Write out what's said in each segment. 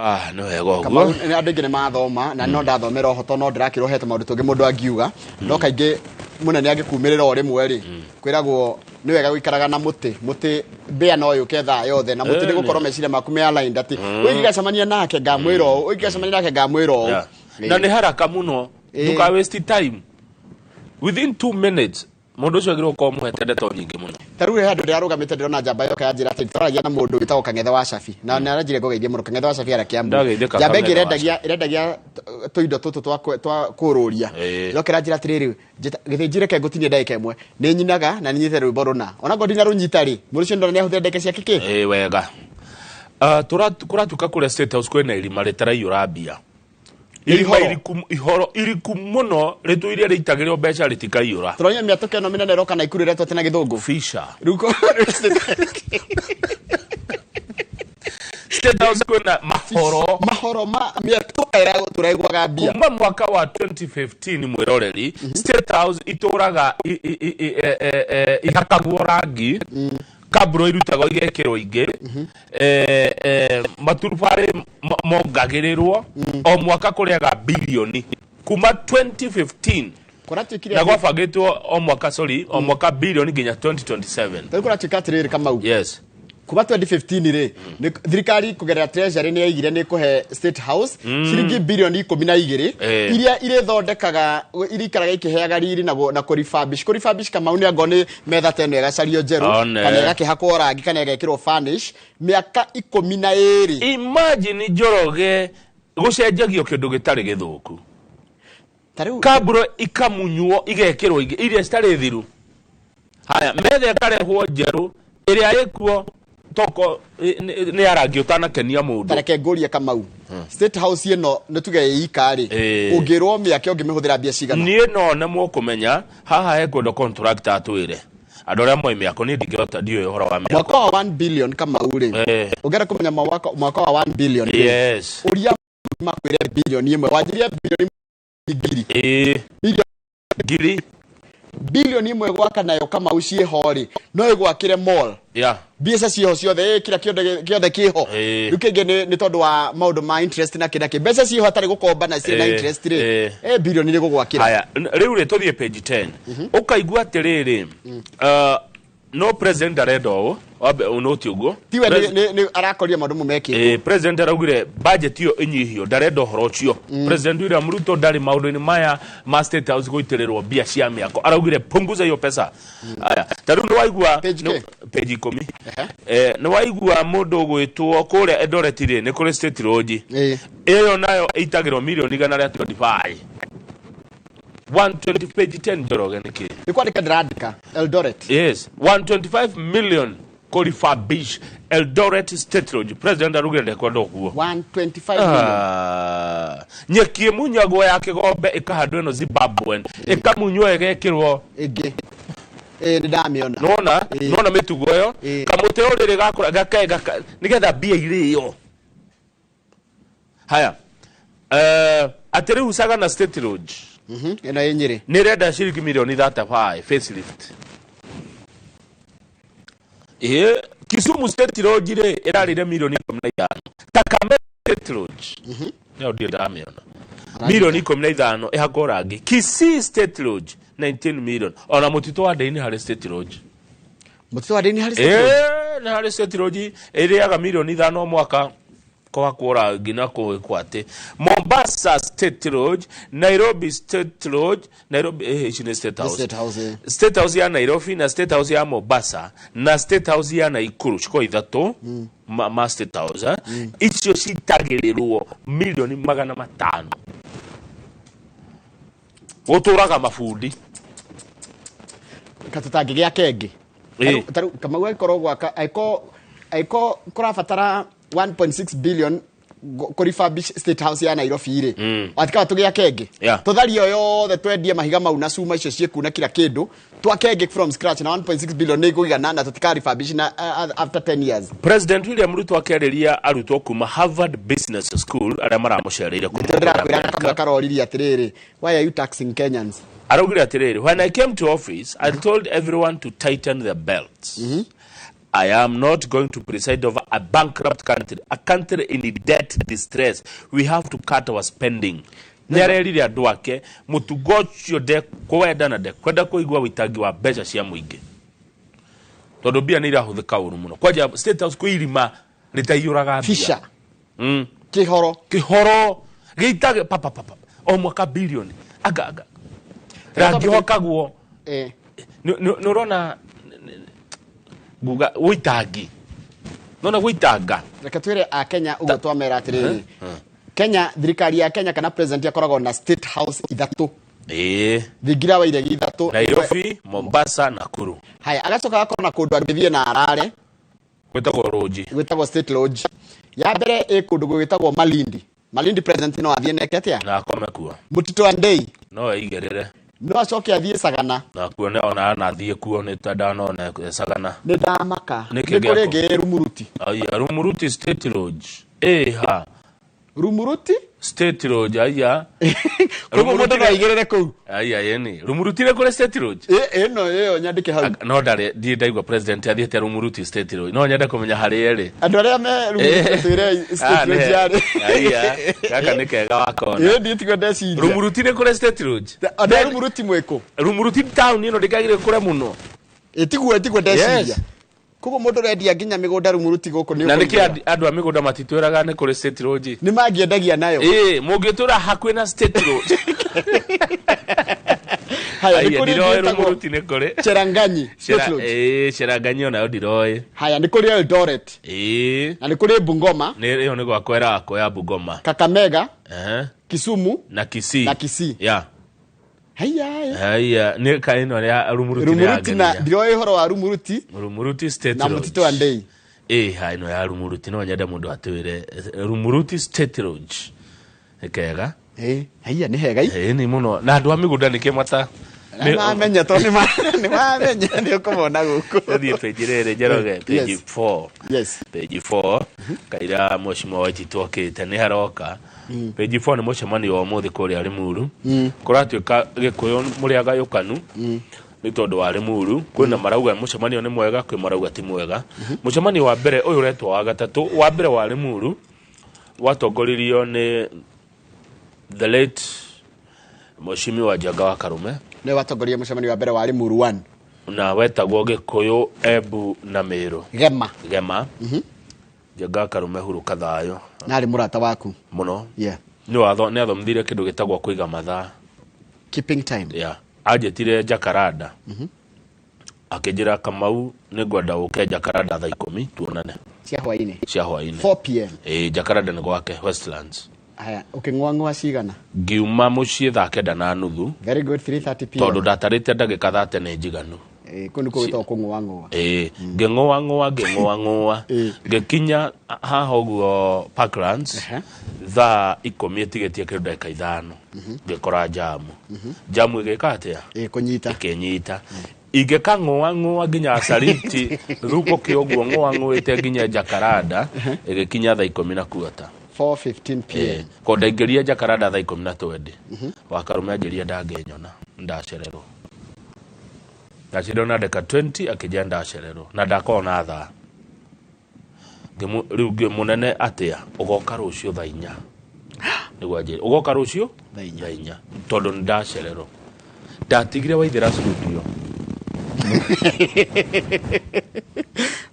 Ah, nĩ wega ũguo. Kamau nĩ andũ aingĩ nĩ mathoma na no ndathomera ũhoto no ndĩrakĩrwo hete maũndũ tũngĩ mũndũ angiuga no kaingĩ mũnene angĩkumĩrĩra o rĩmwe rĩ kwĩragwo nĩ wega gũikaraga na mũtĩ mũtĩ mbĩa no yũke thaa yothe na mũtĩ nĩ gũkorwo meciria maku me aligned atĩ ũyũ ingĩgacemania nake ngamwĩra ũũ ũyũ ingĩgacemania nake ngamwĩra ũũ Yeah. Na nĩ haraka mũno. Ndũka waste time. Within 2 minutes mũndũ ũcio agĩrĩirwo gũkorwo mũhete ndeto nyingĩ mũno. Ta rĩu he handũ ndĩrarũgamĩte ndĩrona njamba yoka yanjĩra atĩ tũraragia na mũndũ wĩtagwo Kang'ethe wa Cabi na nĩ aranjĩra ngũgeithie mũno Kang'ethe wa Cabi arĩa Kĩambu. Ndageithĩka. Njamba ĩngĩ Kang'ethe wa ĩrendagia ĩrendagia tũindo tũtũ twa kũrũria. Yoka ĩranjĩra atĩrĩrĩ, gĩthĩnji reke ngũtinie ndagĩka ĩmwe, nĩ nyinaga na nĩ nyitĩte rwĩmbo rũna ona ngorwo ndinarũnyita rĩ, mũndũ ũcio ndona nĩ ahũthĩra ndagĩka ciake kĩ. Ĩĩ wega. Kũratuĩka kũrĩa State House kwĩna irima rĩtaraiyũra mbia. Irima Ihoro. iriku ihoro iriku mũno rĩtũire rĩitagĩrĩrwo mbeca rĩtikaiyũra. Tũronire mĩatũka ĩno mĩnene ĩroka na ikuru ĩretwo atĩ na gĩthũngũ. Fisher. Rĩu State House kwĩna mahoro. Mahoro ma mĩatũka ĩrĩa tũraiguaga mbia. Kuma mwaka wa 2015 mwĩroreri, State House itũraga ihakagwo rangi, kaburo irutagwo igekĩrwo ingĩ, maturubarĩ mongagĩrĩrwo o mwaka kũrĩaga bilioni kuma 2015. Kũratuĩkire Na gwabangĩtwo o mwaka, sorry, o mwaka bilioni nginya 2027. Rĩu kũratuĩka atĩrĩrĩ Kamau, Yes. Kuma 2015 rĩ, thirikari kũgerera treasury nĩ yaigire nĩ kũhe State House ciringi bilioni 12 iria irĩthondekaga irikaraga ikĩheaga riri na kũrefurbish. Kũrefurbish Kamau nĩ angorwo nĩ metha ta ĩno ĩgacario njerũ One. kana ĩgakĩhakwo rangi kana ĩgekĩrwo furnish mĩaka 12. Imagine Njoroge gũcenjagio kĩndũ gĩtarĩ gĩthũku. Ta rĩu Kaburo ikamunywo igekĩrwo ingĩ iria citarĩ thiru. Haya, metha ĩkarehwo njerũ ĩrĩa ĩkuo toko nĩ ya rangi ũtanakenia mũndũ. Tareke ngũrie Kamau, State House ĩno nĩ tuge ĩ ika rĩ, ũngĩrwo mĩake ũngĩmĩhũthĩra mbia cigana? Niĩ no nemwo kũmenya haha hekwendwo contractor atwĩre andũ arĩa moĩ mĩako. Niĩ ndingĩhota, ndiũĩ ũhoro wa mĩako. Mwaka wa 1 billion Kamau rĩ, ũngĩenda kũmenya mwaka wa 1 billion rĩ, ũria makwĩre bilioni ĩmwe wanjirie bilioni ngiri Milioni ngiri Bilioni ĩmwe gwaka nayo Kamau ciĩho rĩ, no ĩgwakĩre mall. Mbeca ciĩho ciothe, kila kĩothe kĩothe kĩho. Rĩu kĩngĩ nĩ tondũ wa maũndũ ma interest na kĩ na kĩ, mbeca ciĩho hatarĩ gũkomba na ciĩ na interest rĩ, bilioni nĩ gũgwakĩra. Haya, rĩu rĩ tũthiĩ page 10 ũkaigua atĩrĩrĩ, no president arenda ũũ wambe ũnũti ũguo. Tiwe nĩ arakoria maũndũ mo mekĩtwo. President araugire budget ĩyo ĩnyihio, ndarenda ũhoro ũcio. President William Ruto ndarĩ maũndũ-inĩ maya ma State House gũitĩrĩrwo mbia cia mĩako, araugire punguza hiyo pesa. Aya, ta rĩu nĩ waigua Page nĩ- kĩ? Page 10. Nĩ waigua mũndũ ũgwĩtwo kũrĩa Eldoret rĩ, nĩ kũrĩ State Lodge ĩyo nayo ĩitagĩrwo mirioni 125, 120. Page 10, Njoroge, nĩkĩ? Nĩ kwandĩka ndĩrandĩka Eldoret. Yes, 125 million kũ refurbish Eldoret State Lodge. President arugire ndekwenda ũguo. 125 million. Ah, nyeki ĩmunyagwo ya kĩgombe ĩkahandwo ĩno Zimbabwe ĩkamunywo ĩgekĩrwo ĩngĩ. Nĩ ndamĩona. Nona nona mĩtugo ĩyo. Kamũtĩ ũrĩrĩ gakũra gaka gaka nĩgetha mbia irĩo. Haya, atĩ rĩu Sagana State Lodge Ĩno ĩ Nyĩrĩ. Nĩ ĩrenda ciringi mirioni 35 facelift. Ĩĩ, Kisumu State Lodge rĩ ĩrarĩire mirioni 15. Kakamega State Lodge nayo ndirĩ ndamĩona, mirioni 15 ĩhakwo rangi. Kisii State Lodge 19 million. Ona mũtitũ wa Ndei nĩ harĩ State Lodge. Mũtitũ wa Ndei nĩ harĩ State Lodge? Ĩĩ, nĩ harĩ State Lodge ĩrĩaga mirioni 5 o mwaka kũhakwo rangi na kũĩkwo atĩ. Mombasa State Lodge, Nairobi State Lodge, Nairobi, ici nĩ State Nĩ House. State House. State House ya Nairobi na State House ya Mombasa na State House ya Naikuru cikorwo ithatũ ma State House, eh? Icio citagĩrĩrwo milioni 500. Gũtũraga mabundi. Ka tũtangĩgĩa kengĩ. Tarĩu Kamau angĩkorwo gwaka angĩkorwo kũrabatara 1.6 billion kũ refurbish State House ya Nairobi rĩ, watikaga tũgĩa kengĩ tũtharie yothe, twendie mahiga mau na cuma icio ciĩku na kila kĩndũ, twake ĩngĩ from scratch na 1.6 billion nĩ ĩkũigana na tũtika refurbish na after 10 years. President William Ruto akĩarĩria arutwo kuma Harvard Business School arĩa maramũcereire kuma Nĩkĩo ndĩrakwĩra America. kamwe karoririe atĩrĩrĩ, "Why are you taxing Kenyans?" Araugire atĩrĩrĩ, "When I came to office, I told everyone to tighten their belts." I am not going to preside over a bankrupt country, a country in debt distress. We have to cut our spending. Nĩ arerire andũ ake mũtugo ũcio ndekwenda na ndekwenda kũigua wĩitangi wa mbeca cia mũingĩ, tondũ mbia nĩ irahũthĩka ũru mũno. Kwanja State House kwĩ irima rĩtaiyũraga mbia. Fisha. Kihoro. Kĩhoro gĩitage papa papa o mwaka bilioni anga anga rangi hokagwo. Nĩ ũrona nguga wĩitangi, nona wĩitanga. Reke twĩre a Kenya ũguo twamera atĩrĩrĩ, Kenya, thirikari ya Kenya kana president akoragwo na state house ithatũ. Thingira wa iregi ithatũ. Nairobi, Mombasa, Nakuru. Haya, agacoka agakorwo na kũndũ angĩthiĩ na arare. Gwĩtagwo Lodge. Gwĩtagwo State Lodge. Ya mbere ĩ kũndũ gwĩtagwo Malindi. Malindi president no athiĩ neke atĩa? Na akome kuo. Mũtitũ wa Ndei. No eigĩrĩre. No acoke athiĩ Sagana. Na kuo nĩ ona anathiĩ kuo nĩ ta ndanona Sagana. Nĩ ndamaka. Nĩ Nĩ kĩ kũrĩ gĩakwo? ĩngĩ ĩ Rumuruti. Aya, Rumuruti State Lodge. Ĩha. Rumuruti? State Lodge, aya. Koguo mũndũ no aigĩrĩre kũu. Aya, yeni. Rumuruti nĩ kũrĩ State Lodge? Ĩno ĩyo nyandĩke hau. No ndarĩ ndirĩ ndaigua president athiĩte Rumuruti State Lodge. No nyende kũmenya harĩa ĩrĩ. Andũ arĩa me Rumuruti twĩre State Lodge yarĩ. Aya, gaka nĩ kega wakona. Ĩ ndiĩ tiguo ndeciria. Rumuruti nĩ kũrĩ State Lodge? Andũ a Rumuruti mwĩkũ? Rumuruti town ĩno ndĩkagĩrĩire kũrĩa mũno. Ĩ tiguo ndeciria. Yes. Koguo mũndũ ũrendia nginya mĩgũnda Rumuruti gũkũ nĩ Na nĩkĩ ũkũigua. Andũ a mĩgũnda matitwĩraga nĩ kũrĩ State Lodge? Nĩ mangĩendagia nayo. Ĩ, mũngĩtwĩra hakuhĩ na State Lodge. Haya, nĩ Aya, kũrĩ ndiroĩ ĩngĩ ĩtagwo Rumuruti nĩ kũrĩ. Cheranganyi State Lodge. Cheranganyi onayo ndiroĩ. Haya, nĩ kũrĩ Eldoret. Ĩ. Na nĩ kũrĩ Bungoma. Nĩ ĩyo nĩ gwakwa ĩrakwo ya Bungoma. Kakamega. Kisumu. Na Kisii. Na Kisii. Yeah. Haya. Haya, nĩ ka ĩno ya Rumuruti nĩ Rumuruti na yangenia. ndiroĩ ũhoro wa Rumuruti. Rumuruti State Na Lodge. Mũtitũ wa Ndei. Ĩ, ha ĩno ya Rumuruti no nyende mũndũ atwĩre Rumuruti State Lodge. Nĩ kega. Ĩ, haya nĩ hega. Ĩ, nĩ mũno. Na andũ a mĩgũnda nĩkĩ mata Nĩ mamenya tondũ nĩ mamenya nĩ ũkũmona gũkũ. Tũthiĩ page rĩrĩ Njoroge, page Yes. 4. Yes. Page 4, kaira mheshimiwa Waititu okĩte nĩ haroka. Page 4 nĩ mũcemanio wa ũmũthĩ kũrĩa Limuru. Kũratuĩka Gĩkũyũ mũrĩ agayũkanu. Nĩ tondũ wa Limuru, kwĩna marauga mũcemanio nĩ mwega, kwĩ marauga ti mwega. Mũcemanio wa mbere ũyũ ũretwo wa gatatũ, wa mbere wa Limuru watongoririo nĩ the late Mheshimiwa Njenga wa Karume. Nĩwe watongoria mũcemanio wa mbere wa Limuru 1. Na wetagwo Gĩkũyũ, Embu na Meru. Gema. Gema. Njenga wa Karume hurũka thayũ. Na arĩ mũrata waku. Mũno. Yeah. Nĩ watho, nĩ athomithirie kĩndũ gĩtagwo kũiga mathaa. Keeping time. Yeah. Anjĩtire Jacaranda. Akĩnjĩra Kamau nĩ ngwenda ũke Jacaranda thaa 10 tuonane. Cia hwainĩ. Cia hwainĩ. 4 PM. Ĩ, Jacaranda nĩ gwake Westlands. Haya, ũkĩng'oang'oa cigana? Ngiuma mũciĩ thaa kenda na nuthu. Very good, 3:30 PM. Tondũ ndatarĩte ndagĩka thate nĩ njiganu. Kũu nĩkuo gwĩtagwo kũng'oang'oa. Ngĩng'oang'oa, ngĩng'oang'oa. Ngĩkinya haha ũguo Parklands, thaa 10 ĩtigĩtie kĩndũ ndagĩka ithano. Ngĩkora jamu. Jamu ĩgĩka atĩa? Kũnyita. Ĩkĩnyita. Ingĩkang'oang'oa nginya Saliti, thukũ ũguo ng'oang'oĩte nginya Jacaranda, ĩgĩkinya thaa ikũmi na kuota. 4:15 PM. Ko ndaingĩria Jacaranda thaa ikũmi na twendi. Wakarume anjĩria ndangĩnyona, ndacererwo. Ndacererwo na ndagĩka 20 akĩnjĩra ndacererwo na ndakorwo na thaa. Rĩu ngĩmũnene atĩa, ũgoka rũciũ thaa inya. Nĩguo anjĩrire, ũgoka rũciũ Thaa inya. Thaa inya. Tondũ nĩ ndacererwo. Ndatigire Waithera studio.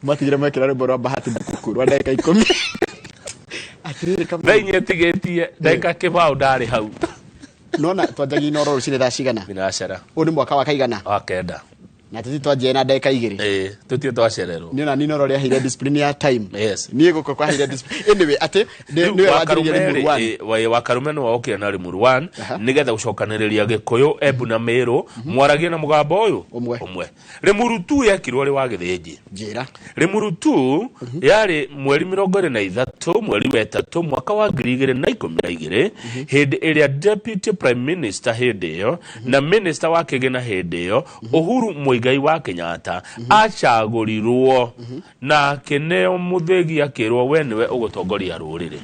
Matigire mekĩra rwĩmbo rwa Bahati Bukuku rwa ndagĩka ikũmi. Atĩrĩrĩ Kamau. Thaa inya ĩtigĩtie ndagĩka kĩbaũ ndarĩ hau. Nona twanjagia Inooro rũcinĩ thaa cigana? Thinacara. Ũyũ nĩ mwaka wa kaigana? Wa kenda. Na tũthiĩ twanjia na ndagĩka igĩrĩ. Ĩĩ, tũthiĩ twacererwo. Niĩ ona Inooro rĩaheire discipline ya time. Yes. Niĩ gũkũ kwaheire discipline. Anyway, atĩ, Rĩu nĩwe Wakarume wanjĩrĩirie Limuru rĩ, 1. Wakarume nĩwe wokire na Limuru 1, nĩgetha gũcokanĩrĩria Gĩkũyũ, Embu na Meru, mwaragie na mũgambo ũyũ Ũmwe. Ũmwe. Limuru 2 yekirwo rĩ wa Gĩthĩnji. Njĩra. Limuru 2 yarĩ mweri mĩrongo ĩrĩ na ithatũ, mweri wa ĩtatũ, mwaka wa ngiri igĩrĩ na ikũmi na igĩrĩ, hĩndĩ ĩrĩa Deputy Prime Minister hĩndĩ ĩyo, na Minister wa Kĩgĩna hĩndĩ ĩyo, Uhuru Muigai wa Kenyatta, acagũrirwo na akĩneo mũthĩgi akĩrwo we nĩwe ũgũtongoria rũrĩrĩ.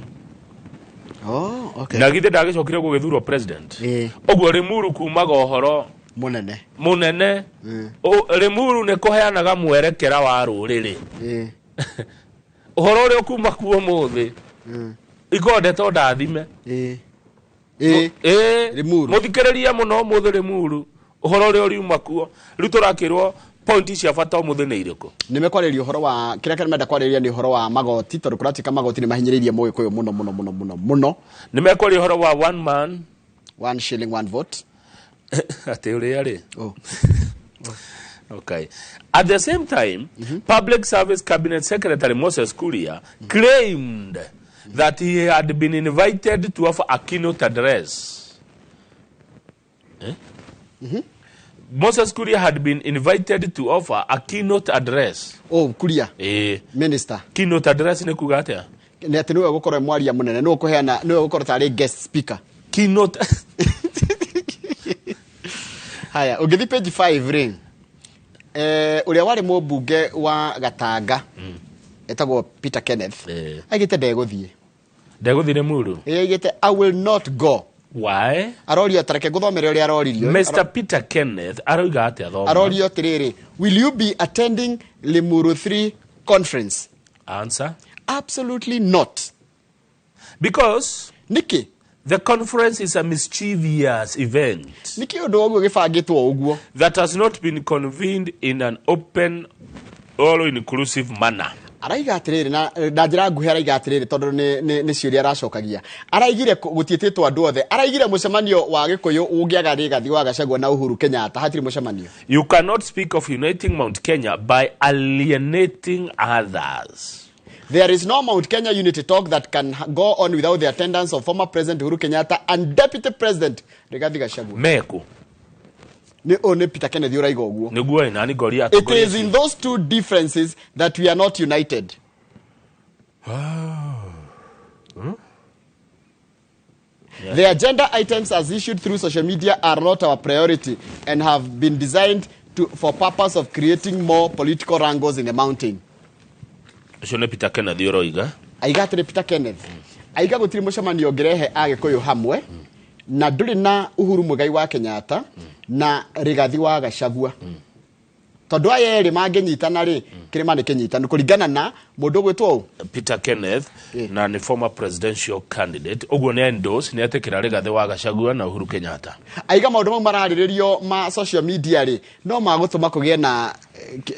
Oh, okay. Na githĩ ndagĩcokire gũgĩthurwo president. Ũguo Limuru kumaga ũhoro Munene. Munene. Limuru nĩ kũheanaga mwerekera wa rũrĩrĩ. Ũhoro ũrĩa ũkuma kuo ũmũthĩ ikorwo ndeto ndathime. Limuru. Mũthikĩrĩrie mũno ũmũthĩ Limuru ũhoro ũrĩa ũriuma kuo. Rĩu tũrakĩrwo pointi cia bata ũmũthĩ nĩ irĩkũ? Nĩ mekwarĩria ũhoro wa kĩrĩa kĩrĩa menda kwarĩrĩria nĩ ũhoro wa magoti tondũ kũratuĩka magoti nĩ mahinyĩrĩirie mũgĩkũyũ mũno mũno mũno mũno mũno. Nĩ mekwaria ũhoro wa one man one shilling one vote. Atĩ ũrĩa rĩ? Oh. Okay. At the same time, Public Service Cabinet Secretary Moses Kuria claimed that he had been invited to offer a keynote address. Eh? Moses Kuria had been invited to offer a keynote address. Oh, Kuria. Minister. Keynote address nĩ kuga atĩa? Nĩ atĩ nĩwe ũgũkorwo mwaria mũnene, nĩwe ũkũheana, nĩwe ũgũkorwo tarĩ guest speaker. Keynote. Haya, ũngĩthiĩ page 5 rĩ, ũrĩa warĩ mũmbunge wa Gatanga, etagwo Peter Kenneth, aigĩte ndegũthiĩ. Ndegũthiĩ Limuru? Aigĩte I will not go. Why? Arorio tareke ngũthomere ũrĩa aroririo. Mr. Peter Kenneth aroiga atĩa thoma? Arorio atĩrĩrĩ, will you be attending Limuru 3 conference? Answer? Absolutely not. Because Nĩkĩ? The conference is a mischievous event. Nĩkĩ ũndũ ũguo gĩbangĩtwo ũguo? That has not been convened in an open or inclusive manner. Araiga atĩrĩrĩ na njĩra nguhĩ araiga atĩrĩrĩ tondũ nĩ ciũria aracokagia. Araigire gũtiĩtĩtwo andũ othe. Araigire mũcemanio wa Gĩkũyũ ũngĩaga Rigathi wa Gachagua na Uhuru Kenyatta hatirĩ mũcemanio. You cannot speak of uniting Mount Kenya by alienating others. There is no Mount Kenya unity talk that can go on without the attendance of former President Uhuru Kenyatta and Deputy President Rigathi Gachagua. Meku. Nĩ ũyũ nĩ Peter Kenneth ũraiga ũguo. Nĩguo ĩ, nani ngoria It atongoria is in those two differences that we are not united. The agenda items as issued through social media are not our priority and have been designed for purpose of creating more political wrangles in the mountain. Ũcio nĩ Peter Kenneth ũroiga. Aiga atĩrĩ Peter Kenneth. Aiga gũtirĩ mũcemanio ũngĩrehe Agĩkũyũ hamwe na ndũrĩ na Uhuru Muigai wa Kenyatta na Rigathi wa Gachagua. Tondũ aya erĩ mangĩnyitana rĩ, kĩrĩma nĩ kĩnyitanu kũringana na mũndũ ũgwĩtwo ũũ? Peter Kenneth na nĩ former presidential candidate. Ũguo nĩ endorse, nĩ etĩkĩra Rigathi wa Gachagua na Uhuru Kenyatta. Aiga maũndũ mau mararĩrĩrio ma social media rĩ, no magũtũma kũgĩe na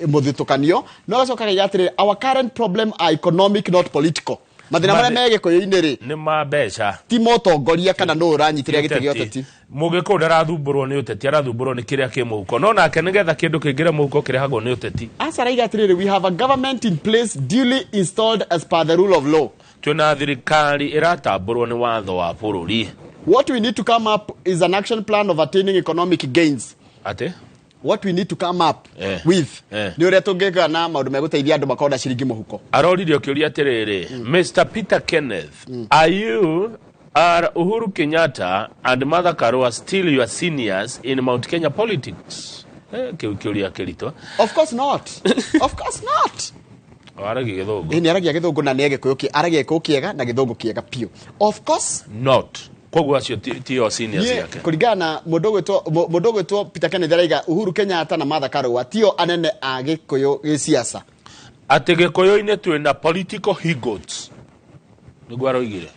mũthutũkanio. No gacoka akaiga atĩrĩrĩ, our current problem are economic not political. Mathĩna marĩa me Gĩkũyũ-inĩ rĩ, nĩ ma mbeca, ti motongoria kana nũ ũranyitĩrĩra gĩtĩ gĩa ũteti. Mũgĩkũyũ ndarathumbũrwo nĩ ũteti, arathumbũrwo nĩ kĩrĩa kĩ mũhuko. No nake nĩgetha kĩndũ kĩingĩre mũhuko kĩrehagwo nĩ ũteti. Aca araiga atĩrĩrĩ, we have a government in place duly installed as per the rule of law. Twĩna thirikari ĩratambũrwo nĩ watho wa bũrũri. What we need to come up is an action plan of attaining economic gains. Atĩ? What we need to come up with nĩ ũrĩa tũngĩka na maũndũ megũteithia andũ makorwo na ciringi mũhuko. Aroririo kĩũria atĩrĩrĩ, Mr. Peter Kenneth, are you are Uhuru Kenyatta and Martha Karua still your seniors in Mount Kenya politics? Kĩu kĩũria kĩritũ. Of course not. Of course not. Aragia gĩthũngũ. Nĩ aragia gĩthũngũ na nĩ Gĩkũyũ aragia Gĩkũyũ kĩega na gĩthũngũ kĩega biũ. Of course not. Koguo acio ti o seniors Niĩ, yake. kũringana na mũndũ ũgwĩtwo Peter Kenneth araiga Uhuru Kenyatta na Martha Karua tio anene a Gĩkũyũ gĩciaca. Atĩ Gĩkũyũ-inĩ twĩna political he-goats. Nĩguo aroigire.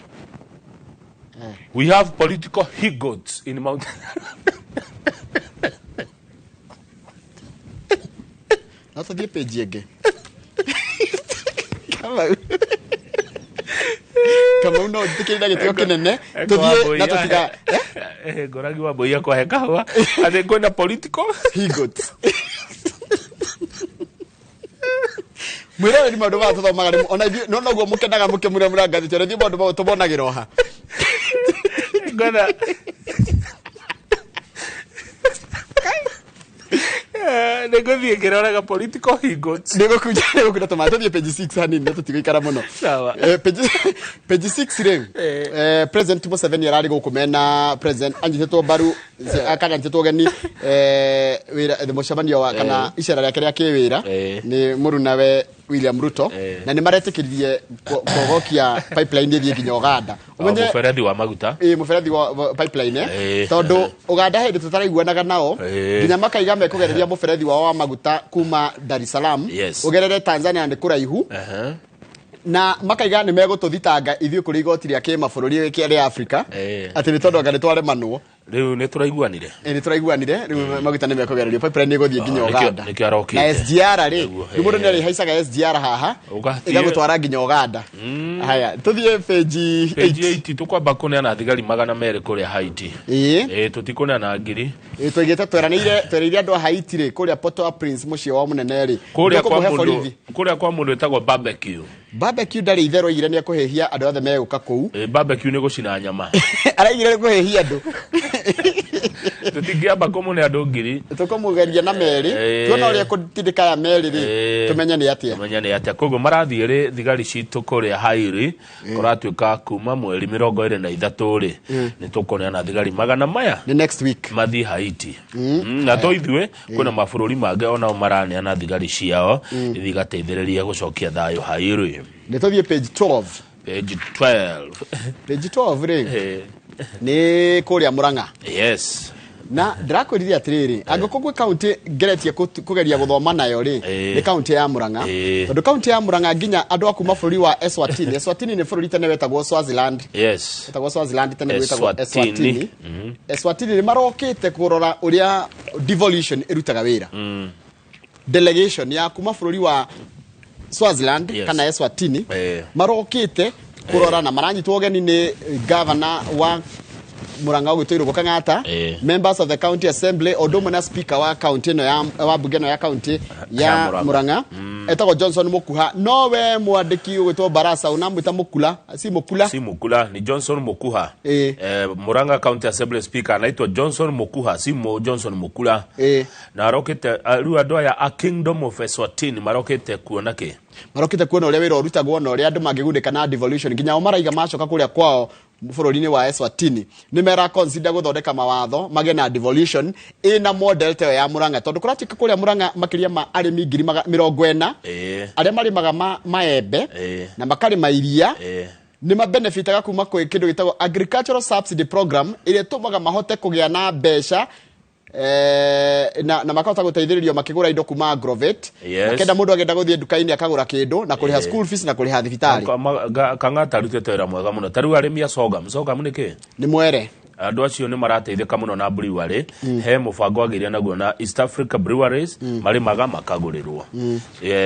We have political he-goats in Mount No tũthiĩ page ĩngĩ. Kamau. Kamau no njĩtĩkĩre na gĩtĩo kĩnene. Tũthiĩ na tũtiga, Ngoragi wa mbũi akwahe kahũa. Atĩ kwĩna political he-goats. Mwĩroreri maũndũ maya tũthomaga rĩmwe, ona ithuĩ, no noguo mũkenaga mũkĩmũrĩa mũra ngathĩti, ona ithuĩ maũndũ mau tũmonagĩra ha. Ngona. Nĩ ngũthiĩ ngĩroraga political he-goats. Nĩ ngũkunja, nĩ ngũkunja tũmaĩ. Tũthiĩ page 6 hanini, na tũtigũikara mũno. Sawa. Page 6 rĩ, President Museveni ararĩ gũkũ mena President anyitĩtwo mbaru, kana anyitĩtwo ũgeni, wĩra, mũcemanio wa, kana icera rĩake rĩa kĩwĩra, nĩ mũrunawe William Ruto na nĩ maretĩkĩririe kũgokia pipeline ĩthiĩ nginya Uganda. Ũmenye mũberethi wa maguta. Ĩ mũberethi wa pipeline tondũ Uganda hĩndĩ tũtaraiguanaga nao nginya makaiga mekũgereria mũberethi wao wa maguta kuma Dar es Salaam ũgerere Tanzania nĩ kũraihu na makaiga nĩ megũtũthitanga ithuĩ kũrĩ igoti rĩa kĩmabũrũri rĩa Afrika atĩ nĩ tondũ anga nĩ twaremanwo. Rĩu nĩ tũraiguanire. Nĩ tũraiguanire rĩu maguta nĩ mekũgererio pipeline nĩ ĩgũthiĩ nginya Uganda. Nĩkĩo arokĩte. Na SGR rĩ, rĩu mũndũ nĩ arĩhaicaga SGR haha ĩgagũtwara nginya Uganda. Haya, tũthiĩ page 8. Page 8 tũkwamba kũneana thigari 200 kũrĩa Haiti. Tũtikũneana ngiri. Tũigĩte tweranĩire andũ a Haiti rĩ kũrĩa Port-au-Prince mũciĩ wao mũnene rĩ. Kũrĩa kwa mũndũ wĩtagwo barbecue. Barbecue ndarĩ itherũ aigire nĩ ekũhĩhia andũ othe megũka kũu. Barbecue nĩ gũcina nyama. Araigire nĩ kũhĩhia andũ. Tũtingĩamba kũmũne andũ ngiri. Tũkũmũgeria na merĩ. Tuona ũrĩa ekũtindĩka ya merĩ rĩ, tũmenye nĩ atĩa. Tũmenye nĩ atĩa. Koguo marathiĩ rĩ thigari citũ kũrĩa Haiti kũratuĩka kuma mweri 23 rĩ nĩ tũkũneana thigari 100. Nĩ next week. Mathiĩ Haiti. Na to ithuĩ kwĩna mabũrũri mangĩ onao maraneana thigari ciao ithiĩ igateithĩrĩria gũcokia thayũ Haiti. Nĩ tũthiĩ page 12. Page 12. Page 12 rĩ nĩ kũrĩa Murang'a. Yes. Na ndĩrakwĩrire atĩrĩrĩ, angĩkorwo gwĩ kaunti ngeretie kũgeria gũthoma nayo rĩ, nĩ kaunti ya Murang'a. Tondũ kaunti ya Murang'a nginya andũ a kuma bũrũri wa Eswatini. Eswatini nĩ bũrũri tene wetagwo Swaziland. Yes. Wetagwo Swaziland tene wetagwo Eswatini. Eswatini nĩ marokĩte kũrora ũrĩa devolution ĩrutaga wĩra. Delegation ya kuma bũrũri wa Swaziland kana Eswatini marokĩte kũrora na maranyitwo ũgeni nĩ governor wa Murang'a ũgwĩtwo Irũngũ Kang'ata, members of the county assembly ũndũ ũmwe na speaker wa county ĩno ya wa bunge ĩno ya county ya Murang'a etagwo Johnson Mukuha. No we mwandĩki ũgwĩtwo Barasa unamwĩta Mukula, si Mukula, si Mukula, ni Johnson Mukuha. Murang'a County Assembly speaker anaitwa Johnson Mukuha, si Johnson Mukula. Na arokĩte rĩu andũ aya a Kingdom of Eswatini marokĩte kuona kĩ? Marokĩte kuona ũrĩa wĩra ũrutagwo na ũrĩa andũ mangĩgunĩka na devolution nginya o maraiga macoka kũrĩa kwao bũrũri-inĩ wa Eswatini nĩ mera consider gũthondeka mawatho magĩe na devolution ĩna model ta ĩyo ya Murang'a tondũ kũratuĩka kũrĩa Murang'a makĩria ma arĩmi 40,000 arĩa marĩmaga maembe na makarĩma iria nĩ mabenefitaga kuma kwĩ kĩndũ gĩtagwo agricultural subsidy program ĩrĩa ĩtũmaga mahote kũgĩa na mbeca na makahota gũteithĩrĩrio makĩgũra indo kuma Agrovet. Makenda mũndũ agenda gũthiĩ nduka-inĩ akagũra kĩndũ na kũrĩha school fees na kũrĩha thibitarĩ. Kang'ata arutĩte wĩra mwega mũno. Ta rĩu arĩmi a sorghum, sorghum nĩ kĩ? Nĩ mwere. Andũ acio nĩ marateithĩka mũno na brewery. He mũbango agĩire naguo na East Africa Breweries marĩmaga makagũrĩrwo.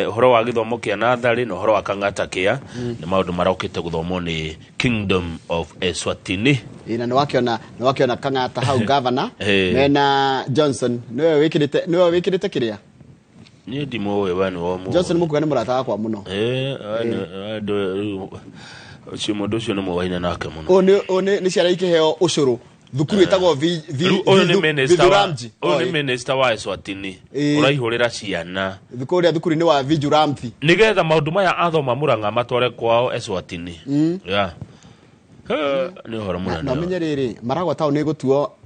Ũhoro wa gĩthomo kĩa natharĩ na ũhoro wa Kang'ata kĩa nĩ maũndũ marokĩte gũthomwo nĩ Kingdom of Eswatini. Na nĩ wakĩona Kang'ata hau governor mena Johnson nĩwe wĩkĩrĩte kĩrĩa? Niĩ ndimũĩ we nĩwe ũmũĩ. Johnson Mukuha nĩ mũrata wakwa mũno. Ũcio mũndũ ũcio nĩ mũwaine nake mũno. Ũyũ nĩ ciana ikĩheo ũcũrũ thukuru ĩtagwo Vidhuramji. Ũyũ nĩ minister wa Eswatini ũraihũrĩra ciana kũrĩa thukuru-inĩ wa Vidhuramthi nĩgetha maũndũ maya athoma Murang'a matware kwao Eswatini. Nĩ ũhoro mũnene. Na ũmenye rĩrĩ, Maragwa town nĩ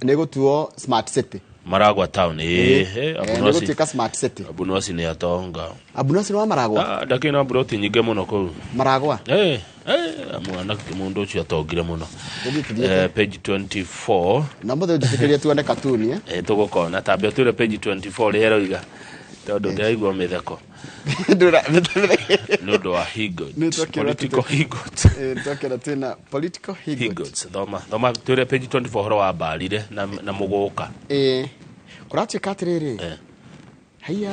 ĩgũtuo smart city. Maragwa town nĩ smart city. Abunosi nĩ atonga. Abunosi nĩ wa Maragwa? Ndakĩrĩ na mburoti nyingĩ mũno kũu Maragwa. Mwana mũndũ ũcio atongire mũno. Page 24. Na mũthĩ ũnjĩtĩkĩrie tuone katuni. Tũgũkona tambe twĩre page 24 rĩrĩa ĩroiga tondũ ndĩraigua mĩtheko. Nĩ ũndũ wa higot. Political higot. Twakĩra twĩna political higot. Thoma twĩre page 24 ũhoro wa mbarire na mũgũka. Kũratuĩka atĩrĩrĩ. Haiya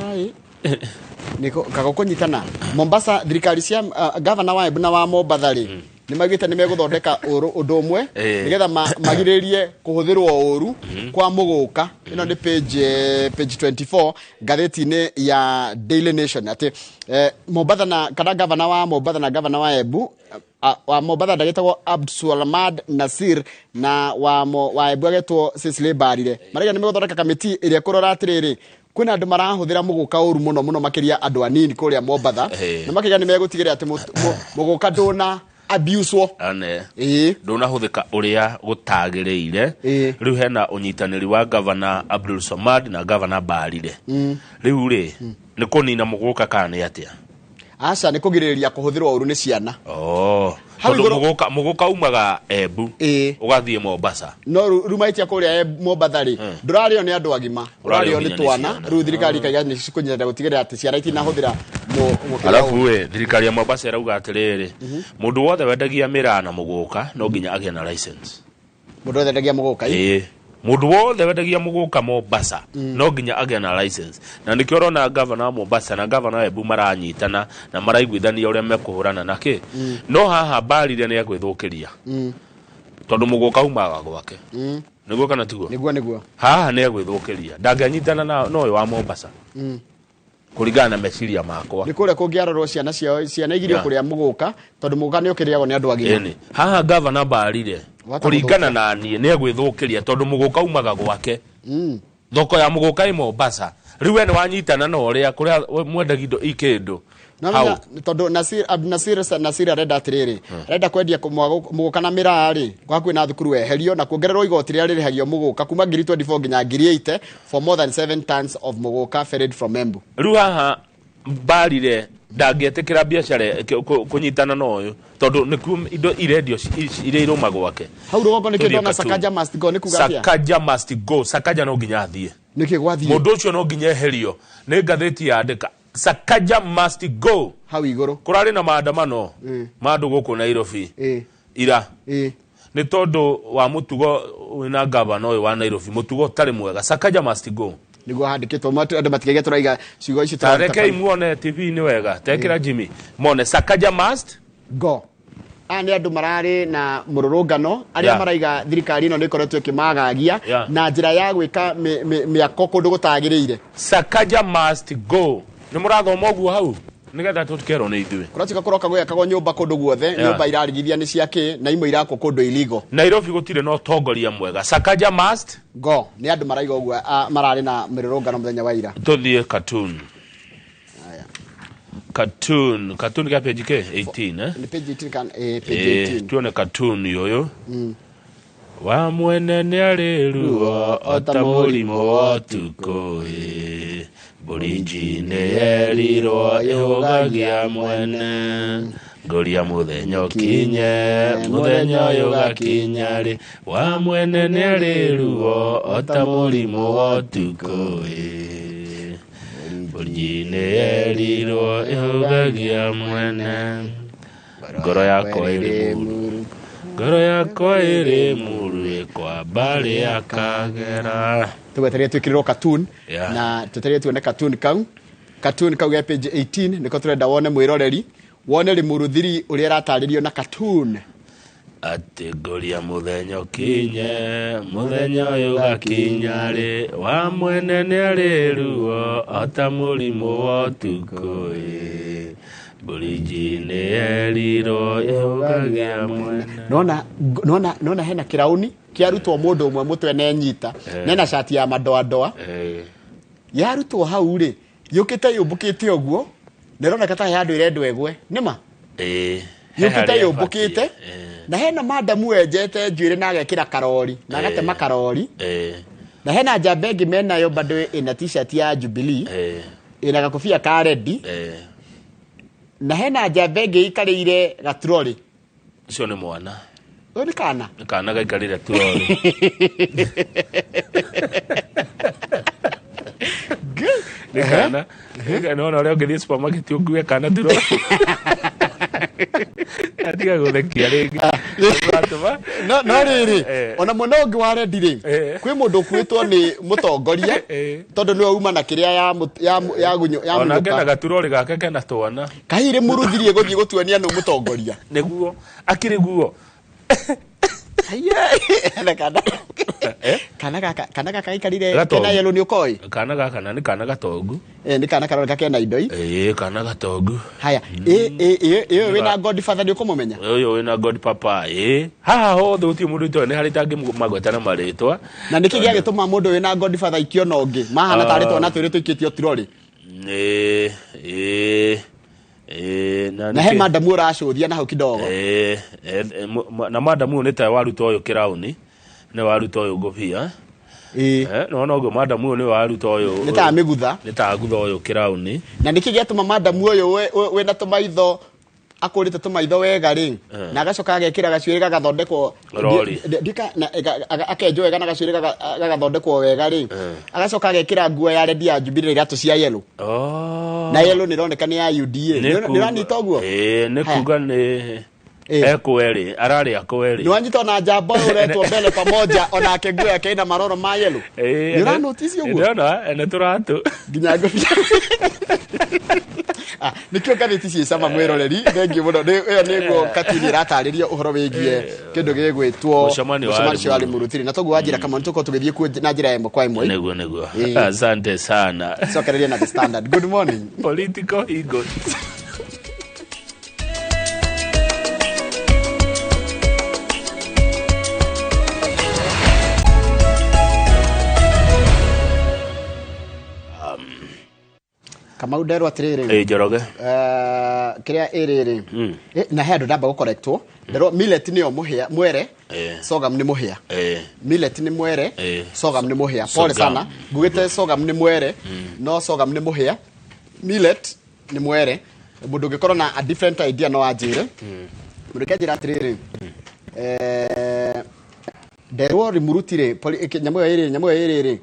niko kagũkũnyitana Mombasa thirikari cia governor wa Embu na wa Mombatha rĩ nĩ maugĩte nĩ megũthondeka ũndũ ũmwe nĩgetha magirĩrĩrie kũhũthĩrwo ũru kwa mũgũka. Ĩno nĩ page 24 ngathĩti-inĩ ya Daily Nation atĩ Mombatha na kana governor wa Mombatha na governor wa Embu wa Mombatha ndagĩtagwo Abdulswamad Nasir na wa Embu agetwo Cecily Mbarire maraiga nĩ megũthondeka kamĩtĩ ĩrĩa ĩkũrora atĩrĩrĩ kwĩna andũ marahũthĩra mũgũka ũru mũno mũno makĩria andũ anini kũrĩa Mombatha na makĩria nĩ megũtigĩrĩra atĩ mũgũka ndũna abuse-wo ndũnahũthĩka ũrĩa gũtagĩrĩire. Rĩu hena ũnyitanĩri wa Governor Abdul Samad na Governor Mbarire. Rĩu rĩ nĩ kũnina mũgũka kana nĩ atĩa? Aca, nĩ kũgirĩrĩria kũhũthĩrwo ũru nĩ ciana. Oh. Hau Tondũ igũrũ- mũgũka umaga Embu Ĩĩ. ũgathiĩ Mombasa. No rĩu maitia kũrĩa Mombatha rĩ, ndũrarĩo nĩ andũ agima, Ũrarĩo ũrarĩo nĩ nginya nĩ twana. ciana. Rĩu thirikari ikaiga nĩ cikũnyitĩrĩra gũtigĩrĩra atĩ ciana itinahũthĩra mũkĩra. Alafu we thirikari ya Mombasa ĩrauga atĩrĩrĩ, mũndũ wothe wendagia mĩraa na mũgũka no nginya agĩe na license. Mũndũ wothe endagia mũgũka ĩ? Ĩĩ, mũndũ wothe wendagia mũgũka Mombasa no nginya agĩe na license, na nĩkĩo ũrona gavana wa Mombasa na gavana wa Embu maranyitana na maraiguithania ũrĩa mekũhũrana na kĩ. No haha mbarire nĩ egwĩthũkĩria, tondũ mũgũka umaga gwake. Nĩguo kana tiguo? Nĩguo, nĩguo. Haha nĩ egwĩthũkĩria, ndangĩanyitana na no ũyũ wa Mombasa, kũringana na meciria makwa. Nĩ kũrĩa kũngĩarorwo ciana ciao, ciana igirio kũrĩa mũgũka, tondũ mũgũka nĩ ũkĩrĩagwo nĩ andũ agima. Ĩni, haha gavana mbarire Wata kũringana na niĩ nĩ egwĩthũkĩria, tondũ mũgũka umaga gwake. Thoko ya mũgũka ĩ Mombasa. Rĩu we nĩ wanyitana na ũrĩa kũrĩa mwendagia indo ikĩndũ No hau. menya, tondũ Nasir Abdinasir Nasir arenda atĩrĩrĩ, arenda kwendia mũgũka na mĩraa rĩ hakuhĩ na thukuru weherio na kuongererwo igoti rĩrĩa rĩrĩhagio mũgũka kuma 24,000 nginya 80,000 for more than 7 tons of mũgũka ferried from Embu. Rĩu haha mbarire ndangĩetĩkĩra biacara kũnyitana na ũyũ, tondũ nĩkuo indo irendio iria irũma gwake. Hau rũgongo nĩkĩo Tũthiĩ ndona cartoon. Sakaja must go, nĩ kuga atĩa? Sakaja must go. Sakaja no nginya athiĩ. Nĩkĩ gwathiĩ? Mũndũ ũcio no nginya eherio. Nĩ ngathĩti yandĩka Sakaja must go. Hau igũrũ. Kũrarĩ na maandamano ma andũ gũkũ Nairobi ira, nĩ tondũ wa mũtugo wĩna gavana ũyũ wa Nairobi, mũtugo ũtarĩ mwega. Sakaja must go. Nĩguo handĩkĩtwo, andũ matikaiga tũraiga ciugo ici. Ta rekei muone TV-inĩ wega, tekĩra Jimmy mone Sakaja must go. Aya nĩ andũ mararĩ na mũrũrũngano arĩa maraiga thirikari ĩno nĩ ĩkoretwo ĩkĩmagagia na njĩra ya gwĩka mĩako kũndũ gũtagĩrĩire. Sakaja must go. Nĩ mũrathoma ũguo hau nĩgetha tũtikerwo nĩ ithuĩ. Kũratuĩka kũroka gwĩakagwo nyũmba kũndũ guothe. Nyũmba irarigithia nĩ cia kĩ na imwe irakwo kũndũ illegal. Nairobi gũtirĩ na ũtongoria mwega. Sakaja must go. Nĩ andũ maraiga ũguo, mararĩ na mĩrũrũngano mũthenya wa ira. Tũthiĩ cartoon. Aya. Cartoon, cartoon ga page ke 18, eh? Nĩ page 18 kan page 18. Tuone cartoon ũyũ wa mwene nĩ arĩ ruo ota mũrimũ wa ũtukũ. Ĩ mbũrinji nĩ yerirwo ĩhũgagia mwene, ngũria mũthenya ũkinye, mũthenya ũyũ ũgakinya rĩ? Wa mwene nĩ arĩ ruo ota mũrimũ wa ũtukũ. Ĩ mbũrinji nĩ yerirwo ĩhũgagia mwene, ngoro yakwa ĩrĩ muru, ngoro yakwa ĩrĩ muru ĩkwa mbarĩ ya Kagera. Tũgwetereire twĩkĩrĩrwo cartoon na twetereire tuone cartoon kau. Cartoon kau ge page 18 nĩko tũrenda wone, mwĩroreri, wone Limuru 3 ũrĩa ĩratarĩrio na cartoon. Atĩ ngũria mũthenya ũkinye, mũthenya ũyũ ũgakinya rĩ? Wa mwene nĩ arĩ ruo ota mũrimũ wa ũtukũ. Ĩ mbũrinji nĩ yerirwo ĩhũgagia mwene. Nona nona nona hena kĩrauni kĩarutwo mũndũ ũmwe mũtwe nenyita nena cati ya madoadoa. Yarutwo hau rĩ, yũkĩte yũmbũkĩte ũguo na ĩroneka ta he handũ ĩrendwo ĩgwe nĩma. He yũkĩte harĩa yũmbũkĩte. ĩbatiĩ. Na hena madamu wenjete njuĩrĩ na agekĩra karori na agatema karori. Na hena njamba ĩngĩ menayo bado ĩna T-shirt ya Jubilee, ĩna gakobia ka redi. Na hena njamba ĩngĩ ĩikarĩire gaturori. Ũcio nĩ mwana. Ũyũ nĩ kana. Nĩ kana gaikarĩre turori. Nĩ kana. Nona ũrĩa ũngĩthiĩ supermarket ũkue kana turori. Atiga gũthekia rĩngĩ. Ũratũma- No rĩrĩ, ona mwena ũngĩ wa rendi rĩ, kwĩ mũndũ ũkuĩtwo nĩ mũtongoria, tondũ nĩwe uma na kĩrĩa ya ya ya gunyũ ya Ona kena mũnyũka. gaturori gake kena twana. Kahirĩ mũruthirie gũthiĩ gũtuonia nũ mũtongoria. Nĩguo akĩrĩ guo. Na kana Eh? kana gaka gaikarire Gatongu. kena yellow nĩ ũkoĩ. Kana gaka na nĩ kana gatongu. Nĩ kana karoneka kena indo i. Ĩĩ, kana gatongu. Haya, ĩ wĩna godfather nĩ ũkũmũmenya. Ũyũ wĩna god papa. Ĩĩ, haha hothe gũtirĩ mũndũ itoĩ nĩ harĩ tangĩ magweta na marĩtwa. Na nĩkĩ gĩagĩtũma mũndũ wĩna godfather aikio na ũngĩ mahana tarĩ twana twĩrĩ tũikĩtio turori? Ĩĩ, ĩĩ, ĩĩ, na Na he nĩkĩ- madamu ũracũthia na hau kidogo. Ĩĩ, na madamu ũyũ nĩ ta waruta ũyũ kĩraũni, nĩ waruta ũyũ ngũbia. No no madamu ũyũ nĩwe waruta ũyũ. Nĩ ta mĩgutha. Nĩ ta gutha ũyũ kĩrauni. Na nĩkĩ gĩatũma madamu ũyũ wĩna tũmaitho akũrĩte tũmaitho wega rĩ, na agacoka agekĩra gacuĩrĩ gagathondekwo akenjwo wega na gacuĩrĩ gagathondekwo wega rĩ, agacoka agekĩra nguo ya rendi ya Jubilee na iratũ cia yellow. Na yellow nĩ ĩroneka nĩ ya UDA. Nĩ ũranyita ũguo? Nĩ kuga nĩ ekweri ararĩ akweri. Nĩ wanyita ona njamba ũyũ ũretwo mbele pamoja onake nguo yake ĩna maroro ma yellow. Nĩ ũranotice ũguo? Ndĩrona ene tũratũ nginya ngobia. Nĩkĩo ngathĩti ciĩ cama mwĩroreri, thengiũ mũno. Ĩyo nĩguo katini ĩratarĩria ũhoro wĩgiĩ kĩndũ gĩgwĩtwo mũcemanio wa Limuru 3. Na toguo wanjĩra kama nĩtũkorwo tũgĩthiĩ kuo na njĩra ĩmwe kwa ĩmwe. Nĩguo nĩguo. Asante sana. Cokereria na The Standard. Good morning. Political ego. Kamau nderwo atiriri. Njoroge. Kiria iriri. Na he andu ndamba gukorektwo. Nderwo millet niyo muhia mwere. Sorghum ni muhia. Millet ni mwere. Sorghum ni muhia. Pole sana. Ngugite sorghum ni mwere. No sorghum ni muhia. Millet ni mwere. Mundu ungikorwo na a different idea no anjire. Mundu kenjira atiriri. Nderwo rimurutire nyamu iri nyamu iri.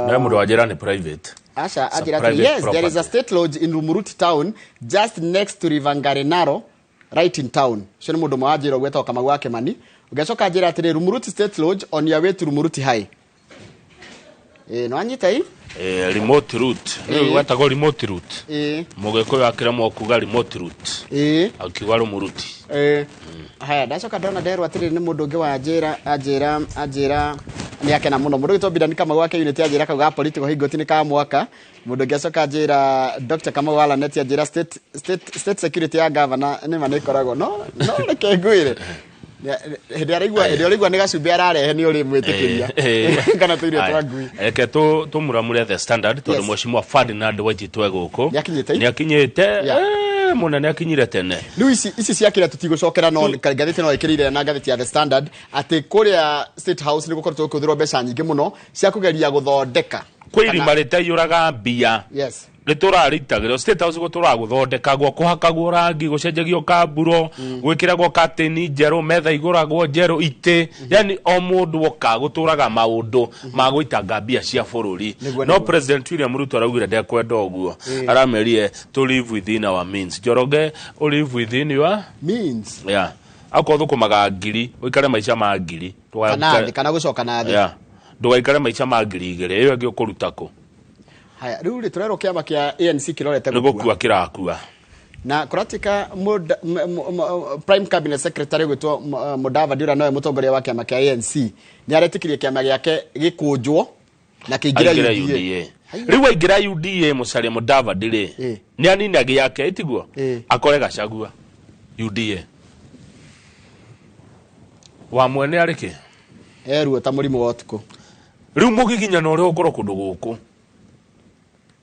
Na mundu wanjira ni private. Asha, ajira, yes, there is a state lodge in Rumuruti town, just next to River Ngarenaro, right in town. Ucio nĩ mũndũ ũmwe wanjĩra ũguo etagwo Kamau wa Kĩmani. Ũngĩcoka anjĩra atĩrĩ, Rumuruti State Lodge on your way to Rumuruti High. No anyita ĩ? Remote route. Rĩu gwetagwo remote route. Mũgĩkũyũ akĩremwo kuga remote route. Akiuga Rumuruti. Haya, ndacoka ndona nderwo atĩrĩ nĩ mũndũ ũngĩ wanjĩra anjĩra anjĩra nĩ akena mũno. Mũndũ ũgĩtwo Bidani Kamau wa Unity anjĩra kau ga political hingoti nĩ ka mwaka. Mũndũ ũngĩ acoka anjĩra Dr. Kamau wa Lanet anjĩra state security ya governor nĩ ma nĩ ĩkoragwo. No reke ngwĩre. Hĩndĩ araigua nĩ gacumbĩ ararehe nĩ ũrĩ mwĩtĩkĩria. Kana tũirio twa ngui. Reke tũmuramure The Standard tondũ Mheshimiwa Ferdinand Waititũ e gũkũ. Nĩ akinyĩte. Mũnene akinyire tene. Rĩu ici ciakĩra tũtigũcokera no ngathĩti no ĩkĩrĩire na ngathĩti ya The Standard atĩ kũrĩa State House nĩ gũkoretwo gũkĩhũthĩrwo mbeca nyingĩ mũno cia kũgeria gũthondeka. Kwĩ irima rĩtaiyũraga mbia. Yes. Rĩtũraritagĩrwo State House gũtũraga gũthondekagwo kũhakagwo rangi gũcenjagio kamburo gwĩkĩragwo katĩni njerũ metha igũragwo njerũ itĩ yani o mũndũ oka gũtũraga maũndũ ma gũitanga mbia cia bũrũri. No President William Ruto araugire ndekwenda ũguo. Aramerire to live within our means. Njoroge, live within your means. Yeah. Akorwo thũkũmaga ngiri ũikare maica ma ngiri kana gũcoka na thĩ. Yeah. Ndũgaikare maica ma ngiri igĩrĩ ĩyo ĩngĩ ũkũruta kũ? Haya, rĩu rĩ tũrerwo kĩama kĩa ANC kĩrorete gũkua kĩrakua. Na kũratika Prime Cabinet Secretary gwĩtwo Mudavadi ũrĩa nowe mũtongoria wa kĩama kĩa ANC nĩ aretĩkirie kĩama gĩake gĩkũnjwo na kĩingĩre UDA. Rĩu aingĩra UDA Musalia Mudavadi rĩ nĩ anina gĩake ĩtiguo akore Gachagua UDA. Wa mwene arĩ kĩ? Eruo ta mũrimũ wa ũtukũ. Rĩu mũgiginyano ũrĩa ũkorwo kũndũ gũkũ.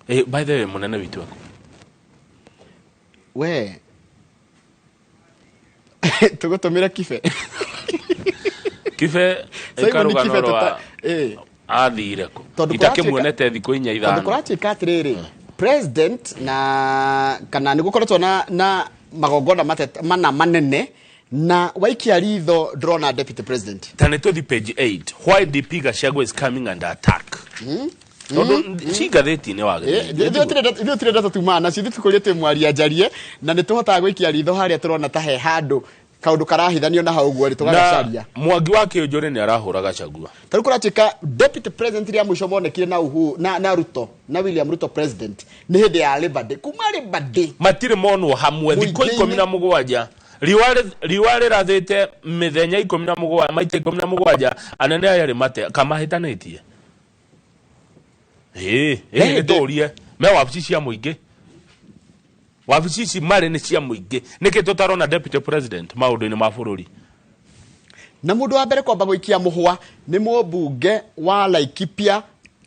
By the way, munene witũ aku. We. Tũgũtũmĩra Kibe. Kibe ĩkarũgano rwa athire kũ. Itakĩmuonete thikũ inya ithano. Tondũ kũratuĩka atĩrĩrĩ, president na kana nĩ gũkoretwo na magongona mana manene na waikia ritho ndĩrona deputy president. Ta nĩ tũthi page 8. Why DP Gachagua is coming under attack. Tondu ci ngathĩti-inĩ wagĩrĩire. Ithuĩ tũtirĩ ndeto tumaga nacio, ithuĩ tũkũrĩtie mwaria njarie na nĩ tũhotaga gwĩkia ritho harĩa tũrona ta he handũ kaũndũ karahithanio na hau ũguo rĩ tũgagacaria. Na Mwangi wa Kĩũnjũrĩ nĩ arahũra Gachagua. Ta rĩu kũratuĩka deputy president rĩa mũico monekire na Uhuru na Ruto na William Ruto president nĩ hĩndĩ ya Labor Day. Kuma Labor Day matirĩ monwo hamwe thikũ 17. Riũa rĩrathĩte mĩthenya 17 maita 17 anene aya rĩ mate kamahĩtanĩtie. Nĩtũrie me wabici cia mũingĩ. Wabici ici marĩ nĩ cia mũingĩ. Nĩkĩ tũtarona deputy president maũndũ-inĩ ma bũrũri? Na mũndũ wa mbere kwamba gũikia mũhwa nĩ mũmbunge wa Laikipia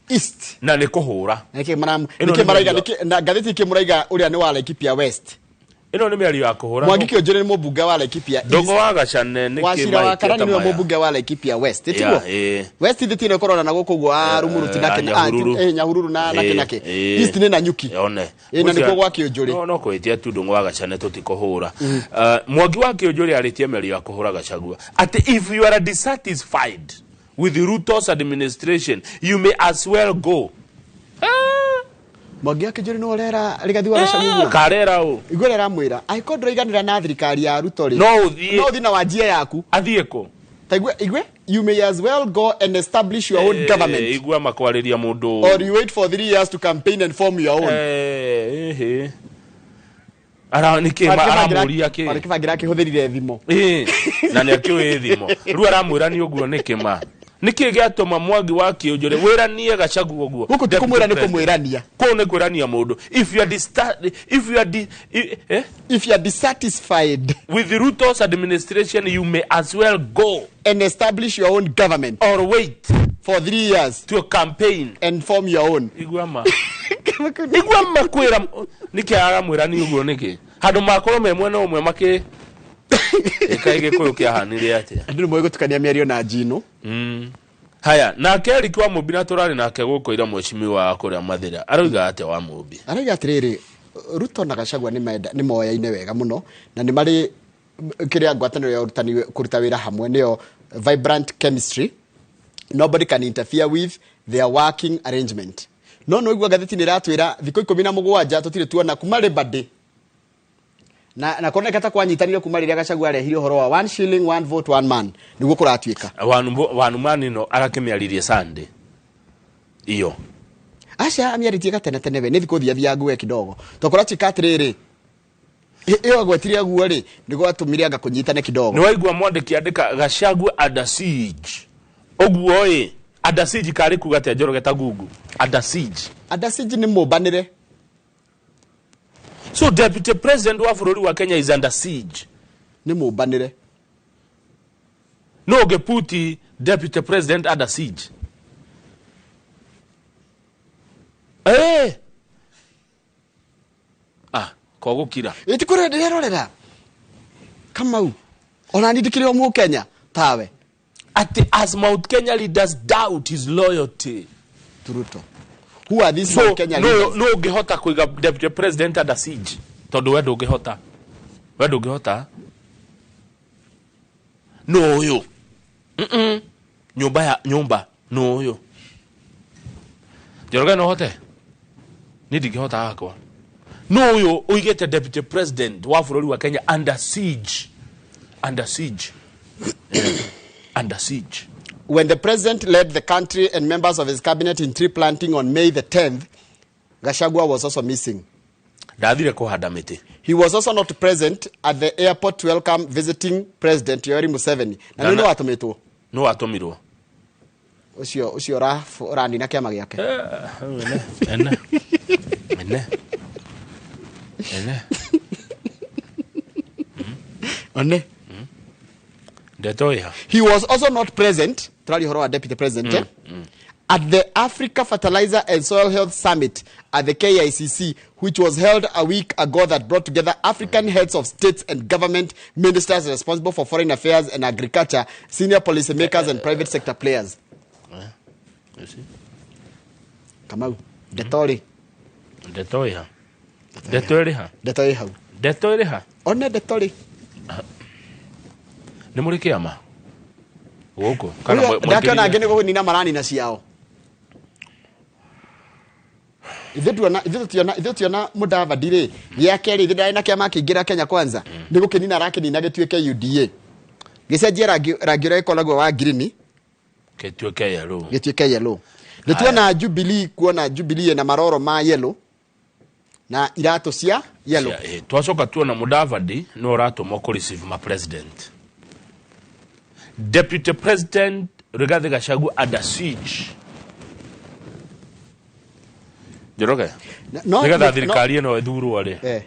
East. Na nĩ kũhũra. Nĩkĩ maraiga na ngathĩti ĩkĩ mũraiga ũrĩa nĩ wa Laikipia West. Ĩno nĩ mĩario ya kũhũra. Mwangi Kĩũnjũrĩ nĩ mũmbunge wa Laikipia East. Ndũng'ũ wa Gacane nĩ Wachira wa Karani nĩwe mũmbunge wa Laikipia West. Tiguo? West ithe tino ĩkorwo na gũkũ ũguo a Rumuruti na Kenya, Nyahururu na Nake. East nĩ Nanyuki. One. Na nĩkuo gwa Kĩũnjũrĩ. No kwĩtia tu Ndũng'ũ wa Gacane tũtikũhũra. Mwangi wa Kĩũnjũrĩ arĩtie mĩario ya kũhũra Gachagua. Atĩ if you are dissatisfied with Ruto's administration, you may as well go. Mwangi wa Kĩũnjũrĩ nĩwe ũrera Rigathi wa Gachagua ũguo? Karera ũ. Igua ũrĩa aramwĩra, angĩkorwo ndũraiganĩra na thirikari ya Ruto rĩ, No ũthiĩ. no ũthiĩ na wanjie yaku. Athiĩ kũ? Ta igue, you may as well go and establish your own government. Igua makwarĩria mũndũ. Or you wait for 3 years to campaign and form your own. Ara nĩkĩ aramũria kĩ? Warĩ kĩbangĩra akĩhũthĩrire thimũ. Na nĩ akĩũĩ thimũ. Rĩu aramwĩra nĩ ũguo nĩkĩ ma? Nĩkĩ gĩatũma Mwangi wa Kĩũnjũrĩ wĩranie Gachagua ũguo? Gũkũ ti kũmwĩra nĩ kũmwĩrania. Kũu nĩ kwĩrania mũndũ. If you are if you are If you are dissatisfied with Ruto's administration, you may as well go and establish your own government or wait for 3 years to campaign and form your own. Igua ma. Igua ma kwĩra nĩkĩ aramwĩra nĩ ũguo nĩkĩ? Handũ makorwo me mwena ũmwe makĩ ĩka Gĩkũyũ kĩahanire atĩa? Andũ nĩ moĩ gũtukania mĩario na njino. Haya, nake Eric wa Mũmbi na tũrarĩ nake gũkũ ira mheshimiwa wa kũrĩa Mathĩra. Aroiga atĩa wa Mũmbi? Aroiga atĩrĩrĩ, Ruto na Gachagua nĩ moyaine wega mũno na nĩ marĩ kĩrĩa ngwatanĩro ya ũrutani kũruta wĩra hamwe nĩyo vibrant chemistry. Nobody can interfere with their working arrangement. No no igua ngathĩti nĩ ĩratwĩra thikũ 17 tũtirĩ tuona kuma Labor Day. Na kuoneka ta kwanyitanire kuma rĩrĩa Gachagua arehire ũhoro wa 1 shilling 1 vote 1 man nĩguo kũratuĩka. One man no arakĩmĩaririe Sunday. Iyo. Aca amĩarĩtie gatene tene we nĩ thikũ thia ngue kidogo. To kũratuĩka atĩrĩrĩ, ĩyo agwetirie guo rĩ, nĩguo atũmire anga kũnyitane kidogo. Nĩ waigua mwandĩki andĩka Gachagua under siege. Ũguo ĩ, under siege karĩ kuga atĩa Njoroge ta Google? Under siege. Under siege nĩ mũmbanĩre. So deputy president wa bũrũri wa Kenya is under siege. Nĩ mũmbanĩre. No ũngĩputi deputy president under siege. Kogũkira. Ĩti kũrĩa ndĩrerorera. Kamau. Ona niĩ ndikĩrĩ o Mũkenya tawe. Ati as Mount Kenya leaders doubt his loyalty to Ruto. Who are these Mount Kenya leaders? No ũngĩhota kũiga deputy president under siege. Tondũ we ndũngĩhota. We ndũngĩhota. No ũyũ. Nyũmba ya nyũmba no ũyũ. Njoroge no hote? Niĩ ndingĩhota hakwa. No ũyũ ũigĩte deputy president wa bũrũri wa Kenya under siege. Under siege. Under siege. When the president led the country and members of his cabinet in tree planting on May the 10th, Gachagua was also missing. Ndathire kũhanda mĩtĩ. He was also not present at the airport to welcome visiting President Yoweri Museveni. Na nĩ watũmĩtwo? Nĩ watũmirwo. Ũcio ũranina kĩama gĩake. Ene. Ene. Ene. One. Ndeto ĩha. He was also not present, tũraria ũhoro wa deputy president, at the Africa Fertilizer and Soil Health Summit at the KICC, which was held a week ago that brought together African heads of states and government ministers responsible for foreign affairs and agriculture, senior policymakers and private sector players. You see? Kamau, ndeto rĩ. Ndeto ĩha. Ndeto ĩrĩ ha? Ndeto ĩ hau. Ndeto ĩrĩ ha? One ndeto rĩ. Nĩ mũrĩ kĩama? Gũkũ? Kana Ndakĩona angĩ nĩ gũnina maranina ciao. Ithuĩ tuona Mudavadi rĩ, gĩake rĩ, ithuĩ ndarĩ na kĩama kĩingĩra Kenya Kwanza. Nĩ gũkĩnina arakĩnina gĩtuĩke UDA. Gĩcenjie rangi ũrĩa gĩkoragwo wa green. Gĩtuĩke yellow. Gĩtuĩke yellow. Nĩ tuona Jubilee, kuona Jubilee na maroro ma yellow na iratũ cia yellow. Twacoka tuona Mudavadi nĩ ũratũmwo kũ receive ma president. Deputy President Rigathi Gachagua under siege. Njoroge. Nĩgetha thirikari ĩno ĩthurwo rĩ.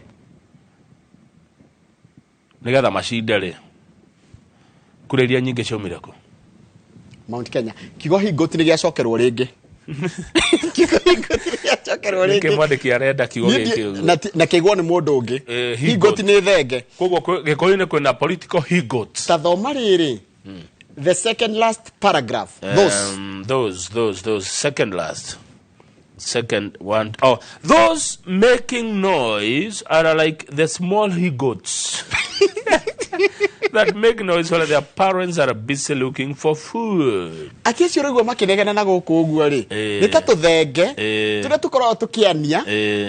Nĩgetha macinde rĩ. Kura iria nyingĩ ciaumire kũ? Mount Kenya. Kiugo hingo nĩ gĩacokerwo rĩngĩ. Kiugo he-goat nĩ gĩacokerwo Nĩkĩ rĩngĩ. mwandĩki arenda kiugo Niĩ gĩkĩ ũguo? na kĩigwo nĩ mũndũ ũngĩ. He-goat. He-goat nĩ thenge. Koguo Gĩkũyũ-inĩ kwĩna political he-goats. Ta thoma rĩrĩ, the second last paragraph, those. Those second last, second one. Oh, those making noise are like the small he goats that make noise while their parents are busy looking for food. Atĩ acio ũraigua makĩnegena na gũkũ ũguo rĩ, nĩ ta tũthenge tũrĩa tũkoragwo tũkĩania,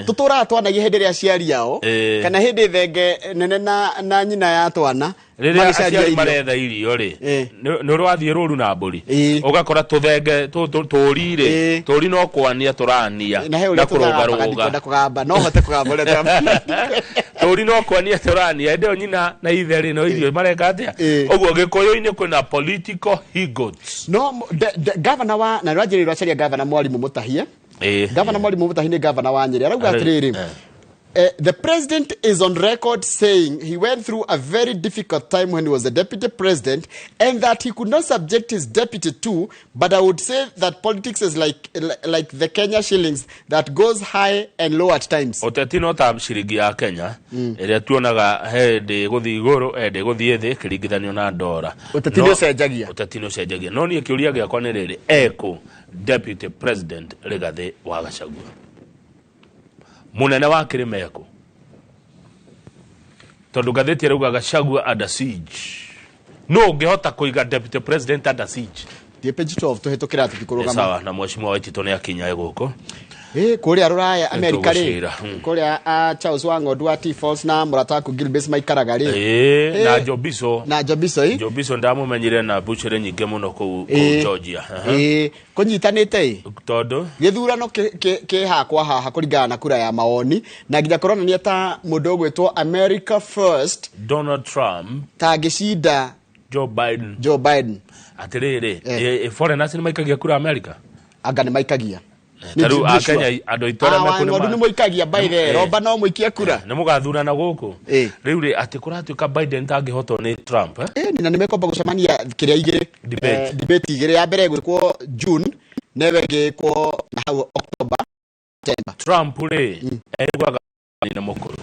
tũtũraga twanagia hĩndĩ ĩrĩa aciari ao kana hĩndĩ thenge nene na nyina ya twana Rĩrĩa magĩcaria aciari irio. Maretha irio rĩ, nĩ ũrĩ wathiĩ rũru na mbũri, ũgakora tũthenge tũri rĩ, tũri no kwania tũrania na he na ũrĩa tũgambaga. kũrũgarũga. Ndikwenda kũgamba, no hote kũgamba ũrĩa tũgamba. Tũri no kwania tũrania, hĩndĩ ĩyo nyina na ithe rĩ, no irio mareka atĩa. Ũguo Gĩkũyũ-inĩ kwĩna political he-goats. No gavana wa na rwanjĩrĩirwo acaria gavana Mwarimũ Mũtahie. Gavana Mwarimũ Mũtahie nĩ gavana wa Nyĩrĩ, arauga atĩrĩrĩ, "The president is on record saying he went through a very difficult time when he was the deputy president and that he could not subject his deputy to, but I would say that politics is like the Kenya shillings that goes high and low at times." Ũteti no ta ciringi ya Kenya ĩrĩa tuonaga hĩndĩ ĩgũthiĩ igũrũ, hĩndĩ ĩgũthiĩ thĩ ĩkĩringithanio na ndora. Ũteti nĩ ũcenjagia. Ũteti nĩ ũcenjagia, no niĩ kĩũria gĩakwa nĩ rĩrĩ, ekũ Deputy President Rigathĩ wa Gachagua, mũnene wa kĩrĩma, ekũ? Tondũ ngathĩti ĩrauga Gachagua under siege. No ũngĩhota kũiga deputy president under siege? Thiĩ page 12, tũhĩtũkĩra tũtikũrũgama. Sawa, na mheshimiwa Waititũ nĩ akinya gũkũ. Ĩ kũrĩa rũraya Amerika rĩ, Nĩtũgũcira, kũrĩa Charles Wang'ondu wa T-Falls na mũrata waku Gilbert maikaraga rĩ. Na Jobiso. Na Jobiso ĩ. Jobiso ndamũmenyire na bucĩrĩ nyingĩ mũno kũu Georgia. Aha. Ĩ kũnyitanĩte ĩ. Tondũ Gĩthurano kĩ hakwa haha kũringana na kura ya mawoni, na nginya kũronania ta mũndũ ũgwĩtwo America First Donald Trump ta angĩcinda Joe Biden. Joe Biden. Atĩrĩrĩ, foreigners nĩ maikagia kura America? Anga nĩ maikagia. Ta rĩu Akenya andũ aitũ arĩa mekũ nĩ Wang'ondu nĩ mũikagia by the romba no mũikie kura. Nĩ mũgathurana gũkũ. Rĩu rĩ, atĩ kũratuĩka Biden tangĩhotwo nĩ Trump, eh? Ĩ, na nĩ mekwamba gũcemania kĩrĩa igĩrĩ. Debate. Debate igĩrĩ, ya mbere ĩgwĩkwo June na ĩyo ĩngĩ ĩkwo na hau October, September. Trump rĩ, aiguaga nĩ mũkũrũ.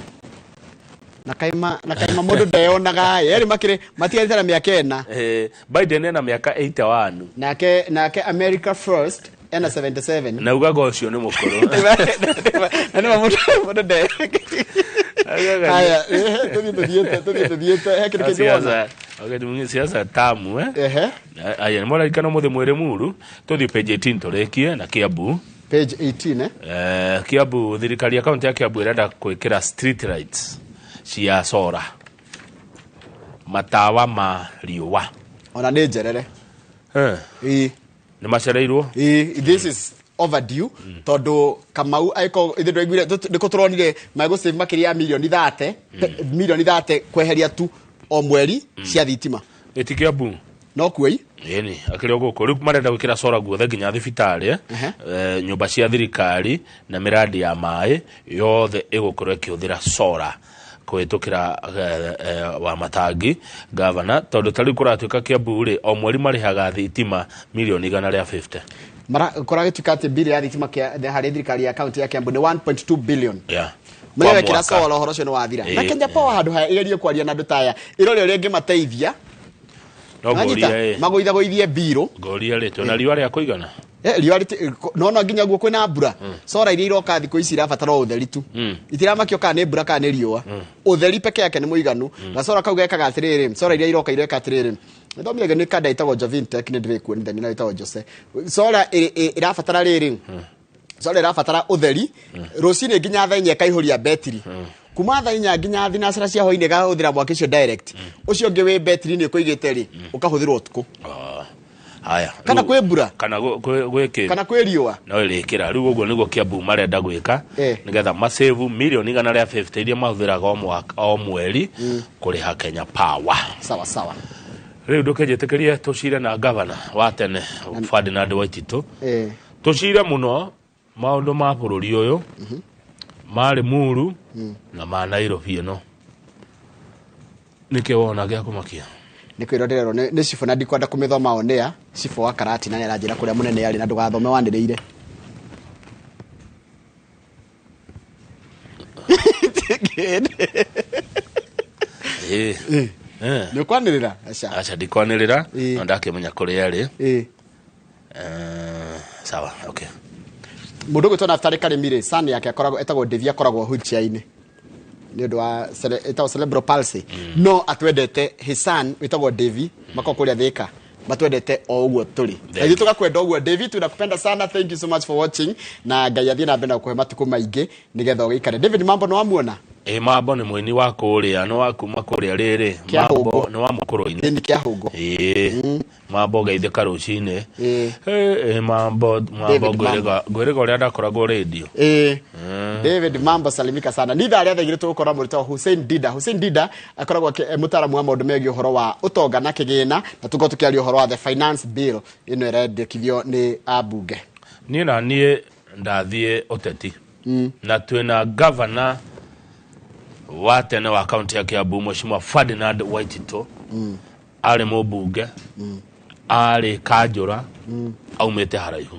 Na kaima mũndũ ndeyonaga ĩ, erĩ makĩrĩ matigarĩte na mĩaka 4. Biden ena mĩaka 81. Nake America First ena 77. Na ugaga ũcio nĩ mũkũrũ. Na nĩma mũndũ nde Augaga Haya, tũthiĩ tũthiĩte he kĩndũ kĩngĩ wona? Siasa wakati mwingine siasa tamu, eh. Ehe. Aya, nĩ mũthĩ mwĩrĩ muru, tũthiĩ page 18 tũrĩkie na Kiambu. Page 18, eh. Kiambu, thirikari ya kaunti ya Kiambu ĩrenda gwĩkĩra street lights cia solar, matawa ma riũa. Ona nĩ njerere. Ĩ. Nĩ macereirwo. Ĩ, this is overdue, tondũ Kamau aiko ithuĩ ndwaiguire nĩkũ tũronire megũsave makĩria ya mirioni 30, mirioni 30 kweheria tu o mweri cia thitima. Ĩti Kiambu? No kuoi. Ĩni akĩrĩ o gũkũ, rĩu marenda gwĩkĩra solar guothe nginya thibitarĩ, eh? Nyũmba cia thirikari na mĩradi ya maĩ yothe ĩgũkorwo ĩkĩhũthĩra solar kũhĩtũkĩra wa matangi gavana, tondũ ta rĩu kũratuĩka Kiambu rĩ, o mweri marĩhaga thitima mirioni 150. Kũragĩtuĩka atĩ mbiri ya thitima harĩ thirikari ya kaunti ya Kiambu nĩ 1.2 billion. Kwa Mũrĩa wekĩra mwaka. solar, ũhoro ũcio nĩ wathira. Na Kenya Power, handũ ha ĩgerie kwaria na andũ ta aya, ĩrore ũrĩa ĩngĩmateithia. No Wanyita? ngũrie ĩ. Magũithagũithie mbirũ. Ngũrie rĩ, twĩna riũa rĩa kũigana? Riũa no no nginya guo kwĩna mbura, solar iria iroka thikũ ici irabatara o ũtheri tu. Itiramakio kana nĩ mbura kana nĩ riũa, ũtheri peke yake nĩ mũiganu. Gacora kau gekaga atĩrĩrĩ, solar iria iroka ireka atĩrĩrĩ, nĩthomire nĩ kanda ĩtagwo Jovintech, nĩ ndĩrĩkuonithania nayo, ĩtagwo Jose solar ĩrabatara rĩrĩ, solar ĩrabatara ũtheri rũcinĩ nginya thaa 4, ĩkaihũria betiri kuma thaa 4 nginya thinacara cia hwainĩ, ĩkahũthĩra mwaki ũcio direct. Ũcio ũngĩ wĩ betiri-inĩ ũkũigĩte rĩ, ũkahũthĩrwo ũtukũ. Ah, haya. Kana Rĩu- kwĩ mbura. Kana gwĩ kĩ. Kana kwĩ riũa. No ĩrĩkĩra rĩu ũguo nĩguo Kiambu marenda gwĩka, nĩgetha masevu mirioni 150 iria mahũthĩraga o mwaka, o mweri kũrĩha Kenya Power. Sawa sawa. Rĩu ndũkĩnjĩtĩkĩrie tũcire na gavana wa tene Ferdinand Waititũ. Tũcire mũno maũndũ ma bũrũri ũyũ marĩ muru na ma Nairobi ĩno, nĩkĩ wona gĩa kũmakia? Nĩ kwĩrwo ndĩrerwo nĩ cibũ na ndikwenda kũmĩthoma onĩa cibũ wa Karatina nĩ aranjĩra kũrĩa mũnene arĩ na ndũgathome wanĩrĩire. Nĩ ũkwanĩrĩra? Aca. Aca ndikwanĩrĩra. Ĩĩ. No ndakĩmenya kũrĩa arĩ. Ĩĩ. Sawa, okay. Mũndũ ũgwĩtwo Naftali Karĩmi rĩ, son yake akoragwo etagwo Devi, akoragwo wheelchair-inĩ nĩ ũndũ wa ĩtagwo cerebral palsy. No atwendete, his son wĩtagwo Devi, makoragwo kũrĩa Thika, matwendete o ũguo tũrĩ. Na ithuĩ tũgakwenda ũguo. Devi, tunakupenda sana, thank you so much for watching, na Ngai athiĩ na mbere na gũkũhe matukũ maingĩ nĩgetha ũgĩikare. David Mambo nĩ wamuona? Ĩ, Mambo nĩ mũini wa kũrĩa, nĩ wa kuma kũrĩa rĩrĩ. Kĩahũngũ. Mambo nĩ wa mũkũrũ-inĩ. Ĩ, nĩ Kĩahũngũ. Ĩĩ. Mambo geithĩka rũcinĩ. Ĩĩ. Ĩ, Mambo, Mambo. David. Ngwĩrĩga ũrĩa ndakoragwo radio. Ĩĩ. David Mambo, salimika sana. Ni thaa rĩa 2:00 tũgũkorwo na mũrutwo Hussein Dida. Hussein Dida akoragwo mũtaaramu wa maũndũ megiĩ ũhoro wa ũtonga na kĩgĩna, na tũkorwo tũkĩaria ũhoro wa the finance bill ĩno ĩrendekithio nĩ ambunge. Niĩ na niĩ ndathiĩ ũteti na twĩna gavana wa tene wa kaunti ya Kiambu, Mheshimiwa Ferdinand Waitito, arĩ mũmbunge, arĩ kanjũra, aumĩte haraihu.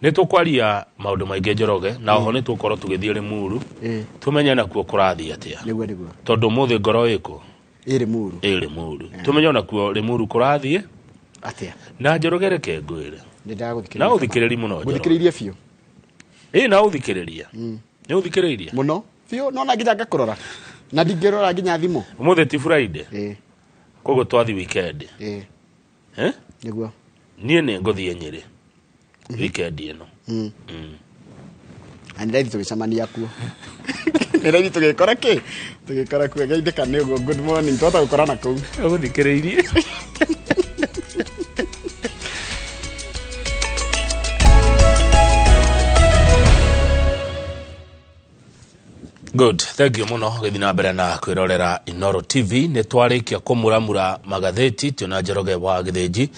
Nĩ tũkwaria maũndũ maingĩ, Njoroge, na oho nĩ tũgũkorwo tũgĩthiĩ Limuru, tũmenye nakuo kũrathiĩ atĩa. Nĩguo. Tondũ ũmũthĩ ngoro ĩkũ? Ĩ Limuru. Ĩ Limuru, tũmenye onakuo Limuru kũrathiĩ atĩa. Na Njoroge, reke ngwĩre. Nĩ ndagũthikĩrĩria. Na ũthikĩrĩri mũno, Njoroge. Gũthikĩrĩirie biũ. Ĩ, na ũthikĩrĩria, nĩ ũthikĩrĩirie. Mũno biũ, nona nginya ngakũrora na ndingĩrora nginya thimũ. Ũmũthĩ ti Friday? Ĩĩ. Koguo twathi weekend. Ĩĩ. Eh? Nĩguo. Niĩ nĩ ngũthiĩ Nyĩrĩ weekend ĩno. Na nĩ raithi tũgĩcemania kuo, nĩ raithi tũgĩkora kĩ tũgĩkora kuo. Geithĩka nĩ ũguo, good morning, twahota gũkorana kũu. Ũgũthikĩrĩirie. Good, thank you mũno gĩthiĩ na mbere na kwĩrorera Inoro TV. Nĩ twarĩkia kũmuramura magathĩti twĩna Njoroge wa Gĩthĩnji,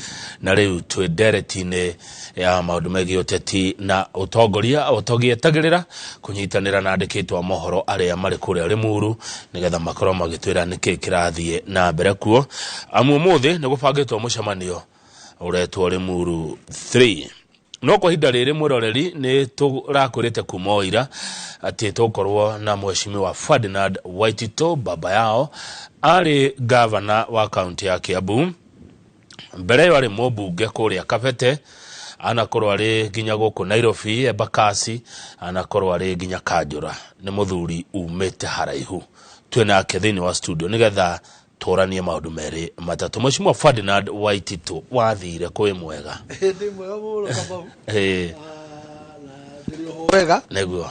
na rĩu twĩ ndereti-inĩ ya maũndũ megiĩ ũteti na ũtongoria, o tũgĩetagĩrĩra kũnyitanĩra na andĩkĩtwo a mohoro arĩa marĩ kũrĩa Limuru nĩgetha makorwo magĩtwĩra nĩkĩ kĩrathiĩ na mbere kuo, amu ũmũthĩ nĩ gũbangĩtwo mũcemanio ũretwo Limuru 3. No kwa ihinda rĩrĩ, mwĩroreri, nĩ tũrakwĩrĩte kuma o ira atĩ tũgũkorwo na Mheshimiwa Ferdinand Waitito, baba yao arĩ gavana wa kaunti ya Kiambu, mbere ĩyo arĩ mũmbunge kũrĩa Kabete, anakorwo arĩ nginya gũkũ Nairobi Embakasi, anakorwo arĩ nginya kanjũra. Nĩ mũthuri umĩte haraihu. Twĩ nake thĩinĩ wa studio nĩgetha tũranie maũndũ merĩ matatũ. Mheshimiwa Ferdinand Waitito, wathire kwĩ mwega? Ndĩ mwega mũno, Kamau. Ĩĩ. Na ndĩrĩ oho wega. Nĩguo.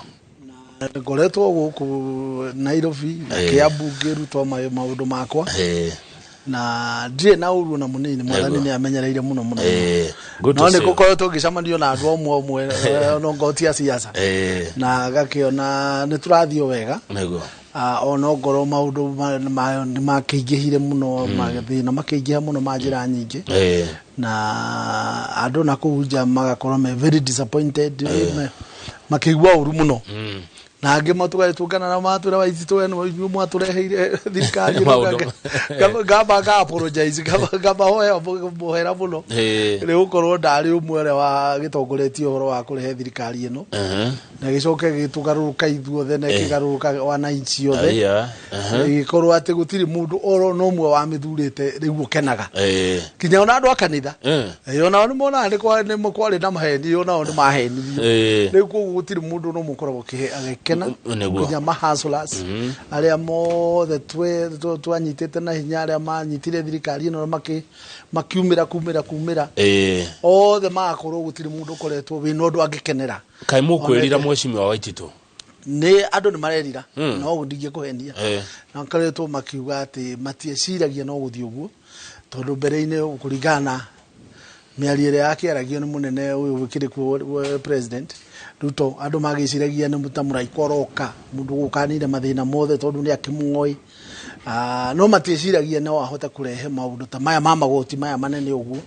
Na ngoretwo gũkũ Nairobi na Kiambu ngĩrutwo maũndũ makwa, na ndirĩ na ũru ona mũnini. Mwathani nĩ amenyereire mũno mũno. Good to No see nĩ you. gũkoretwo ngĩcemanio na andũ omwe omwe, no ngotia ciaca, na ngakĩona nĩ tũrathiĩ o wega. Ona ongorwo maũndũ nĩ makĩingĩhire mũno, mathĩna makĩingĩha mũno ma njĩra nyingĩ, na andũ na kũu nja magakorwo me very disappointed, makĩigua ũru mũno, na angĩ matũgatũngana na matwĩra, "Waititũ, we nĩwe inyuĩ mwatũreheire thirikari ĩno." Maũndũ. Ngamba nga apologize, ngamba hoya mũhera mũno, nĩ gũkorwo ndarĩ ũmwe ũrĩa wagĩtongoretie ũhoro wa kũrehe thirikari ĩno, na gĩcoke gĩtũgarũrũka ithuothe na ĩkĩgarũrũka wananchi othe, Aya. Ĩgĩkorwo atĩ gũtirĩ mũndũ oro na ũmwe wamĩthurĩte rĩu ũkenaga, nginya ona andũ a kanitha. Onao nĩ monaga nĩ kwarĩ na maheni, onao nĩ mahenirio. Rĩu koguo gũtirĩ mũndũ no mũkoragwo agĩkena, nginya mahustlers arĩa mothe twanyitĩte na hinya, arĩa manyitire thirikari ĩno makiumĩra kumĩra kumĩra, othe magakorwo gũtirĩ mũndũ ũkoretwo wĩna ũndũ angĩkenera. Kaĩ mũkwĩrira, Mheshimiwa Waititũ? Nĩ andũ nĩ marerira, no ndingĩkũhenia, na makoretwo makiuga atĩ matieciragia no gũthiĩ ũguo, tondũ mbere-inĩ, kũringana na mĩario ĩrĩa yakĩaragio nĩ mũnene ũyũ wĩkĩrĩ kuo, President Ruto, andũ magĩciragia nĩ ta mũraika ũroka, mũndũ gũkanire mathĩna mothe tondũ nĩ akĩmoĩ. No matieciragia no ahote kũrehe maũndũ ta maya ma magoti maya manene ũguo.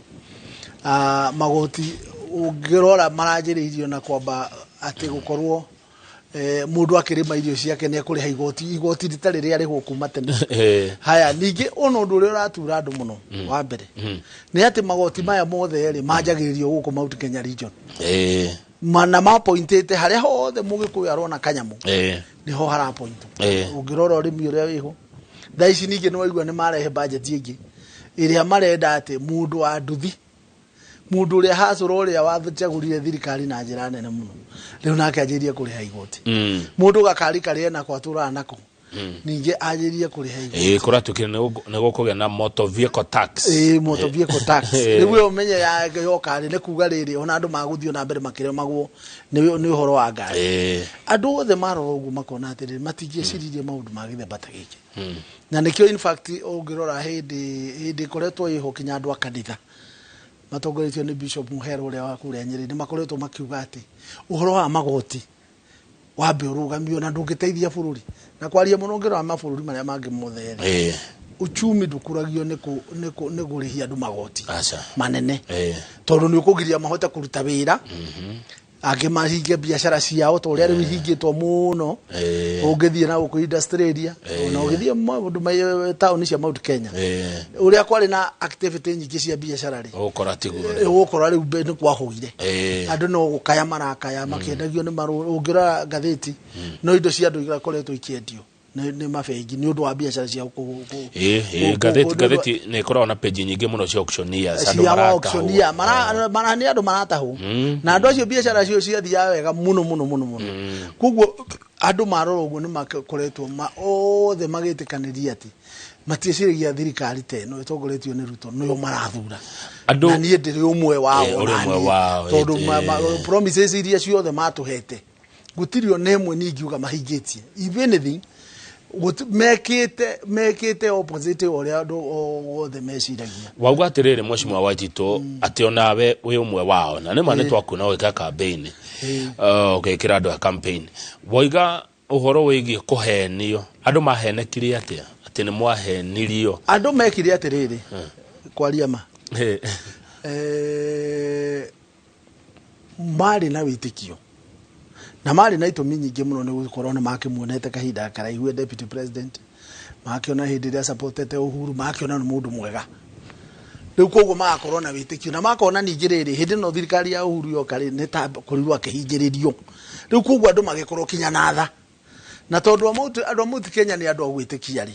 Magoti ũngĩrora maranjĩrĩirio na kwamba atĩ gũkorwo mũndũ akĩrĩma irio ciake nĩ ekũrĩha igoti, igoti rĩtarĩ rĩarĩhwo kuma tene. Haya, ningĩ ona ũndũ ũrĩa ũratura andũ mũno wa mbere nĩ atĩ magoti maya mothe rĩ manjagĩrĩrio gũkũ Mount Kenya region. Na mapointĩte harĩa hothe mũgĩkũyũ arona kanyamũ, nĩho harapointwo. Ũngĩrora ũrĩmi ũrĩa wĩho thaa ici, ningĩ nĩ waigua nĩ marehe budget ĩngĩ ĩrĩa marenda atĩ mũndũ wa nduthi, mũndũ ũrĩa hacũra, ũrĩa wacagũrire thirikari na njĩra nene mũno, rĩu nake anjĩrĩrie kũrĩha igoti. Mũndũ gakari karĩa enako atũraga nako, ningĩ anjĩrĩrie kũrĩha igoti. Ĩĩ, kũratuĩkire nĩ gũkũgĩa na motor vehicle tax. Ĩĩ, motor vehicle tax. Rĩu ĩyo ũmenye ya yoka rĩ, nĩ kuga rĩrĩ ona andũ magũthiĩ na mbere makĩremagwo nĩ ũhoro wa ngari. Andũ othe marora ũguo makona atĩrĩrĩ, matingĩeciririe maũndũ ma gĩthemba ta gĩkĩ. Na nĩkĩo in fact ũngĩrora hĩndĩ hĩndĩ ĩkoretwo ĩho kinya andũ a kanitha matongoretio nĩ Bishop Muhero ũrĩa wa kũrĩa Nyĩrĩ nĩ makoretwo makiuga atĩ ũhoro wa magoti wambe ũrũgamio na ndũngĩteithia bũrũri. Na kwaria mũno, ũngĩrora mabũrũri marĩa mangĩ mothe rĩ, uchumi ndũkũragio nĩ kũrĩhia andũ magoti Aca. manene, tondũ nĩ ũkũgiria mahote kũruta wĩra, angĩ mahinge biacara ciao ta ũrĩa rĩu ihingĩtwo mũno. Ũngĩthiĩ na gũkũ industry area, ona ũgĩthiĩ maũndũ taũni cia Mount Kenya, ũrĩa kwarĩ na activity nyingĩ cia biacara rĩ, Ũgũkora tiguo. Ũgũkora rĩu nĩ kwahũire. Andũ no gũkaya marakaya makĩendagio nĩ marũ. Ũngĩrora ngathĩti, no indo cia andũ irakoretwo ikĩendio nĩ mabengi nĩ ũndũ wa biacara ciao Ĩĩ, ngathĩti nĩ ĩkoragwo na page nyingĩ mũno cia auctioneers, andũ cia maratahwo. Auctioneer mara nĩ andũ maratahwo, na andũ acio biacara cio ciathiaga wega mũno mũno mũno mũno. Koguo andũ marora ũguo nĩ makoretwo othe magĩtĩkanĩria atĩ matiĩciragia thirikari ta ĩno ĩtongoretio nĩ Ruto nĩyo marathura. Na niĩ ndĩrĩ ũmwe wao. Ũrĩ ũmwe Ona niĩ. Wao, Tondũ promises iria ciothe matũhete, gũtirĩ ona ĩmwe ningiuga mahingĩtie. If anything, mekĩte opposite ũrĩa andũ othe meciragia. Wauga atĩrĩrĩ, mheshimiwa Waititũ, atĩ onawe wĩ ũmwe wao, na nĩma nĩ twakuona ũgĩka campaign, ũgĩkĩra andũ a campaign. Woiga ũhoro wĩgiĩ kũhenio, andũ mahenekire atĩa atĩ nĩ mwahenirio? Andũ mekire atĩrĩrĩ, kwaria ma, marĩ na wĩtĩkio na marĩ na itũmi nyingĩ mũno nĩ gũkorwo nĩ makĩmuonete kahinda karaihu e deputy president, makĩona hĩndĩ ĩrĩa supportete Uhuru, makĩona nĩ mũndũ mwega. Rĩu koguo magakorwo na wĩtĩkio na makona ningĩ rĩrĩ hĩndĩ ĩno thirikari ya Uhuru yoka rĩ, nĩ ta korirwo akĩhingĩrĩrio. Rĩu koguo andũ magĩkorwo kinya na tha, na tondũ andũ a Mount Kenya nĩ andũ a gwĩtĩkia rĩ,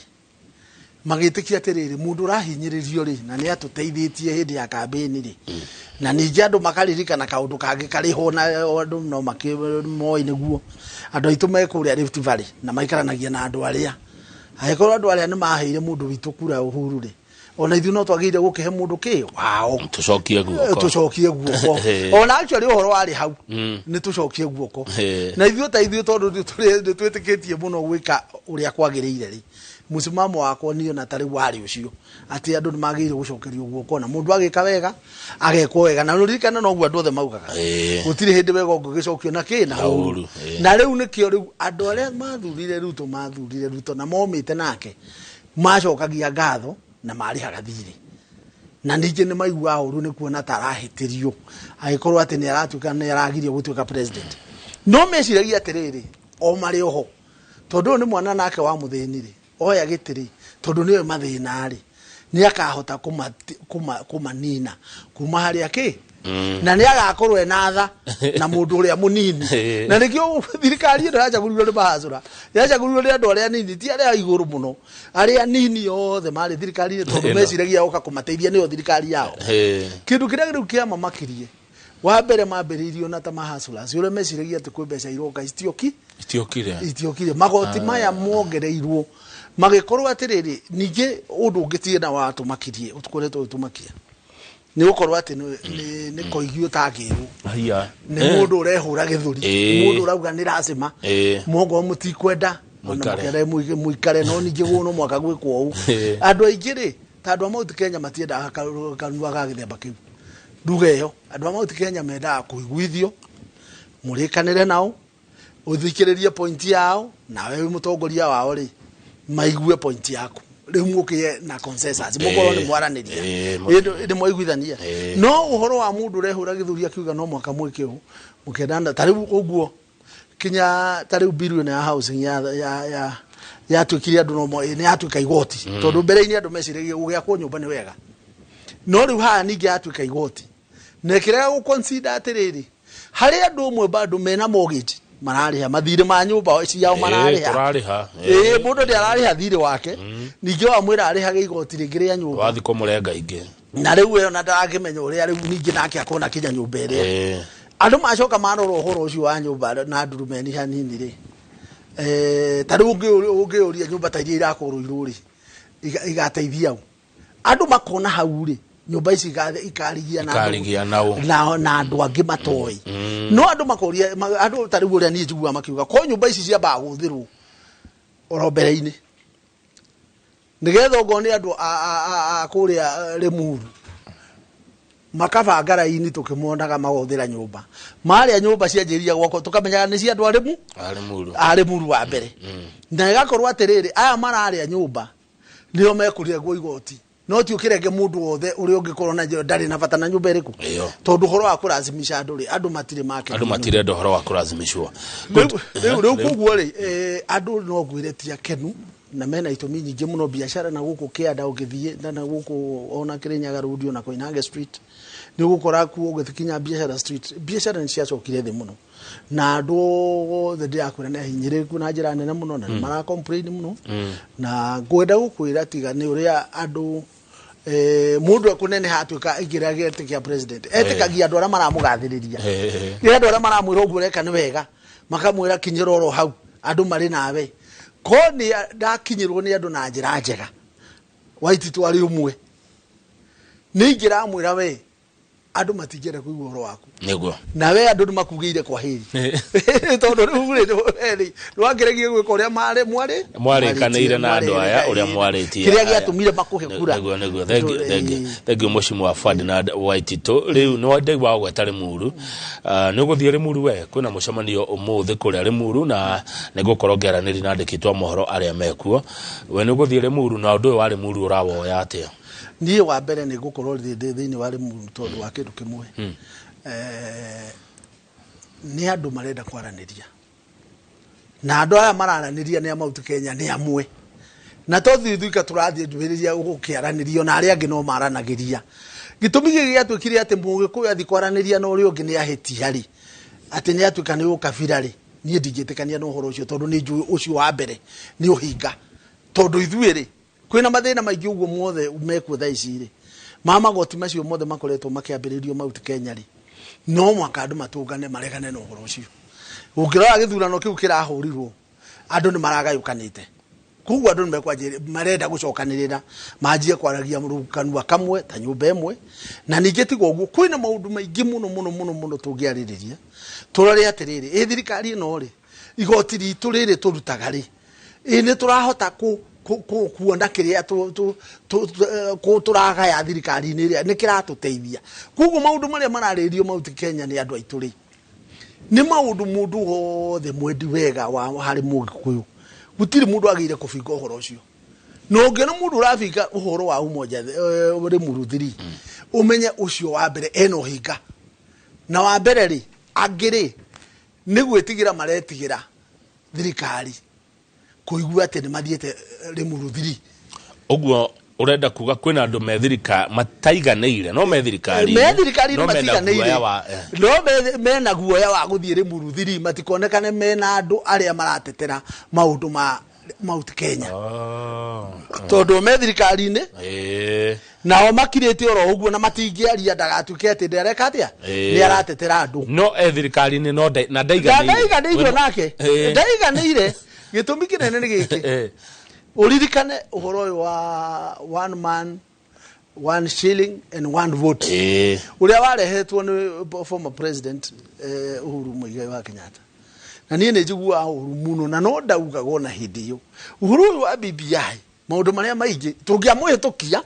magĩtĩkia atĩrĩrĩ, mũndũ ũrahinyĩrĩrio rĩ, na nĩ atũteithĩtie hĩndĩ ya kambĩni rĩ. Na ningĩ andũ makaririkana kaũndũ kangĩ karĩ ho, na andũ no makĩmoĩ nĩguo andũ aitũ me kũrĩa Rift Valley na maikaranagia na andũ arĩa, angĩkorwo andũ arĩa nĩ maheire mũndũ witũ kura Uhuru rĩ, ona ithuĩ no twagĩrĩire gũkĩhe mũndũ kĩ wao. Tũcokie guoko. Tũcokie guoko. Ona actually ũhoro warĩ hau nĩ tũcokie guoko. Na ithuĩ ta ithuĩ, tondũ nĩ twĩtĩkĩtie mũno gwĩka ũrĩa kwagĩrĩire rĩ, mũsimamo wakwa niĩ ona tarĩu warĩ ũcio atĩ andũ nĩ magĩrĩire gũcokerio guoko, na mũndũ agĩka wega agekwo wega. Na ũririkane noguo andũ othe maugaga, gũtirĩ hĩndĩ wega ũngĩgĩcokio na kĩ na Na ũru. ũru. Na rĩu nĩkĩo rĩu andũ arĩa mathurire Ruto na momĩte nake macokagia ngatho na marĩhaga thirĩ, na ningĩ nĩ maiguaga ũru nĩ kuona ta arahĩtĩrio agĩkorwo atĩ nĩ aratuĩka nĩ aragirio gũtuĩka president. No meciragia atĩrĩrĩ, o marĩ oho, tondũ ũyũ nĩ mwana nake wa mũthĩni rĩ, oya gĩtĩ rĩ, tondũ nĩoĩ mathĩna rĩ, nĩ akahota kũmanina kuma harĩa kĩ, na nĩ agakorwo ena tha na mũndũ ũrĩa mũnini. Na nĩkĩo thirikari ĩno yacagũrirwo nĩ mahacũra, yacagũrirwo nĩ andũ arĩa anini, ti arĩa a igũrũ mũno, arĩa anini othe marĩ thirikari-inĩ, tondũ Ĩno. meciragia oka kũmateithia nĩyo thirikari yao. Kĩndũ kĩrĩa rĩu kĩamamakirie, wa mbere mambĩrĩirio na ta mahacũras, ũrĩa meciragia atĩ kwĩ mbeca iroka, itioki. Itiokire. Itiokire. Magoti maya mongereirwo magĩkorwo atĩrĩrĩ, ningĩ ũndũ ũngĩ tie na watũmakirie, ũkoretwo ũgĩtũmakia, nĩ gũkorwo atĩ nĩ koigi ũtangĩrwo. Haiya. Nĩ mũndũ ũrehũra gĩthũri, mũndũ ũrauga nĩ lazima mwongorwo mũtikwenda ona Mũikare. mũkĩende mũikare, no ningĩ gũũ no mwaka gwĩkwo ũũ. Andũ aingĩ rĩ, ta andũ a Mount Kenya matiendaga kanua ga gĩthemba kĩu nduga ĩyo. Andũ a Mount Kenya mendaga kũiguithio, mũrĩkanĩre nao, ũthikĩrĩrie point yao, nawe wĩ mũtongoria wao rĩ, maigue point yaku, rĩu mũkĩe na consensus, mũkorwo nĩ mwaranĩria, nĩ mwaiguithania. No ũhoro wa mũndũ ũrehũra gĩthũri akiuga no mwaka mwĩke ũũ mũkĩendana, ta rĩu ũguo kinya ta rĩu bill ĩno ya housing ya yatuĩkire andũ no nĩ yatuĩka igoti, tondũ mbere-inĩ andũ meciragia gũgĩakwo nyũmba nĩ wega, no rĩu haha ningĩ yatuĩka igoti na ĩkĩrega gũconsider atĩrĩrĩ, Harĩ andũ amwe bado mena mortgage mararĩha mathirĩ ma nyũmba ciao mararĩha. Tũrarĩha. Ĩĩ, mũndũ nĩ ararĩha thirĩ wake, ningĩ wamwĩra arĩhage igoti rĩngĩ rĩa nyũmba. Wathi kũmũrenga ingĩ. Na rĩu we ona ndarakĩmenya ũrĩa rĩu ningĩ nake akona kinya nyũmba ĩrĩa. Andũ macoka marora ũhoro ũcio wa nyũmba na ndurumeni hanini rĩ, ta rĩu ũngĩũria nyũmba ta iria irakũrũirwo rĩ, igateithia ũ? Andũ makona hau rĩ, nyũmba ici ikarigia na andũ- Ikarigia na ũ? na andũ angĩ matoĩ. No andũ makoria andũ ta rĩu ũrĩa niĩ njiguaga makiuga ko nyũmba ici ciambaga gũthĩrwo oro mbere-inĩ, nĩgetha okorwo nĩ andũ a kũrĩa Limuru makabanga raini tũkĩmonaga magothĩra nyũmba marĩa nyũmba cianjĩrĩria gwakwo, tũkamenyaga nĩ cia andũ a Rimu A Limuru. A Limuru wa mbere, na ĩgakorwo atĩrĩrĩ, aya mararĩa nyũmba nĩo mekũrengwo igoti, no ti ũkĩrenge mũndũ wothe ũrĩa ũngĩkorwo na ndarĩ na bata na nyũmba ĩrĩkũ. Tondũ ũhoro wa kũracimisha andũ rĩ, andũ matirĩ make. Andũ matirenda ũhoro wa kũracimicwo. Rĩu koguo rĩ, andũ no ngwĩre ti akenu na mena itũmi nyingĩ mũno. Biacara na gũkũ kĩanda ũngĩthiĩ na gũkũ ona Kĩrĩnyaga Road, ona Koinange Street, nĩ ũgũkora kuo ũgĩkinya Biacara Street, biacara nĩ ciacokire thĩ mũno, na andũ othe ndĩrakwĩra nĩ ahinyĩrĩrĩku na njĩra nene mũno, na nĩ mara complain mũno. Na ngwenda gũkwĩra tiga nĩ ũrĩa andũ mũndũ ekũneneha atuĩka aingĩra gĩtĩ kĩa president, etĩkagia andũ arĩa maramũgathĩrĩria, nĩ andũ arĩa maramwĩra ũguo ũreka nĩ wega, makamwĩra kinyĩra oro hau, andũ marĩ nawe. Ko nĩ ndakinyĩrwo nĩ andũ na njĩra njega, Waititũ arĩ ũmwe, nĩ ingĩramwĩra we andũ matingĩenda kũigua ũhoro waku. Na we andũ nĩ makugĩire kwa hĩri, tondũ rĩu rĩ, we rĩ nĩwakĩregie gwĩka ũrĩa marĩ mwarĩ Mwarĩkanĩire na andũ aya ũrĩa mwarĩtie. Kĩrĩa gĩatũmire makũhe kura. Nĩguo, thank you, thank you, thank you, Mheshimiwa Ferdinand Waititũ. Rĩu nĩ ndaigua gweta Limuru. Nĩ ũgũthiĩ Limuru we? Kwĩna mũcemanio ũmũthĩ kũrĩa Limuru na nĩ ngũkorwo ngĩaranĩria na andĩki twa mohoro arĩa mekuo. We nĩ ũgũthiĩ Limuru? Na ũndũ ũyũ wa Limuru ũrawoya atĩa? Niĩ wa mbere nĩ ngũkorwo ndĩ thĩinĩ wa Limuru tondũ wa kĩndũ kĩmwe. Nĩ andũ marenda kwaranĩria, na andũ aya mararanĩria nĩ a Mount Kenya, nĩ amwe, na to ithuĩ tũrathiĩ ndũmĩrĩria gũkĩaranĩrio na arĩa angĩ no maranagĩria. Gĩtũmi gĩkĩ gĩatuĩkire atĩ mũgĩkũyũ athiĩ kwaranĩria na ũrĩa ũngĩ nĩ ahĩtia rĩ, atĩ nĩ atuĩka nĩ ũkabira rĩ, niĩ ndingĩtĩkania na ũhoro ũcio, tondũ nĩ njũĩ ũcio wa mbere nĩ ũhinga, tondũ ithuĩ rĩ, kwĩna mathĩna maingĩ ũguo mothe mekuo thaa ici rĩ, ma magoti macio mothe makoretwo makĩambĩrĩrio Mount Kenya rĩ, no mwaka andũ matũngane maregane na ũhoro ũcio. Ũngĩrora gĩthurano kĩu kĩrahũrirwo, andũ nĩ maragayũkanĩte, koguo andũ nĩ mekwanjĩrĩria marenda gũcokanĩrĩra manjie kwaragia kanua kamwe ta nyũmba ĩmwe. Na ningĩ tiga ũguo, kwĩna maũndũ maingĩ mũno mũno mũno mũno tũngĩarĩrĩria tũrore atĩrĩrĩ, ĩ thirikari ĩno rĩ, igoti ritũ rĩrĩ tũrutaga rĩ, ĩ nĩ tũrahota kuona kĩrĩa tũragaya thirikari-inĩ ĩrĩa nĩ kĩratũteithia? Koguo maũndũ marĩa mararĩrĩrio Mount Kenya nĩ andũ aitũ rĩ, nĩ maũndũ mũndũ wothe mwendi wega wa harĩ mũgĩkũyũ, gũtirĩ mũndũ agĩire kũbinga ũhoro ũcio. Na ũngĩona mũndũ ũrabinga ũhoro wa umoja Limuru 3, ũmenye ũcio wa mbere ena ũhinga. Na wa mbere rĩ, angĩ rĩ, nĩ gwĩtigĩra maretigĩra thirikari kũigua atĩ nĩ mathiĩte Limuru 3. Ũguo ũrenda kuga kwĩna andũ me thirikari mataiganĩire, no me thirikari me thirikari no mena matiganĩire guoya wa no mena guoya wa gũthiĩ Limuru 3 matikonekane mena andũ arĩa maratetera maũndũ ma Mount Kenya. Tondũ me thirikari-inĩ, nao makirĩte oro ũguo na matingĩaria ndagatuĩke atĩ ndareka atĩa, nĩ aratetera andũ. No e thirikari-inĩ no na ndaiganĩire. Ndaiganĩire nake. Ndaiganĩire, gĩtũmi kĩnene nĩ gĩkĩ. Ũririkane ũhoro ũyũ wa one man, one shilling and one vote, ũrĩa warehetwo nĩ former president Uhuru Muigai wa Kenyatta. Na niĩ nĩ njiguaga ũru mũno, na no ndaugaga ona hĩndĩ ĩyo, ũhoro ũyũ wa BBI, maũndũ marĩa maingĩ tũngĩamũhĩtũkia,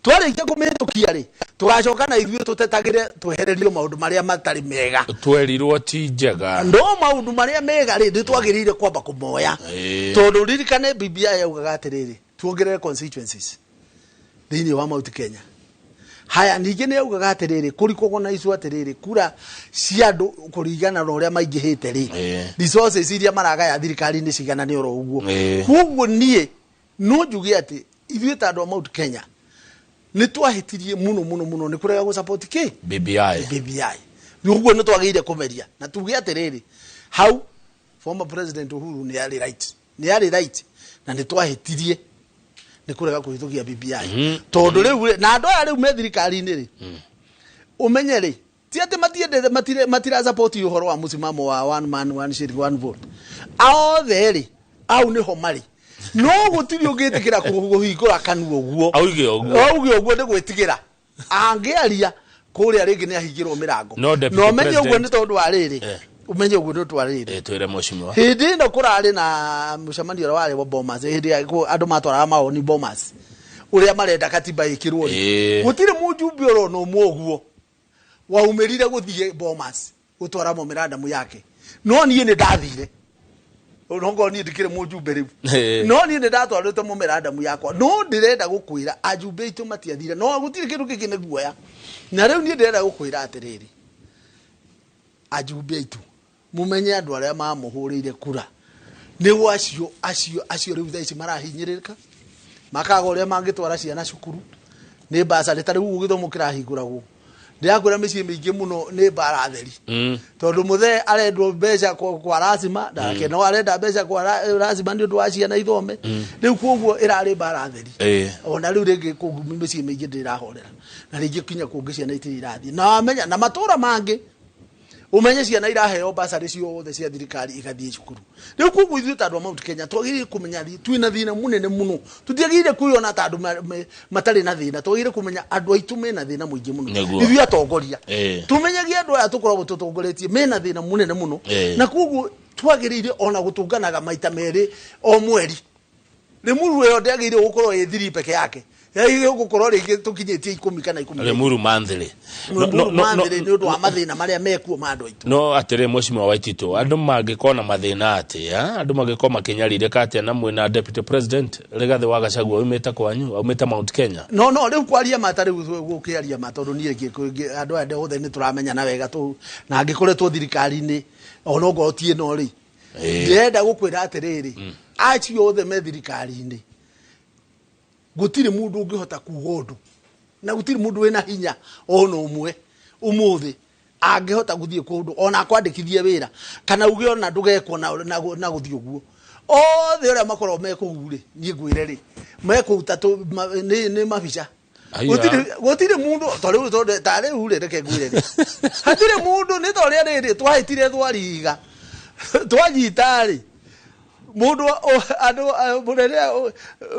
twarĩkia kũmĩhĩtũkia rĩ, tũgacoka na ithuĩ tũtetagĩre twehererio maũndũ marĩa matarĩ mega. Twerirwo ti njega. No maũndũ marĩa mega rĩ, nĩ twagĩrĩire kwamba kũmoya. Tondũ ririkane BBI yaugaga atĩrĩrĩ, tuongerere constituencies thĩinĩ wa Mount Kenya. Haya, ningĩ nĩ yaugaga atĩrĩrĩ, kũrikogwo na icu atĩrĩrĩ, kura cia andũ kũringana na ũrĩa maingĩhĩte rĩ, resources iria maragaya thirikari-inĩ ciganane oro ũguo. Koguo niĩ no njuge atĩ ithuĩ ta andũ a Mount Kenya nĩ twahĩtirie mũno mũno mũno nĩ kũrega gũ support kĩ BBI. BBI. Ũguo nĩ twagĩrĩire kũmeria na tuge atĩrĩrĩ, hau former president Uhuru nĩ arĩ right, nĩ arĩ right, na nĩ twahĩtirie nĩ kũrega kũhĩtũkia BBI. Tondũ rĩu na andũ aya rĩu me thirikari-inĩ rĩ, ũmenye rĩ, ti atĩ matiendete, matira support ũhoro wa mũsimamo wa one man one shilling one vote. Othe rĩ, au nĩho marĩ, no gũtirĩ ũngĩtĩkĩra kũhingũra kanua ũguo auge ũguo. Auge ũguo nĩ gwĩtigĩra angĩaria kũrĩa rĩngĩ nĩ ahingĩrwo mĩrango. No deputy Na ũmenye ũguo president nĩ tondũ wa rĩrĩ, ũmenye ũguo nĩ ũndũ wa rĩrĩ. Twĩre mheshimiwa. Hĩndĩ ĩno kũrarĩ na mũcemanio ũrĩa warĩ wa Bomas, hĩndĩ ya andũ matwaraga mawoni Bomas ũrĩa marenda katiba ĩkĩrwo rĩ, gũtirĩ mũjumbe orona ũmwe ũguo waumĩrire gũthiĩ Bomas gũtwara memorandum yake. No niĩ nĩ ndathire, nongorwo niĩ ndikĩrĩ mũjumbe rĩu, no niĩ nĩ ndatwarĩte memorandum yakwa. No ndĩrenda gũkwĩra ajumbe aitũ matiathire, no gũtirĩ kĩndũ kĩngĩ nĩ guoya. Na rĩu niĩ ndĩrenda gũkwĩra atĩrĩrĩ, ajumbe aitũ mumenye andũ arĩa mamũhũrĩire kura nĩguo acio acio acio rĩu thaa ici marahinyĩrĩrĩka, makaga ũrĩa mangĩtwara ciana cukuru nĩ basarĩ. Ta rĩu gĩthomo kĩrahingũragwo, ndĩrakwĩra mĩciĩ mĩingĩ mũno nĩ mbara theri, tondũ mũthee arendwo mbeca kwa lazima, nake no arenda mbeca kwa lazima nĩ ũndũ wa ciana ithome. Rĩu koguo ĩrarĩ mbara theri. Ona rĩu rĩngĩ kũngĩ mĩciĩ mĩingĩ ndĩrahorera, na rĩngĩ kinya kũngĩ ciana itirĩ irathiĩ. Na wamenya na matũra mangĩ umenye ciana iraheo basarĩ ciothe cia thirikari igathiĩ cukuru. Rĩu koguo ithuĩ ta andũ a Mount Kenya twagĩrĩire kũmenya twĩna thĩna mũnene mũno. Tũtiagĩrĩire kwĩona ta andũ matarĩ na thĩna, twagĩrĩire kũmenya andũ aitũ mena thĩna mũingĩ mũno. Ithuĩ atongoria tũmenyagie andũ aya tũkoragwo tũtongoretie mena thĩna mũnene mũno. Na koguo twagĩrĩire ona gũtũnganaga maita merĩ o mweri. Limuru ĩyo ndĩagĩrĩire gũkorwo ĩ thiri peke yake, yagĩrĩire gũkorwo rĩngĩ tũkinyĩtie 10 kana 10. Limuru monthly. Limuru monthly nĩ ũndũ wa mathĩna marĩa mekuo ma andũ aitũ. No atĩrĩ mheshimiwa Waititu, andũ mangĩkorwo na mathĩna atĩa, andũ mangĩkorwo makĩnyarirĩka atĩa na mwĩna deputy president Rigathĩ wa Gachagua aumĩte kwanyu, aumĩte Mount Kenya? No rĩu kwaria ma, ta rĩu gũkĩaria ma, tondũ niĩ andũ aya othe nĩ tũramenyana wega tũ, na angĩkoretwo thirikari-inĩ ona ongorwo ti ĩno rĩ, ndĩrenda gũkwĩra atĩrĩrĩ, acio othe me thirikari-inĩ gũtirĩ mũndũ ũngĩhota kuga ũndũ, na gũtirĩ mũndũ wĩna hinya ona ũmwe ũmũthĩ angĩhota gũthiĩ kũndũ ona akwandĩkithie wĩra kana uge ona ndũgekwo na gũthiĩ ũguo. Othe ũrĩa makoragwo me kũu rĩ, niĩ ngwĩre rĩ, me kũu ta nĩ mabica. Gũtirĩ mũndũ ta rĩu, tondũ ta rĩu rĩ, reke ngwĩre rĩ, hatirĩ mũndũ nĩ ta ũrĩa rĩrĩ twahĩtire twariga twanyita rĩ, mũndũ andũ mũnene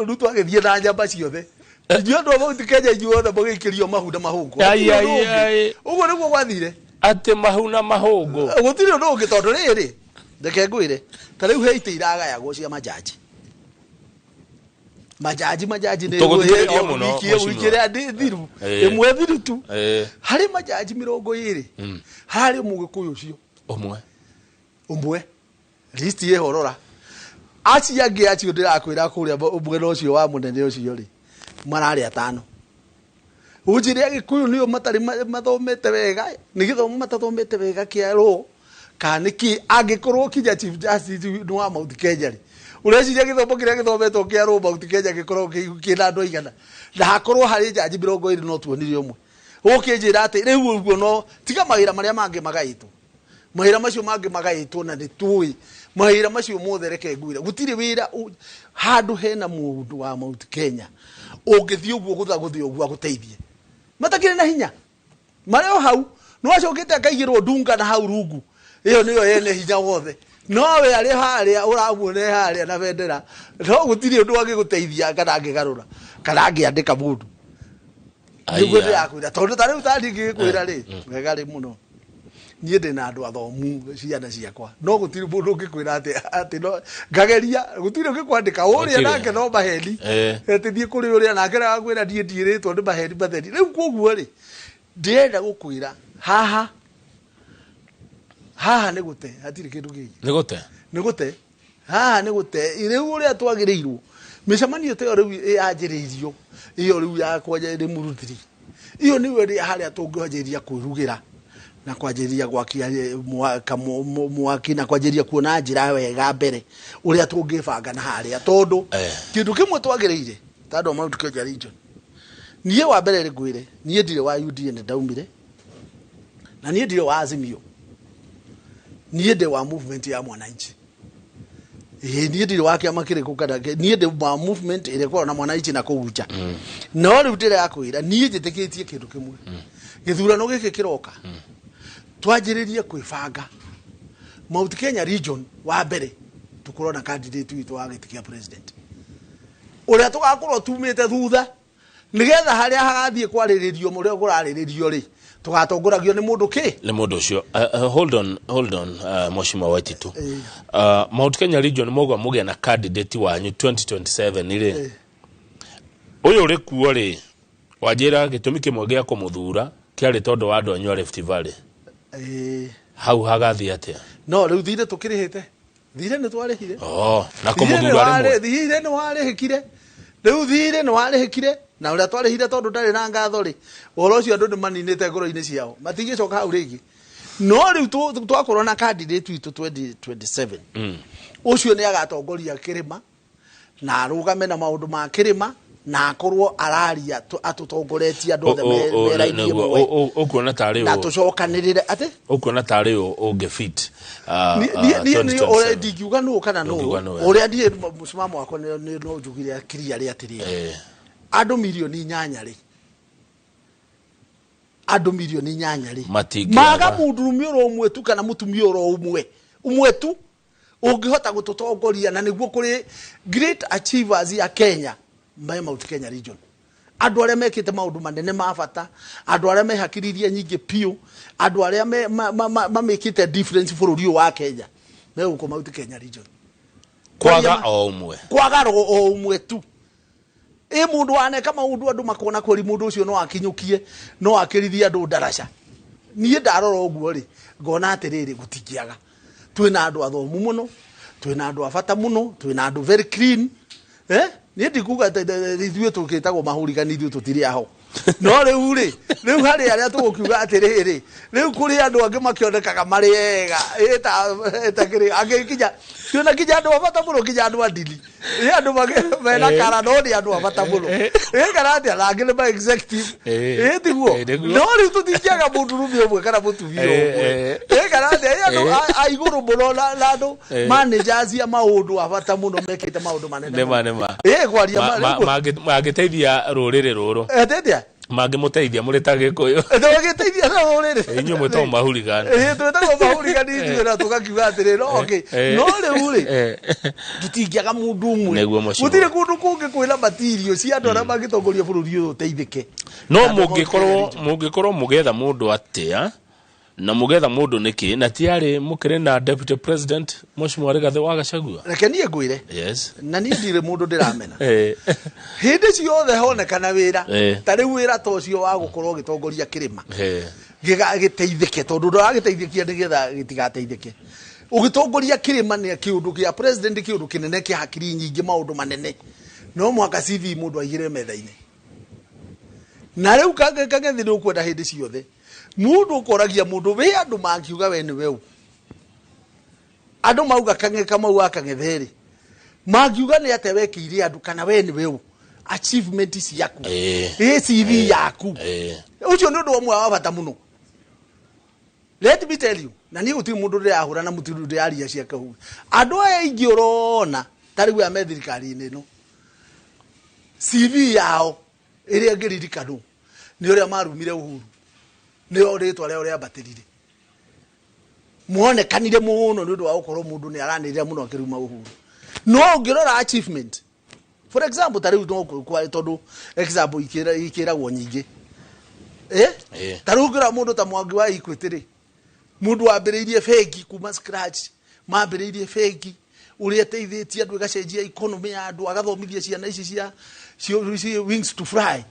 Ruto agĩthiĩ na nyamba ciothe, inyuĩ andũ a Mount Kenya inyuĩ othe mũgĩikĩrio mahu na mahũngũ. Ai, Gũtirĩ ai, ũndũ ũngĩ. ai. Ũguo nĩguo gwathire. Atĩ mahu na mahũngũ. Gũtirĩ ũndũ ũngĩ, tondũ rĩrĩ reke ngwĩre, ta rĩu he itĩ iragayagwo cia majaji, majaji majaji nĩ Tũgũthikĩrĩria mũno, wiki mheshimiwa. wiki ĩrĩa thiru ĩmwe thiru tu, harĩ majaji 20 hararĩ mũgĩkũyũ ũcio Ũmwe. Ũmwe list ĩho, rora acio angĩ acio ndĩrakwĩra kũrĩa mwena ũcio wa mũnene ũcio rĩ, mararĩ atano. Ũnjĩre agĩkũyũ nĩo matarĩ mathomete wega, nĩ gĩthomo matathomete wega kĩa law kana nĩkĩ? Angĩkorwo kinya chief justice nĩ wa Mount Kenya rĩ, ũreciria gĩthomo kĩrĩa gĩthometwo kĩa law Mount Kenya gĩkoragwo kĩna andũ aigana? Na hakorwo harĩ jaji 20 no tuonire ũmwe. Ũkĩnjĩra atĩ rĩu ũguo no tiga mawĩra marĩa mangĩ magaĩtwo, mawĩra macio mangĩ magaĩtwo, na nĩ tũĩ mawĩra macio mothe. Reke ngwĩre gũtirĩ wĩra handũ hena mũndũ wa Mount Kenya ũngĩthiĩ ũguo gũthagũthĩ ũguo agũteithie, matakĩrĩ na hinya marĩ o hau. No acokete akaigĩrwo ndunga na hau rungu, ĩyo nĩyo yene hinya wothe, nowe arĩ harĩa ũramuona harĩa na bendera, no gũtirĩ ũndũ angĩgũteithia kana angĩgarũra kana angĩandĩka mũndũ. Nĩguo ndĩrakwĩra, tondũ ta rĩu tani ngĩgĩkwĩra rĩ wega rĩ mũno, niĩ ndĩ na andũ athomu ciana ciakwa, no gũtirĩ mũndũ ũngĩkwĩra atĩ no ngageria, gũtirĩ ũngĩkwandĩka ũrĩa Gũtirĩ. Nake no maheni. Atĩ thiĩ kũrĩ ũrĩa nake nagakwĩra niĩ ndiĩrĩtwo, nĩ maheni matheri. Rĩu koguo rĩ, ndĩrenda gũkwĩra haha haha nĩ gũte, hatirĩ kĩndũ kĩngĩ. Nĩ gũte. Nĩ gũte haha, nĩ gũte. Rĩu ũrĩa twagĩrĩirwo mĩcemanio ta ĩyo rĩu yanjĩrĩirio, ĩyo rĩu ya kwanja Limuru 3, ĩyo nĩyo ĩrĩa harĩa tũngĩanjĩrĩria kwĩrugĩra na kwanjĩrĩria gwakia mwaki na kwanjĩrĩria kuona njĩra wega mbere ũrĩa tũngĩbanga na harĩa, tondũ kĩndũ kĩmwe twagĩrĩire ta andũ a Mount Kenya region, niĩ wa mbere rĩ ngwĩre, niĩ ndirĩ wa UDA, nĩ ndaumire Na niĩ ndirĩ wa Azimio, niĩ ndĩ wa movement ya Mwananchi. Ĩĩ, niĩ ndirĩ wa kĩama kĩrĩkũ kana niĩ ndĩ wa movement ĩrĩa ĩkoragwo na Mwananchi na kũu nja. No rĩu ndĩrakwĩra, niĩ njĩtĩkĩtie kĩndũ kĩmwe, gĩthurano gĩkĩ kĩroka twanjĩrĩrie kwĩbanga. Mount Kenya region wa mbere tũkorwo na candidate witũ wa gĩtĩ kĩa president, ũrĩa tũgakorwo tumĩte thutha, nĩgetha harĩa hagathiĩ kwarĩrĩrio, mũrĩa kũrarĩrĩrio rĩ, tũgatongoragio nĩ mũndũ kĩ. Nĩ mũndũ ũcio. Hold on, hold on, Mheshimiwa Waititu. Mount Kenya region mogwa mũgĩa na candidate wanyu 2027 rĩ, ũyũ ũrĩ kuo rĩ, wanjĩra gĩtũmi kĩmwe gĩa kũmũthura kĩarĩ tondũ wa andũ anyu a Rift Valley. Hau hagathiĩ atĩa? No rĩu thirĩ tũkĩrĩhĩte, thirĩ nĩ twarĩhire. Oh, na kũmũthura rĩmwe. Thirĩ nĩ warĩhĩkire, rĩu thirĩ nĩ warĩhĩkire, na ũrĩa twarĩhire, tondũ ndarĩ na ngatho rĩ, ũhoro ũcio andũ nĩ maninĩte ngoro-inĩ ciao, matingĩcoka hau rĩngĩ. No rĩu twakorwo na candidate witũ 2027, ũcio nĩ agatongoria kĩrĩma na arũgame na maũndũ ma kĩrĩma na akorwo araria atũtongoretie andũ othe me raini ĩmwe. Ũkuona tarĩ na tũcokanĩrĩre atĩ Ũkuona tarĩ ũngĩ fit Niĩ 2027? Ũrĩa ndingiuga nũ kana nũ. Ndũngiuga nũ, eh. Ũrĩa niĩ mũsimamo wakwa nĩ no njugire clear rĩ atĩrĩrĩ, andũ 8 milioni rĩ, andũ 8 milioni rĩ, Matingĩaga. Maga mũndũrũme oro ũmwe tu kana mũtumia oro ũmwe ũmwe tu ũngĩhota gũtũtongoria, na nĩguo kũrĩ great achievers ya Kenya me Mount Kenya region, andũ arĩa mekĩte maũndũ manene ma bata, andũ arĩa mehakiririe nyingĩ piũ, andũ arĩa mamĩkĩte difference bũrũri ũyũ wa Kenya me gũkũ Mount Kenya region. Kwaga o ũmwe. Kwaga o ũmwe tu. Ĩ mũndũ waneka maũndũ andũ makona kweri mũndũ ũcio no akinyũkie, no akĩrithie andũ ndaraca. Niĩ ndarora ũguo rĩ, ngona atĩrĩrĩ, gũtingĩaga. Twĩna andũ athomu mũno, twĩna andũ a bata mũno, twĩna andũ very clean, eh? Niĩ ndikuga ithuĩ tũkĩtagwo mahũrigani, ithuĩ tũtirĩ aho. No rĩu rĩ, rĩu harĩ arĩa tũgũkiuga atĩrĩrĩ, rĩu kũrĩ andũ angĩ makĩonekaga marĩ ega ĩta kĩrĩ angĩ, kinya twĩna kinya andũ a bata mũno, kinya andũ a ndini ĩ andũ mena kara, no nĩ andũ a bata mũno ĩ kana atĩa, na angĩ nĩ ma executive. Ĩ tiguo? Nĩguo. No rĩu tũtingĩaga mũndũrũme ũmwe kana mũtumia ũmwe ĩ kana atĩa, ĩ andũ a igũrũ mũno na andũ managers a maũndũ a bata mũno mekĩte maũndũ manene Nĩma. mũno. Nĩma. Ĩ kwaria Mangĩteithia rũrĩrĩ rũrũ. Atĩtia? Mangĩmũteithia mũrĩ ta Gĩkũyũ. Tũgĩteithia na rũrĩrĩ. Inyuĩ mwĩtagwo mahurigani. Ĩ twĩtagwo mahurigani ithuĩ, na tũgakiuga atĩrĩ, no okay, no rĩu rĩ, tũtingĩaga mũndũ ũmwe. Nĩguo, mheshimiwa. Gũtirĩ kũndũ kũngĩ kwĩna material cia andũ arĩa mangĩtongoria bũrũri ũyũ ũteithĩke. No Na andũ a Mount mũngĩkorwo Kenya. Mũngĩkorwo mũgetha mũndũ atĩa na mũgetha mũndũ nĩkĩ, na tiarĩ mũkĩrĩ na deputy president, Mheshimiwa Rigathĩ wa Gachagua? Reke niĩ ngwĩre, na niĩ ndirĩ mũndũ ndĩramena. Hĩndĩ ciothe honekana wĩra, ta rĩu wĩra ta ũcio wa gũkorwo ũgĩtongoria kĩrĩma gĩteithĩke, tondũ ndũragĩteithĩkia nĩgetha gĩtigateithĩke. Ũgĩtongoria kĩrĩma nĩ kĩũndũ kĩa president, kĩũndũ kĩnene kĩa hakiri nyingĩ, maũndũ manene, no mũhaka CV mũndũ aigĩre metha-inĩ. Na rĩu Kang'ethi nĩ ũkwenda hĩndĩ ciothe mũndũ ũkoragia mũndũ wĩ andũ mangiuga we nĩ we ũ. Andũ mauga Kang'e Kamau wa Kang'ethe-rĩ, mangiuga nĩ atĩa wekĩire andũ, kana we nĩ we ũ, achievement ciaku, ĩ CV yaku. Ũcio nĩ ũndũ ũmwe wa bata mũno, let me tell you. Na niĩ gũtirĩ mũndũ ndĩrahũra na mũtirĩ ndĩraria ciake hau. Andũ aya aingĩ ũrona ta rĩu aya me thirikari-inĩ ĩno, CV yao ĩrĩa ĩngĩririkanwo nĩ ũrĩa marumire Uhuru, nĩo rĩtwa rĩao rĩambatĩrire, muonekanire mũno nĩ ũndũ wa gũkorwo mũndũ nĩ aranĩrĩra mũno akĩruma Uhuru. No ũngĩrora achievement, for example, ta rĩu no tondũ example ikĩragwo nyingĩ, eh? Ta rĩu ũngĩrora mũndũ ta Mwangi wa Equity rĩ, mũndũ wambĩrĩirie bengi kuma scratch, mambĩrĩirie bengi ũrĩa ĩteithĩtie andũ ĩgacenjia economy ya andũ, agathomithia ciana ici cia wings to fly,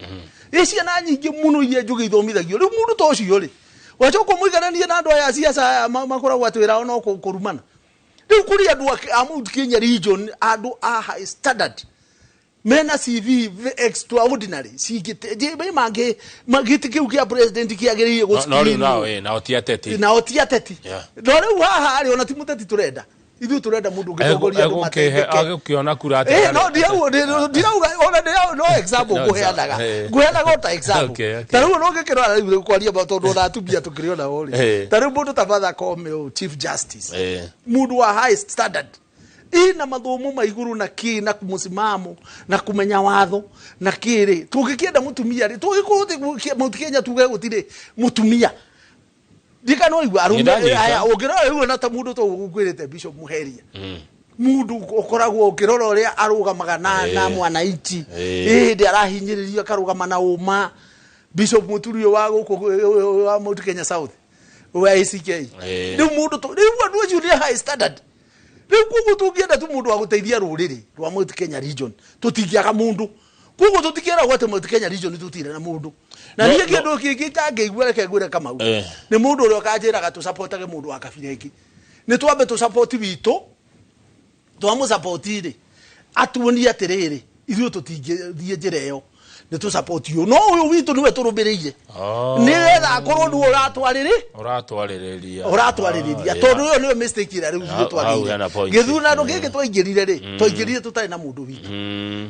ĩ ciana nyingĩ mũno iria njũgĩ ithomithagio. Rĩu mũndũ ta ũcio rĩ, wacoka ũmũigananie na andũ aya a ciaca aya makoragwo atĩ wĩra wao no kũrumana. Rĩu kũrĩ andũ a Mount Kenya region, andũ a high standard mena CV extraordinary cingĩ mangĩ gĩtĩ kĩu kĩa president kĩagĩrĩire No rĩu gũ-screen. Nao nao ti ateti. Nao ti ateti. No rĩu haha rĩ, ona ti mũteti tũrenda. Ithuĩ tũrenda mũndũ ũngĩtongoria andũ mateithĩke. Agũkĩona kura atĩa? No ndirauga ndirauga ona ndirauga no example No ngũheanaga. example, eh. Ngũheanaga o ta example. Okay. Ta rĩu no ũngĩkĩrora rĩu kwaria ma tondũ ona atumia tũkĩrĩ ona o rĩ. Ta rĩu mũndũ ta Martha Koome ũyũ, Chief Justice. Mũndũ wa high standard ina mathomo ma igũrũ na kĩ na mũsimamo na kũmenya watho na kĩ rĩ, tũngĩkĩenda mũtumia rĩ, tũngĩkorwo Mount Kenya tuge gũtirĩ mũtumia ndikana igua arũme. Nĩndanyita. Aya, ũngĩrora rĩu ona ta mũndũ ta ũguo ngwĩrĩte Bishop Muheria, mũndũ ũkoragwo ũkĩrora ũrĩa arũgamaga na mwananchi, hĩndĩ arahinyĩrĩrio akarũgama na ũma. Bishop Muturi ũyũ wa gũkũ wa Mount Kenya South wa ACK. Rĩu mũndũ rĩu andũ acio nĩ high standard. Rĩu koguo tũngĩenda tu mũndũ wa gũteithia rũrĩrĩ rwa Mount Kenya region, tũtingĩaga mũndũ. Koguo tũtikĩragwo atĩ Mount Kenya region tũtirĩ na mũndũ na No, niĩ no. kĩndũ kĩngĩ itangĩigua, reke ngwĩre Kamau, nĩ mũndũ ũrĩa ũkanjĩraga tũcapotage mũndũ wa kabira ĩngĩ. Nĩ twambe tũcapoti witũ, twamũcapoti rĩ, atuonie atĩrĩrĩ, ithuĩ tũtingĩthiĩ njĩra ĩyo, nĩ tũcapoti ũyũ, no ũyũ witũ nĩwe tũrũmĩrĩire, nĩgetha akorwo nĩwe ũratwarĩrĩ Ũratwarĩrĩria. Ũratwarĩrĩria, tondũ ĩyo nĩyo mistake ĩrĩa rĩu ithuĩ Hau twagĩire. hena point. Gĩthurano gĩkĩ twaingĩrire rĩ, twaingĩrire tũtarĩ na mũndũ witũ.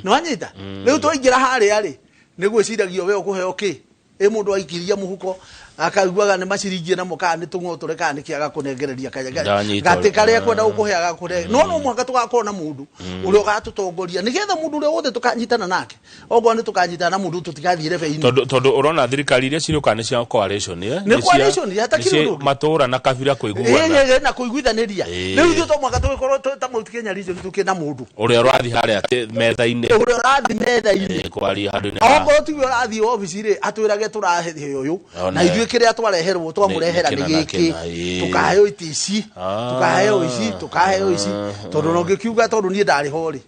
Nĩ wanyita? Rĩu twaingĩra harĩa rĩ, nĩ gwĩciragio we ũkũheo kĩ. Ĩ mũndũ aikiria mũhuko akaiguaga nĩ maciringie namo, kana nĩ tũng'otore, kana nĩ kĩaga kũnengereria Ndanyita. gatĩ karĩa kwenda gũkũhe agakũhe. No mũhaka tũgakorwo na mũndũ ũrĩa ũgatũtongoria, nĩgetha mũndũ ũrĩa wothe tũkanyitana nake, okorwo nĩ tũkanyitana na mũndũ, tũtigathiĩ rebe-inĩ. Tondũ ũrona thirikari iria cirĩũka nĩ cia coalition, eh? Nĩ coalition, hatakĩrĩ nĩ cia ũndũ ũngĩ. Matũũra na kabira kũiguana. Na kũiguithanĩria. Rĩu ithuĩ to mũhaka tũgĩkorwo ta Mount Kenya region tũkĩ na mũndũ ũrĩa ũrathiĩ harĩa metha-inĩ, ũrĩa ũrathiĩ metha-inĩ. Kwaria handũ-inĩ ha Okorwo tiwe ũrathiĩ obici rĩ, atwĩrage tũrahe ũyũ Ona na ithuĩ kĩrĩa twareherwo twamũrehera nĩ nĩ kĩna na gĩkĩ, kĩna, ĩĩ. tũkaheo itĩ ici, tũkaheo ici, tũkaheo ici, tondũ no ngĩkiuga tondũ niĩ ndarĩ ho rĩ,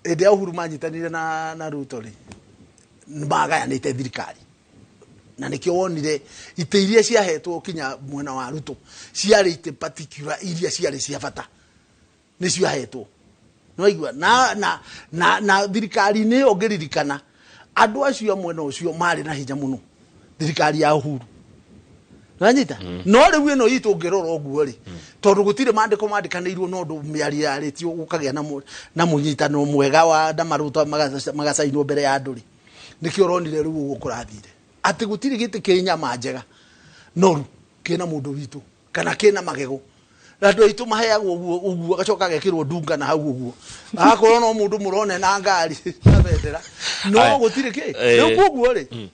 hĩndĩ ya Uhuru manyitanire na Ruto rĩ, nĩ magayanĩte thirikari, na nĩkĩo wonire itĩ iria ciahetwo kinya mwena wa Ruto ciarĩ itĩ particular iria ciarĩ cia bata nĩ ciahetwo. Nĩwaigua? Na thirikari-inĩ ĩyo ngĩririkana andũ acio a mwena ũcio marĩ na hinya mũno, thirikari ya Uhuru. Nanyita? No rĩu ĩno itũ ũngĩrora ũguo rĩ, tondũ gũtirĩ mandĩko mandĩkanĩirwo, no ũndũ mĩario yarĩtio gũkagĩa na mũnyitano mwega wa na marũtwa magacainwo mbere ya andũ rĩ, nĩkĩo ũronire rĩu ũguo kũrathire atĩ gũtirĩ gĩtĩ kĩ nyama njega noru kĩna mũndũ witũ kana kĩna magego. Na andũ aitũ maheagwo ũguo ũguo, agacoka agekĩrwo ndunga na hau ũguo, agakorwo no mũndũ mũrone na ngari na bendera, no Aya. gũtirĩ kĩ. Rĩu koguo rĩ,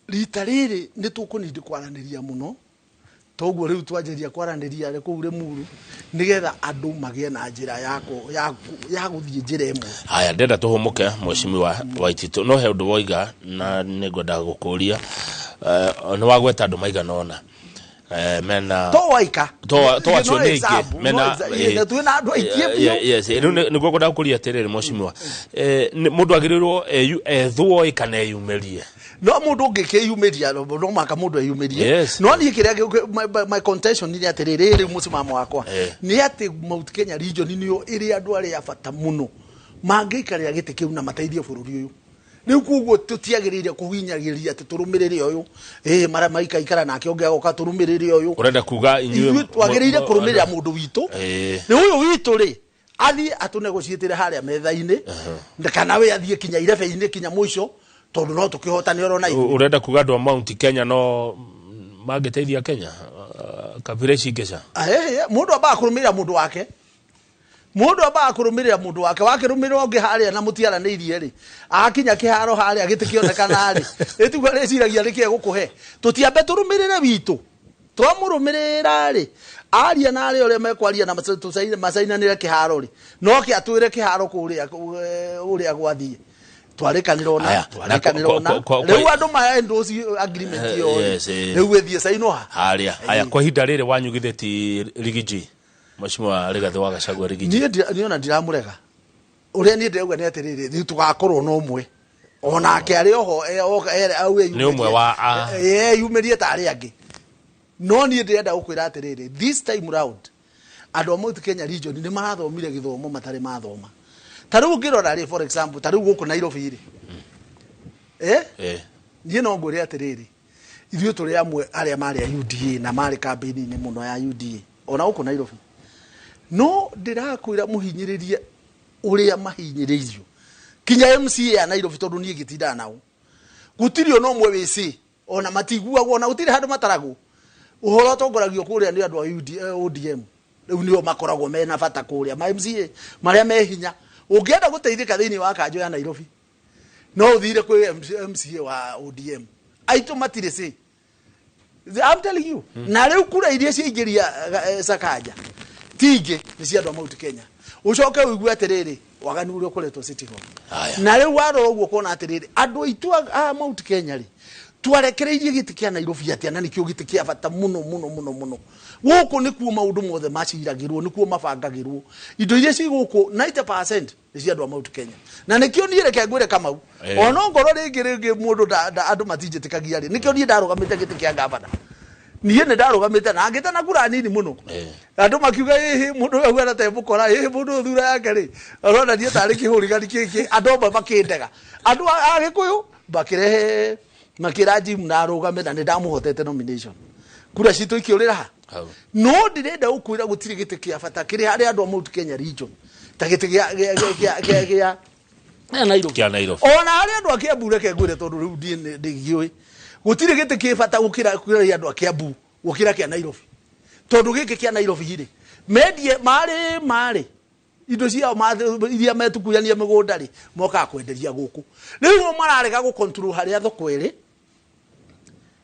rita rĩrĩ nĩ tũkũnindi kwaranĩria mũno, toguo rĩu twanjĩria kwaranĩria rĩ kũu Rĩmuru, nĩgetha andũ magĩe na njĩra ya gũthiĩ njĩra ĩmwe. Haya, ndenda tũhũmũke, mheshimiwa Waititũ, no he ũndũ woiga na nĩ ngwenda gũkũria. Nĩ wagweta andũ maigana ũna mena To waika. To acio nĩ aingĩ mena Twĩna andũ aingĩ biũ. Yes, rĩu nĩguo ngwenda gũkũria atĩrĩrĩ, mheshimiwa, mũndũ agĩrĩirwo ethwo kana eyumĩrie? No mũndũ ũngĩkĩyumĩria, no mũhaka mũndũ eyumĩrie. No niĩ kĩrĩa my contention nĩ atĩrĩrĩ, rĩu mũsimamo wakwa nĩ atĩ Mount Kenya region nĩyo ĩrĩ andũ arĩa a bata mũno mangĩikarĩra gĩtĩ kĩu na mateithie bũrũri ũyũ. Rĩu koguo tũtiagĩrĩire kũhinyagĩrĩria atĩ tũrũmĩrĩre ũyũ ĩ mara maikaikara nake ũngĩ agoka tũrũmĩrĩre ũyũ. Ũrenda kuga inyuĩ Ithuĩ twagĩrĩire kũrũmĩrĩra mũndũ witũ. Nĩ ũyũ witũ rĩ, athiĩ atũnegociĩtĩre harĩa metha-inĩ, kana we athiĩ kinya irebe-inĩ kinya mũico, tondũ no tũkĩhotane oro na ithuĩ. Ũrenda kuga andũ a Mount Kenya no mangĩteithia Kenya, kabira ici ingĩ ca? Mũndũ ambaga kũrũmĩrĩra mũndũ wake, mũndũ ambaga kũrũmĩrĩra mũndũ wake, wakĩrũmĩrĩra ũngĩ harĩa na mũtiaranĩirie rĩ, akinya kĩharo harĩa gĩtĩ kĩonekana rĩ, ĩtiguo rĩciragia nĩkĩ egũkũhe. Tũtiambe tũrũmĩrĩre witũ, twamũrũmĩrĩra rĩ, aria na arĩa ũrĩa mekwaria na macainanĩre kĩharo rĩ, no kĩ atwĩre kĩharo kũrĩa ũrĩa gwathiĩ twarĩkanĩra ona Aya, na twarĩkanĩra ona rĩu andũ ma endorse agreement ĩyo rĩ, rĩu ĩthiĩ cainwo ha Harĩa haya, kwa ihinda rĩrĩ wanyugithĩti Rigiji, mheshimiwa Rigathĩ wa Gachagua, Rigiji? Niĩ ona ndiramũrega. Ũrĩa niĩ ndĩrauga nĩ atĩrĩrĩ, rĩu tũgakorwo na ũmwe onake arĩ oho au Nĩ ũmwe wa eyumĩrie ta arĩa angĩ. No niĩ ndĩrenda gũkwĩra atĩrĩrĩ, this time round andũ a Mount Kenya region nĩ marathomire gĩthomo matarĩ mathoma. Ta rĩu ũngĩrora rĩ, for example, ta rĩu gũkũ Nairobi rĩ, niĩ no ngwĩre atĩrĩrĩ, ithuĩ tũrĩ amwe arĩa marĩ a UDA na marĩ kambĩini-inĩ mũno ya UDA ona gũkũ Nairobi. No ndĩrakwĩra mũhinyĩrĩrie ũrĩa mahinyĩrĩirio kinya MCA ya Nairobi tondũ niĩ ngĩtindaga nao gũtirĩ ona ũmwe wĩ C ona matiguagwo ona gũtirĩ handũ mataragwo ũhoro ũtongoragio kũrĩa nĩ andũ a ODM rĩu nĩo makoragwo mena bata kũrĩa ma MCA marĩa me hinya ũngĩenda gũteithĩka thĩinĩ wa kanjũ ya Nairobi no ũthire kwĩ MCA wa ODM aitũ matirĩ C. I'm telling you. Na rĩu kura iria ciaingĩria Sakaja tingĩ nĩ cia andũ a Mount Kenya ũcoke ũigue atĩrĩrĩ waganu ũrĩa ũkoretwo City Hall. Na rĩu warora ũguo ũkona atĩrĩrĩ andũ aitũ a Mount Kenya rĩ twarekereirie gĩtĩ kĩa Nairobi atĩa na nĩkĩo gĩtĩ kĩa bata mũno mũno mũno mũno gũkũ nĩkuo maũndũ mothe maciragĩrwo nĩkuo mabangagĩrwo indo iria ci gũkũ 90% nĩ cia andũ a Mount Kenya na nĩkĩo niĩ reke ngwĩre Kamau ona ngorwo rĩngĩ mũndũ andũ matinjĩtĩkagia rĩ nĩkĩo niĩ ndarũgamĩte gĩtĩ kĩa gavana niĩ nĩ ndarũgamĩte na ngĩte na kura nini mũno andũ makiuga ĩhĩ mũndũ ũyũ auga ta mũkora ĩhĩ mũndũ ũyũ thura yake rĩ arona niĩ tarĩ kĩhũrigani kĩkĩ andũ amwe makĩndega andũ a Gĩkũyũ makĩrehe makĩra Jim na arũgame na nĩ ndamũhotete nomination kura citũ ikĩũrĩra ha no ndĩrenda gũkwĩra gũtirĩ gĩtĩ kĩa bata kĩrĩ harĩ andũ a Mount Kenya region ta gĩtĩ gĩa Nairobi ona harĩ andũ a Kiambu reke ngwĩre tondũ rĩu ndiĩ ndingĩũĩ gũtirĩ gĩtĩ kĩ bata gũkĩra andũ a Kiambu gũkĩra kĩa Nairobi tondũ gĩkĩ kĩa Nairobi rĩ mendie marĩ indo ciao iria metukuyania mĩgũnda rĩ mokaga kwenderia gũkũ rĩu o mararega gũ control harĩa thoko ĩrĩ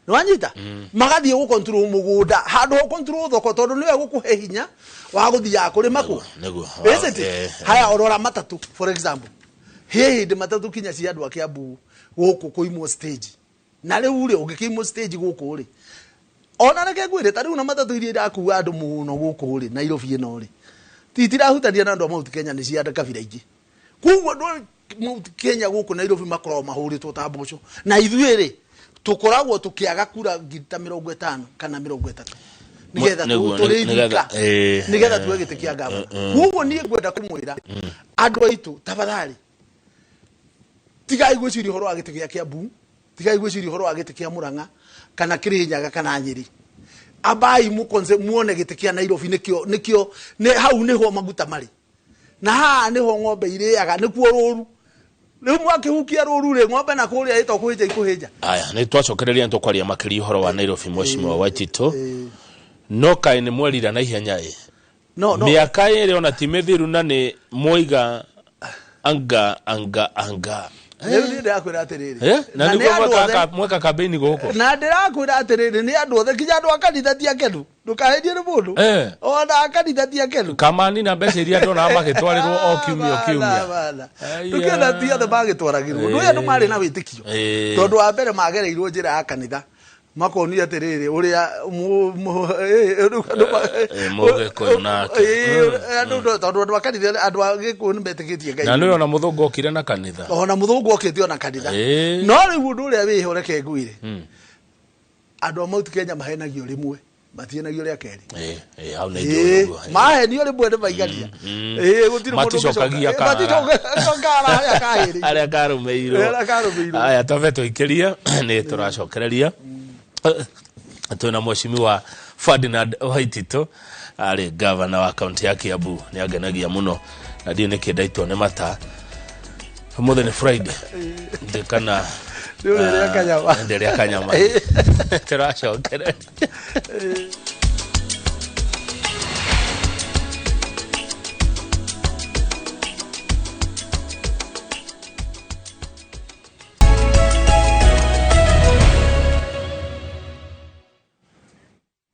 nĩwanyita magathiĩ gũ control mũgũnda handũ ho control thoko tondũ nĩwe gũkũhe hinya wa gũthiaga kũrĩma kũ haya orora matatũ for example he hĩndĩ matatũ kinya cia andũ a Kiambu gũkũ kũimwo stage na rĩu rĩ ũngĩkĩimwo stage gũkũ rĩ ona reke ngwĩre ta rĩu na matatũ iria irakua andũ mũno gũkũ rĩ Nairobi ĩno rĩ titirahutania na andũ a Mount Kenya nĩ cia kabira ingĩ koguo andũ a Mount Kenya gũkũ Nairobi makoragwo mahũrĩtwo ta mboco na ithuĩ rĩ tũkoragwo tũkĩaga kura ngiri ta 50 kana 30 nĩgetha tũrĩithika nĩgetha tuwe gĩtĩ kĩa gavana koguo niĩ ngwenda kũmwĩra andũ aitũ tafadhali tigai gwĩciria ũhoro wa gĩtĩ gĩa Kiambu tigai gwĩciria ũhoro wa gĩtĩ kĩa Murang'a kana Kirinyaga kana Nyĩrĩ abai mukonze muone gĩtĩ kĩa Nairobi nĩkĩo nĩ hau nĩho maguta marĩ na haha nĩho ng'ombe irĩaga nĩkuo rũru rĩu mwakĩhukia rũru rĩ ng'ombe na kũrĩa ĩto kũhĩnja ikũhĩnja. Aya nĩ twacokereria nĩ tũkwaria makĩria ũhoro wa Nairobi mheshimiwa Waititũ no kaĩ nĩ mwerira na ihenya ĩ no mĩaka ĩrĩ ona ti mĩthiru na nĩ mwoiga anga anga anga rĩu niĩ ndĩrakwĩra atĩrĩrĩ na nĩguo mweka campaign gũkũ na ndĩrakwĩra atĩrĩrĩ nĩ andũ othe kinya andũ a kanitha ti akenu ndũkahĩtie nĩ mũndũ ona a kanitha ti akenu kamani na mbeca iria ndonaga magĩtwarĩrwo o kiumia o kiumia ndũkĩona ti othe magĩtwaragĩrwo nĩ andũ marĩ na wĩtĩkio tondũ wa mbere magereirwo njĩra ya kanitha makonio atĩrĩrĩ ũrĩa Mũgĩkũyũ nake tondũ andũ a kanitha andũ a Gĩkũyũ nĩ metĩkĩtie Ngai na nĩ ona mũthũngũ okire na kanitha ona mũthũngũ okĩte ona kanitha no rĩu ũndũ ũrĩa wĩho reke ngwĩre andũ a Mount Kenya mahenagio rĩmwe matienagio rĩa kerĩ hau nĩ njũĩ ũguo mahenio rĩmwe nĩ maigania gũtirĩ mũndũ maticokagia kara harĩa kahĩrĩirwo harĩa karũmĩirwo aya twambe tũikĩrie nĩ tũracokereria twĩna mheshimiwa Ferdinand Waititũ arĩ gavana wa kaunti ya Kiambu nĩ angenagia mũno na ndiũ nĩkĩ ndaitwo nĩ mata ũmũthĩ nĩ Friday ndĩkana nĩ ũrĩrĩa kanyama ndĩrĩa kanyama tũracokereria.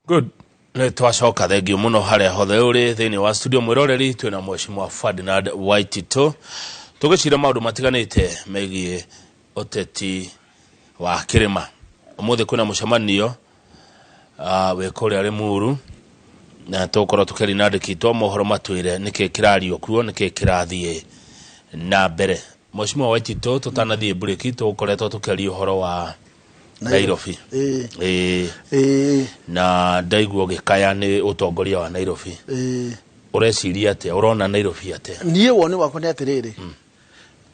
Good. Nĩ twacoka thengio mũno harĩa hothe ũrĩ thĩinĩ wa studio mwĩroreri twĩna mheshimiwa Ferdinand Waititũ tũgĩcira maũndũ matiganĩte megiĩ ũteti wa kĩrĩma ũmũthĩ kwĩna mũcemanio wĩ kũrĩa Limuru na tũgũkorwo tũkĩaria na andĩki aitũ a mohoro matwĩre nĩkĩ kĩrario kuo nĩkĩ kĩrathiĩ na mbere. Mheshimiwa Waititũ tũtanathiĩ mburĩki tũgũkoretwo tũkĩaria ũhoro wa Nairobi na ndaigua ũgĩkaya nĩ ũtongoria wa Nairobi ũreciria atĩa ũrona Nairobi atĩa? Niĩ woni wakwa nĩ atĩrĩrĩ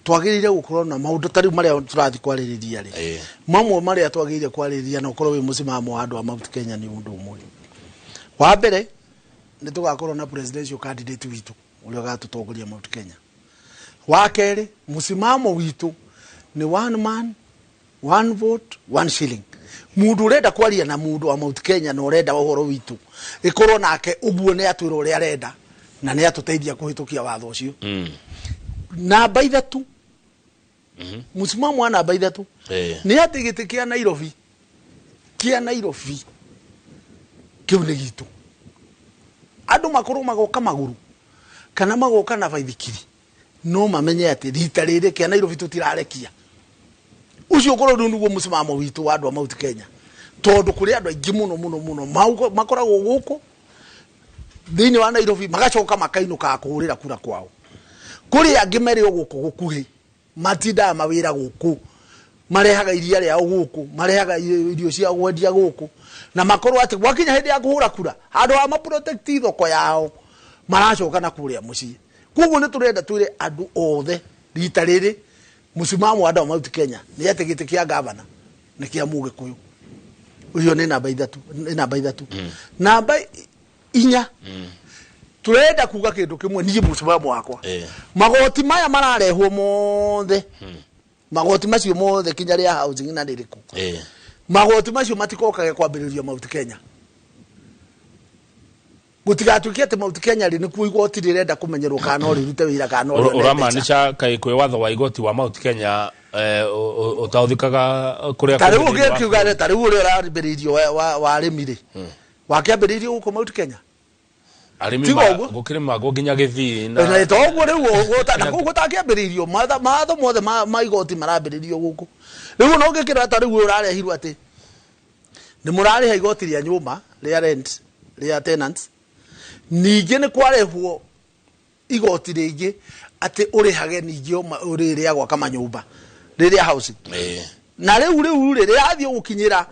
twagĩrĩire gũkorwo na maũndũ ta rĩu marĩa tũrathiĩ kwarĩrĩria rĩ mamwe marĩa twagĩrĩire kwarĩrĩria na ũkorwo wĩ mũcimamo wa andũ a Mount Kenya nĩ ũndũ ũmwe wa mbere Nĩ tũgakorwo na presidential candidate witũ ũrĩa ũgatũtongoria Mount Kenya. Wa kerĩ, mũsimamo witũ nĩ one man, one vote, one shilling. Mundu urenda kwaria na mundu wa Mount Kenya na urenda uhoro witu ikorwo nake uguo ni atwira uria arenda na ni atuteithia kuhitukia watho ucio. Namba 3, musimamo wa namba 3 ni ati giti kia Nairobi, kia Nairobi kiu ni gitu. Andu makorwo magoka maguru kana magoka na baithikiri no mamenye ati rita riri kia Nairobi tutirarekia. Ucio korwo ndu niguo musimamo witu wa andu a Mount Kenya, tondu kuri andu aingi muno muno muno makoragwo guku thiini wa Nairobi magacoka makainuka kuhurira kura kwao. Kuri angi mere guku gukuhi matindaga mawira guku, marehaga iria riao guku, marehaga irio cia gwendia guku, na makorwo ati gwakinya hindi ya kuhura kura handu ha maprotect thoko yao maracoka na kuria mucii. Koguo ni turenda twire andu othe rita riri musimamo wa andu a Mount Kenya ni ati giti kia gavana ni kia Mugikuyu. Ucio ni namba 3, ni namba 3. Namba 4, turenda kuga kindu kimwe ni musimamo wakwa. Magoti maya mararehwo mothe, magoti macio mothe kinya ria housing na ririku, magoti macio matikokage kwambiririo Mount Kenya. Gutigatuike ati Mount Kenya ri nikuo igoti rirenda kumenyerwo kana no rirute wira kana no rĩone. Uramaanisha kai kwi watho wa igoti wa Mount Kenya utathikaga kuria ta riu ngikiuga ta riu uria urambiriirio wa arimi ri wakiambiriirio guku Mount Kenya arimi gukirima nginya githii na to uguo riu gutakiambiriirio matho mothe ma igoti marambiriirio guku. Riu no ngikira ta riu urarehirwo ati ni murariha igoti ria nyumba ria rent ria tenants, ningĩ nĩ kwarehwo igoti rĩngĩ atĩ ũrĩhage ningĩ ũrĩrĩa gwaka manyũmba rĩrĩa housing. Na rĩu rĩ rĩrathiĩ gũkinyĩra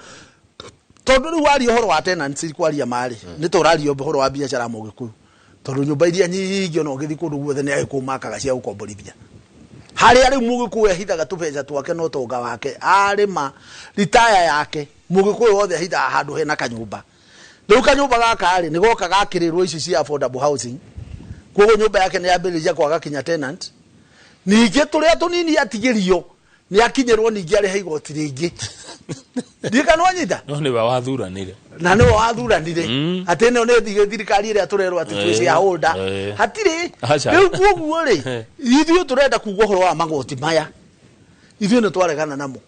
tondũ rĩu waria ũhoro wa tenants kwaria marĩ nĩ tũraria ũhoro wa biacara Mũgĩkũyũ, tondũ nyũmba iria nyingĩ ona ũgĩthiĩ kũndũ guothe nĩ Agĩkũyũ makaga cia gũkomborithia. Harĩa rĩu Mũgĩkũyũ ahithaga tũbeca twake na ũtonga wake, arĩma ritaya yake, Mũgĩkũyũ wothe ahithaga handũ hena kanyũmba. Rĩu kanyũmba gaka rĩ nĩ goka gakĩrĩrwo ici cia affordable housing, koguo nyũmba yake nĩ yambĩrĩria kwaga kinya tenant. Ningĩ tũrĩa tũnini atigĩrio nĩ akinyĩrwo ningĩ arĩhe igoti rĩngĩ. Ndiĩ kana wanyita? No nĩwe wathuranire. Na nĩwe wathuranire. Atĩ ĩno nĩ thirikari ĩrĩa tũrerwo atĩ twĩ shareholder. Hatirĩ. Rĩu koguo rĩ ithuĩ tũrenda kuga ũhoro wa magoti maya, ithuĩ nĩ twaregana namo.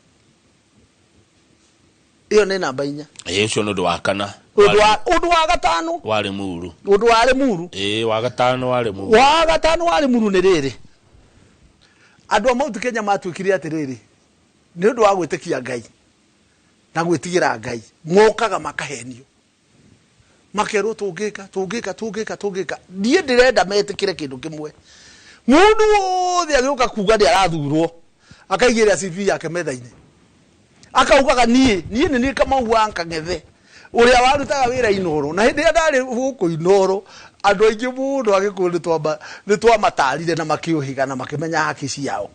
Iyo nĩ namba 4. Ũcio nĩ ũndũ wa kana. Ũndũ wa gatano wa Limuru. Ũndũ wa Limuru. Wa gatano wa Limuru. Wa gatano wa Limuru nĩ rĩrĩ. Andũ a Mount Kenya matuĩkire atĩrĩrĩ, nĩ ũndũ wa gwĩtĩkia Ngai na gwĩtigĩra Ngai, mokaga makahenio, makerwo tũngĩka tũngĩka tũngĩka tũngĩka. Niĩ ndĩrenda metĩkĩre kĩndũ kĩmwe, mũndũ wothe agĩũka kuga nĩ arathurwo akaigĩrĩra CV yake metha-inĩ, akaugaga niĩ nĩ niĩ Kamau wa Kang'ethe ũrĩa warutaga wĩra Inooro, na hĩndĩ ĩrĩa ndarĩ gũkũ Inooro andũ aingĩ mũno Agĩkũyũ nĩ twamatarire na makĩũhĩga na makĩmenya haki ciao.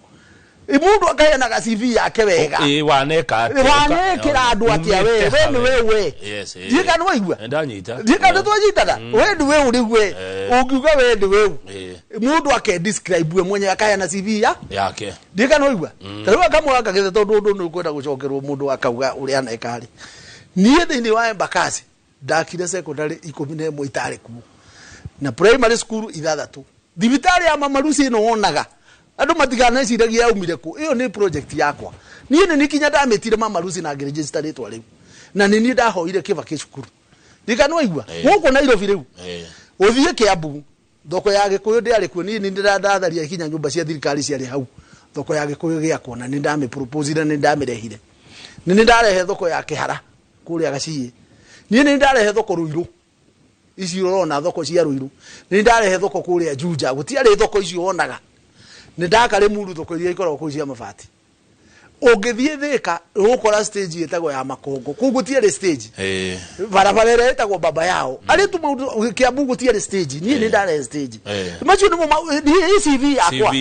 Mũndũ akaheanaga CV yake wega, waneka atĩa, wanekĩra andũ atĩa, we nĩ we ndiĩ kana waigua, ndiĩ kana twanyitana, we nĩ we ũrĩ we ũngiuga we nĩ we mũndũ ake describe we mwenyewe akaheana CV yake, ndiĩ kana waigua. Ta rĩu akamwaka Kang'ethe tondũ ũndũ nĩ ũkwenda gũcokerwo mũndũ akauga ũrĩa aneka rĩ, niĩ thĩinĩ wa Embakasi ndakire secondary 11 itarĩ kuo na primary school 6. Thibitarĩ ya Mama Lucy ĩno wonaga andũ matiganeciragia yaumire kũ, ĩyo nĩ project yakwa. Niĩ nĩ kinya ndamĩtire Mama Lucy na ngĩregister rĩtwa rĩu, na nĩ niĩ ndahoire Kĩbakĩ cukuru. Ndikana waigua gũkũ Nairobi rĩu ũthiĩ Kiambu thoko ya Gĩkũyũ ndĩarĩ kuo, niĩ nĩ ndĩratharia kinya nyũmba cia thirikari ciarĩ hau, thoko ya Gĩkũyũ gĩakwo na nĩ ndamĩproposire na nĩ ndamĩrehire. Nĩ ndarehe thoko ya Kĩhara kũrĩa Gaciĩ, niĩ nĩ ndarehe thoko Ruiru, ici ũrona thoko cia Ruiru, nĩ ndarehe thoko kũrĩa Juja, gũtiarĩ thoko icio wonaga. Nĩ ndaka Limuru thoko iria ikoragwo kũu cia mabati. Ũngĩthiĩ Thika ũgũkora stage ĩtagwo ya Makongo, kũu gũtiarĩ stage. Barabara ĩrĩa ĩtagwo Baba Yao, arĩ tu maũndũ Kiambu gũtiarĩ stage, niĩ nĩ ndarehe stage. Macio nĩmo niĩ CV yakwa.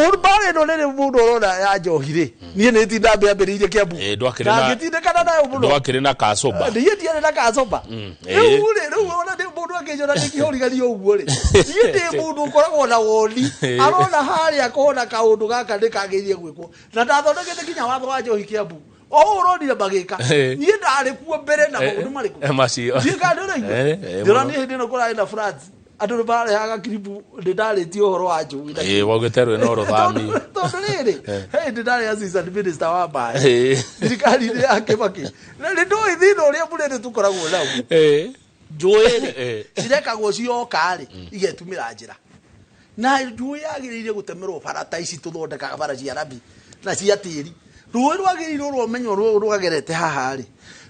Ũmbara ĩno rĩrĩ mũndũ ũrona ya njohi rĩ, niĩ nĩ tinda mbĩambĩrĩirie Kiambu. Na ngĩtindĩkana nayo mũno. Ndwakĩrĩ na kacoba. Niĩ ndiarĩ na kacoba. Rĩu rĩ, rĩu ona nĩ mũndũ Mũndũ akĩnjona ndĩkĩhũriganio ũguo rĩ, niĩ ndĩ mũndũ ũkoragwo na woni, arona harĩa kona kaũndũ gaka nĩ kagĩrĩire gwĩkwo, na ndathondekete nginya watho wa njohi Kiambu o ũũ ũronire magĩka. Niĩ ndarĩ kuo mbere na maũndũ marĩkũ Macio. Ndiĩ kana nĩ ũraigua. Mũno. Ndĩrona niĩ hĩndĩ ĩno kũrarĩ na floods, andũ nĩ marehaga kiribu, nĩ ndarĩtie ũhoro wa njũĩ na Waugĩte rwĩ no rũthami. Tondũ rĩrĩ, he hĩndĩ ndarĩ assistant minister wa maĩ thirikari-inĩ ya Kĩbakĩ, na nĩ ndũĩ thĩna ũrĩa mũnene tũkoragwo naguo. Njũĩ rĩ, cirekagwo cioka rĩ, igetumĩra njĩra, na njũĩ yagĩrĩire gũtemerwo bara ta ici tũthondekaga bara cia rami na cia tĩri. Rũĩ rwagĩrĩirwo rwamenywo rũgagerete haha rĩ,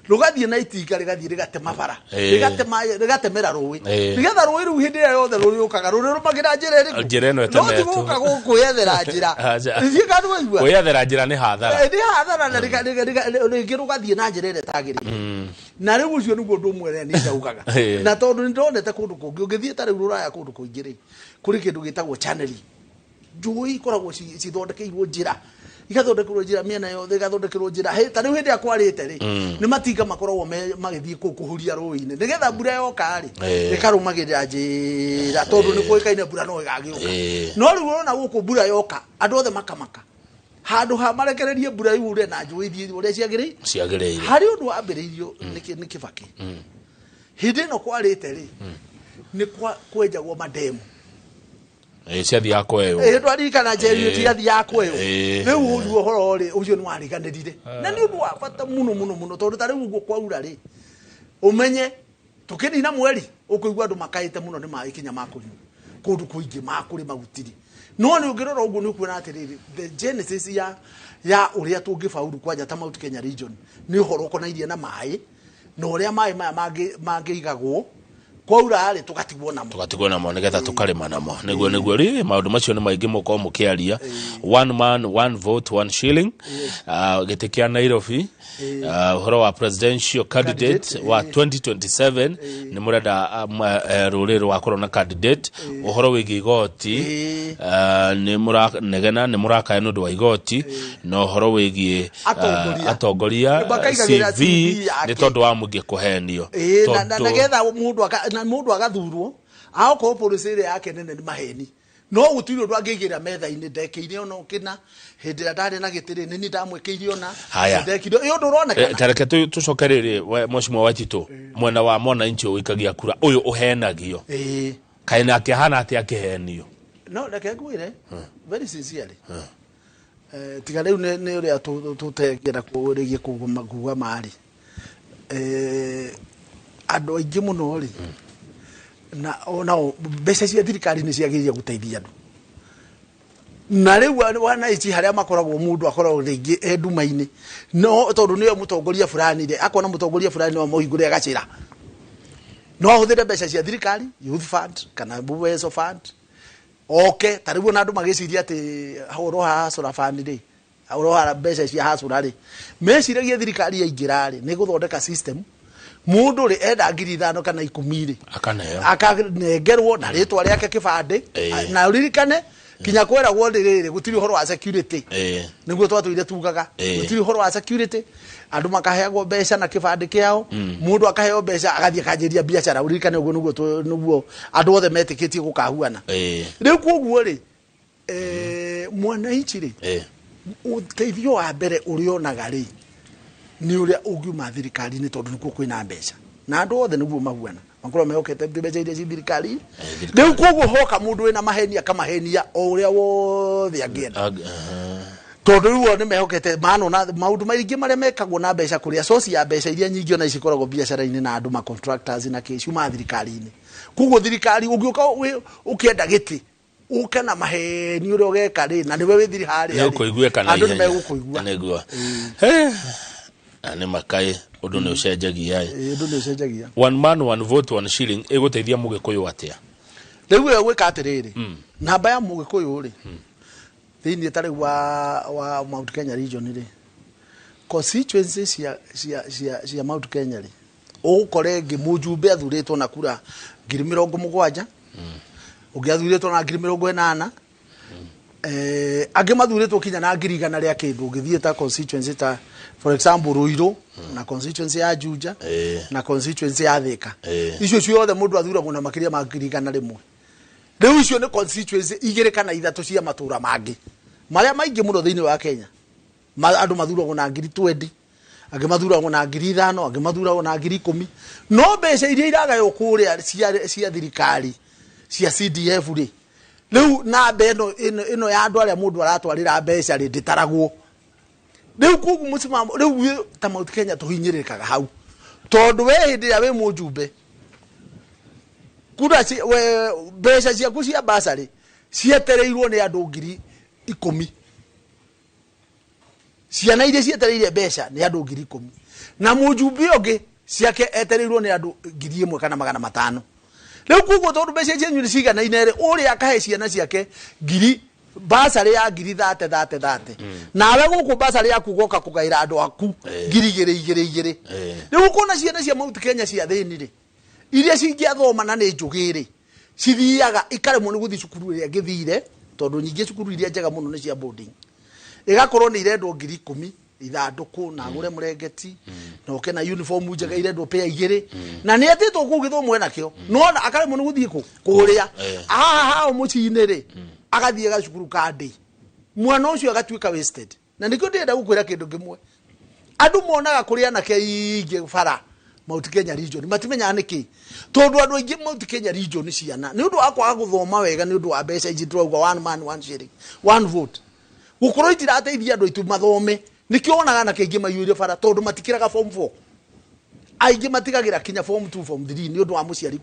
rũgathiĩ na itinga, rĩgathiĩ rĩgatema bara, rĩgatemera rũĩ, nĩgetha rũĩ rũu hĩndĩ ĩrĩa yothe rũrĩũkaga rũrĩrũmagĩra njĩra ĩrĩkũ? Njĩra ĩno No ti ĩtemetwo. gũka gũkwĩyethera njĩra. Aca. Ithiĩ kana waigua? Kwĩyethera njĩra nĩ hathara. Nĩ hathara, na rĩngĩ rũgathiĩ na njĩra ĩrĩa ĩtagĩrĩire. Na rĩu ũcio nĩguo ũndũ ũmwe ũrĩa niĩ ndaugaga. Na tondũ nĩ ndonete kũndũ kũngĩ, ũngĩthiĩ ta rĩu rũraya, kũndũ kũingĩ rĩ, kũrĩ kĩndũ gĩtagwo channeling. Njũĩ ikoragwo cithondekeirwo njĩra, igathondekerwo njĩra mĩena yothe, igathondekerwo njĩra. Ta rĩu hĩndĩ ĩrĩa kwarĩte rĩ, nĩ matinga makoragwo magĩthiĩ kũu kũhuria rũĩ-inĩ, nĩgetha mbura yoka rĩ, ĩkarũmagĩrĩra njĩra, tondũ nĩ kũĩkaine mbura no ĩgagĩũka. No rĩu ũrona gũkũ mbura yoka, andũ othe makamaka, handũ ha marekererie mbura yure na njũĩ ithiĩ ũrĩa ciagĩrĩire. Ciagĩrĩire. Harĩ ũndũ wambĩrĩirio nĩ Kĩbakĩ hĩndĩ ĩno kwarĩte rĩ, nĩ kwenjagwo mandemu. Ciathiaga kweywo. Twaririkana njeri tiathiaga kweywo. Rĩu ũcio ũhoro rĩ, ũcio nĩ wariganĩrire, na nĩ ũndũ wa bata mũno mũno mũno, tondũ ta rĩu ũguo kwaura rĩ, ũmenye tũkĩnina mweri ũkũigua andũ makaĩte mũno nĩ maĩ kinya makũnyua, kũndũ kũingĩ makũrĩma gũtirĩ. No nĩ ũngĩrora ũguo nĩ ũkuona atĩrĩrĩ, the genesis ya ũrĩa tũngĩbauru kwanja ta Mount Kenya region nĩ ũhoro ũkonairie na maĩ, na ũrĩa maĩ maya mangĩigagwo, kwaura rĩ, tũgatigwo namo. Tũgatigwo namo nĩgetha tũkarĩma namo. Nĩguo rĩ, maũndũ macio nĩ maingĩ mũkorwo mũkĩaria. One man, one vote, one shilling, gĩtĩ kĩa Nairobi, ũhoro wa presidential candidate wa 2027, nĩ mũrenda rũrĩrĩ rwakorwo na candidate, ũhoro wĩgiĩ igoti, nĩ mũranegena, nĩ mũrakaya nĩ ũndũ wa igoti, na ũhoro wĩgiĩ Atongoria. Atongoria Makaigagĩrĩra CV CV yake. Nĩ tondũ wa mũingĩ kũhenio. Na nĩgetha mũndũ na mũndũ agathurwo, aokorwo policy ĩrĩa yake nene nĩ maheni, no gũtirĩ ũndũ angĩigĩra metha-inĩ, ndekĩire ona ũkĩna hĩndĩ ĩrĩa ndarĩ na gĩtĩ rĩ, nĩ niĩ ndamwĩkĩire ona. Haya. Ndekire ĩ ũndũ ũronekana. Tareke tũcoke rĩrĩ, mheshimiwa Waititũ, mwena wa mwananchi ũikagia kura ũyũ ũhenagio, kaĩ nake ahana atĩ akĩhenio? No reke ngwĩre very sincerely, tiga rĩu nĩ ũrĩa tũtengera rĩgiĩ kuga marĩ andũ aingĩ mũno rĩ, na onao mbeca cia thirikari nĩ ciagĩrĩire gũteithia andũ. Na rĩu wananchi harĩa makoragwo, mũndũ akoragwo rĩngĩ e nduma-inĩ, no tondũ nĩwe mũtongoria fulani rĩ, akona mũtongoria fulani no amũhingũre gacĩra, no ahũthĩre mbeca cia thirikari, youth fund kana Uwezo Fund, oke ta rĩu ona andũ magĩciria atĩ ũhoro wa Hustler Fund rĩ, ũhoro wa mbeca cia Hustler rĩ, meciragia thirikari yaingĩra rĩ, nĩ gũthondeka system, mũndũ rĩ, enda 5,000 kana 10 rĩ, Akaneo. Akanengerwo na rĩtwa rĩake, kĩbandĩ. Na ũririkane kinya kweragwo rĩrĩ, gũtirĩ ũhoro wa security. Nĩguo twatũire tugaga, gũtirĩ ũhoro wa security, andũ makaheagwo mbeca na kĩbandĩ kĩao, mũndũ akaheo mbeca agathiĩ akanjĩria biacara. Ũririkane ũguo nĩguo nĩguo andũ othe metĩkĩtie gũkahuana. Rĩu koguo rĩ, mwananchi rĩ, ũteithio wa mbere ũrĩonaga rĩ, nĩ ũrĩa ũngiuma thirikari-inĩ, tondũ nĩkuo kwĩna mbeca, na andũ othe nĩguo mahuana makorwo mehokete mbeca iria ci thirikari. Thirikari. Rĩu koguo hoka mũndũ wĩna maheni, akamahenia o ũrĩa wothe angĩenda, tondũ rĩu o nĩ mehokete manona maũndũ maingĩ marĩa mekagwo na mbeca, kũrĩa source ya mbeca iria nyingĩ ona cikoragwo biacara-inĩ na andũ ma contractors na kĩ ciumaga thirikari-inĩ. Koguo thirikari ũngĩũka ũkĩenda gĩtĩ, ũke na maheni ũrĩa ũgeka rĩ, na nĩwe wĩthiri harĩa Nĩ rĩ, ũkũiguĩka na andũ nĩ ihenya. megũkũigua. Nĩguo. Na nĩ makaĩ ũndũ nĩ ũcenjagia ĩ. Ũndũ nĩ ũcenjagia. One man, one vote, one shilling ĩgũteithia mũgĩkũyũ atĩa? Rĩu ĩyo gwĩka atĩrĩrĩ, namba ya mũgĩkũyũ rĩ, thĩinĩ ta rĩu wa Mount Kenya region rĩ, constituency cia Mount Kenya rĩ, ũgũkora ĩngĩ mũjumbe athurĩtwo na kura 70,000, ũngĩ athurĩtwo na 80,000. Angĩ mathurĩtwo kinya na 100,000 rĩa kĩndũ. Ũngĩthiĩ ta constituency ta, for example, Ruiru na constituency ya Juja na constituency ya Thika, icio ciothe mũndũ athuragwo na makĩria ma 100,000. Rĩu icio nĩ constituency igĩrĩ kana ithatũ cia matũra mangĩ marĩa maingĩ mũno thĩinĩ wa Kenya. Andũ mathuragwo na 20,000, angĩ mathuragwo na 5,000, angĩ mathuragwo na 10,000. No mbeca iria iragaywo kũrĩa cia thirikari cia CDF rĩ, rĩu namba ĩno ya andũ arĩa mũndũ aratwarĩra mbeca rĩ, ndĩtaragwo. Rĩu koguo mũcimamo rĩu ta Mount Kenya tũhinyĩrĩrĩkaga hau, tondũ we hĩndĩ ĩrĩa wĩ mũjumbe kura we mbeca ciaku cia basarĩ cietereirwo nĩ andũ 10,000. Ciana iria cietereire mbeca nĩ andũ 10,000, na mũjumbe ũngĩ ciake etereirwo nĩ andũ 1,500. Rĩu koguo tondũ mbeca cianyu nĩ ciganaine rĩ, ũrĩa akahe ciana ciake ngiri basarĩ ya ngiri thate thate thate, nawe gũkũ basarĩ yaku goka kũgaĩra andũ aku 2,000 igĩrĩ igĩrĩ. Rĩu ũkona ciana cia Mount Kenya cia thĩni rĩ, iria cingĩathoma na nĩ njũgĩ rĩ, cithiaga ikaremwo nĩ gũthiĩ cukuru ĩrĩa ĩngĩthire, tondũ nyingĩ cukuru iria njega mũno nĩ cia boarding. Ĩgakorwo nĩ irendwo 10,000 ithandũkũ na agũre mũrengeti na oke na uniform njega, irendwo pea igĩrĩ, na nĩ etĩtwo kũu gĩthomo enakĩo, no akaremwo nĩ gũthiĩ kũ kũrĩa haha hao mũciĩ-inĩ rĩ, agathiĩ gacukuru ka ndĩ mwana ũcio agatuĩka wasted. Na nĩkĩo ndĩrenda gũkwĩra kĩndũ kĩmwe. Andũ monaga kũrĩ anake aingĩ bara Mount Kenya region, matimenyaga nĩkĩ, tondũ andũ aingĩ Mount Kenya region ciana nĩ ũndũ wa kwaga gũthoma wega, nĩ ũndũ wa mbeca ici tũrauga one man one shilling one vote gũkorwo itirateithia andũ aitũ mathome. Nĩkĩo wonaga anake aingĩ maiyũire bara, tondũ matikĩraga form 4, aingĩ matigagĩra kinya form 2, form 3, nĩ ũndũ wa mũciari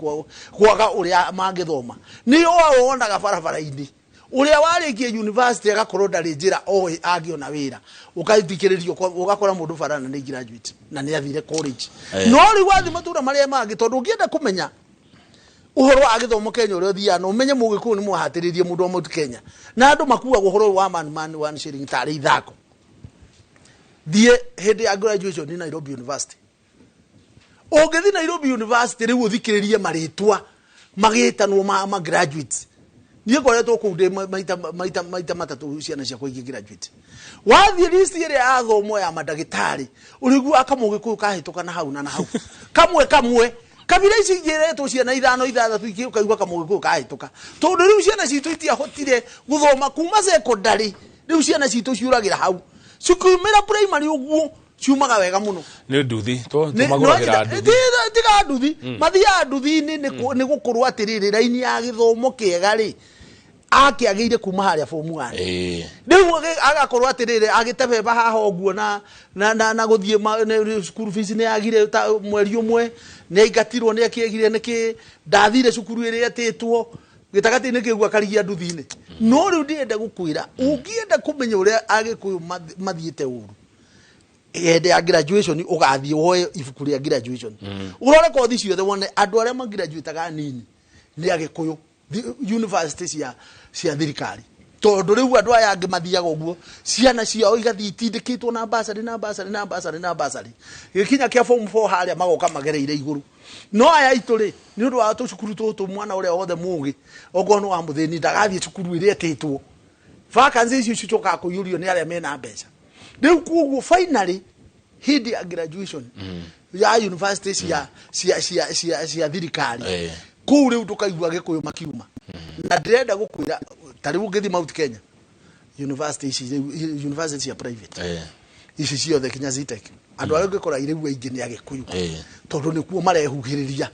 kwaga ũrĩa mangĩthoma. Nĩ wonaga barabara-inĩ ũrĩa warĩkia university agakorwo ndarĩ njĩra oĩ angĩona wĩra, ũkathikĩrĩrio ũgakora mũndũ bara na nĩ graduate na nĩ athire college. No rĩu wathiĩ matũra marĩa mangĩ, tondũ ũngĩenda kũmenya ũhoro wa gĩthomo Kenya ũrĩa ũthiaga, na ũmenye mũgĩkũyũ nĩ mwahatĩrĩrie mũndũ wa Mount Kenya na andũ makuaga ũhoro ũyũ wa man man one shilling tarĩ ithako, thiĩ hĩndĩ ya graduation ní Nairobi University. Ũngĩthiĩ Nairobi University rĩu ũthikĩrĩrie marĩtwa magĩtanwo ma graduates, niĩ ngoretwo kũu ndĩ maita matatũ ciana ciakwa ingĩ graduate. Wathiĩ list ĩrĩa yathomwo ya mandagĩtarĩ, ũrĩguaga kamũgĩkũyũ kahĩtũka na hau na hau kamwe kamwe. Kabira ici ingĩ ciana ithano ithathatũ ingĩ, ũkaigua kamũgĩkũyũ kahĩtũka, tondũ rĩu ciana citũ itiahotire gũthoma kuma secondary. Rĩu ciana citũ ciũragĩra hau, cikiumĩra primary ũguo ciumaga wega mũno. Nĩ nduthi tũmagũragĩra nduthi. Tiga nduthi, mathiaga nduthi-inĩ nĩ gũkorwo atĩrĩrĩ, raini ya gĩthomo kĩega rĩ, akĩagĩire kuma harĩa form 1. Rĩu agakorwo atĩrĩrĩ, agĩtebeba haha ũguo na gũthiĩ cukuru fees nĩ yagire ta mweri ũmwe, nĩ aingatirwo, nĩ akĩagire nĩkĩ, ndathire cukuru ĩrĩa etĩtwo gĩtagatĩ-inĩ kĩu akarigia nduthi-inĩ. No rĩu ndĩrenda gũkwĩra, ũngĩenda kũmenya ũrĩa agĩkũyũ mathiĩte ũru hĩndĩ ya graduation, ũgathiĩ woe ibuku rĩa graduation, ũrore kothi ciothe, wone andũ arĩa magraduataga nini nĩ agĩkũyũ university cia thirikari, tondũ rĩu andũ aya angĩ mathiaga ũguo, ciana ciao igathiĩ itindĩkĩtwo na basarĩ na basarĩ na basarĩ na basarĩ, gĩkinya kĩa form 4 harĩa magoka magereire igũrũ. No aya aitũ rĩ, nĩ ũndũ wa tũcukuru tũtũ, mwana ũrĩa wothe mũgĩ okorwo nĩ wa mũthĩni ndagathiĩ cukuru ĩrĩa ĩtĩtwo, vacancy icio cicokaga kũiyũrio nĩ arĩa mena mbeca. Rĩu koguo finally hĩndĩ ya graduation ya university cia thirikari kũu rĩu ndũkaigua gĩkũyũ makiuma. Na ndĩrenda gũkwĩra, ta rĩu ũngĩthiĩ Mount Kenya university ici rĩu, university cia private ici ciothe kinya Zetech, andũ arĩa ũngĩkora rĩu aingĩ nĩ agĩkũyũ, tondũ nĩkuo marehuhĩrĩria,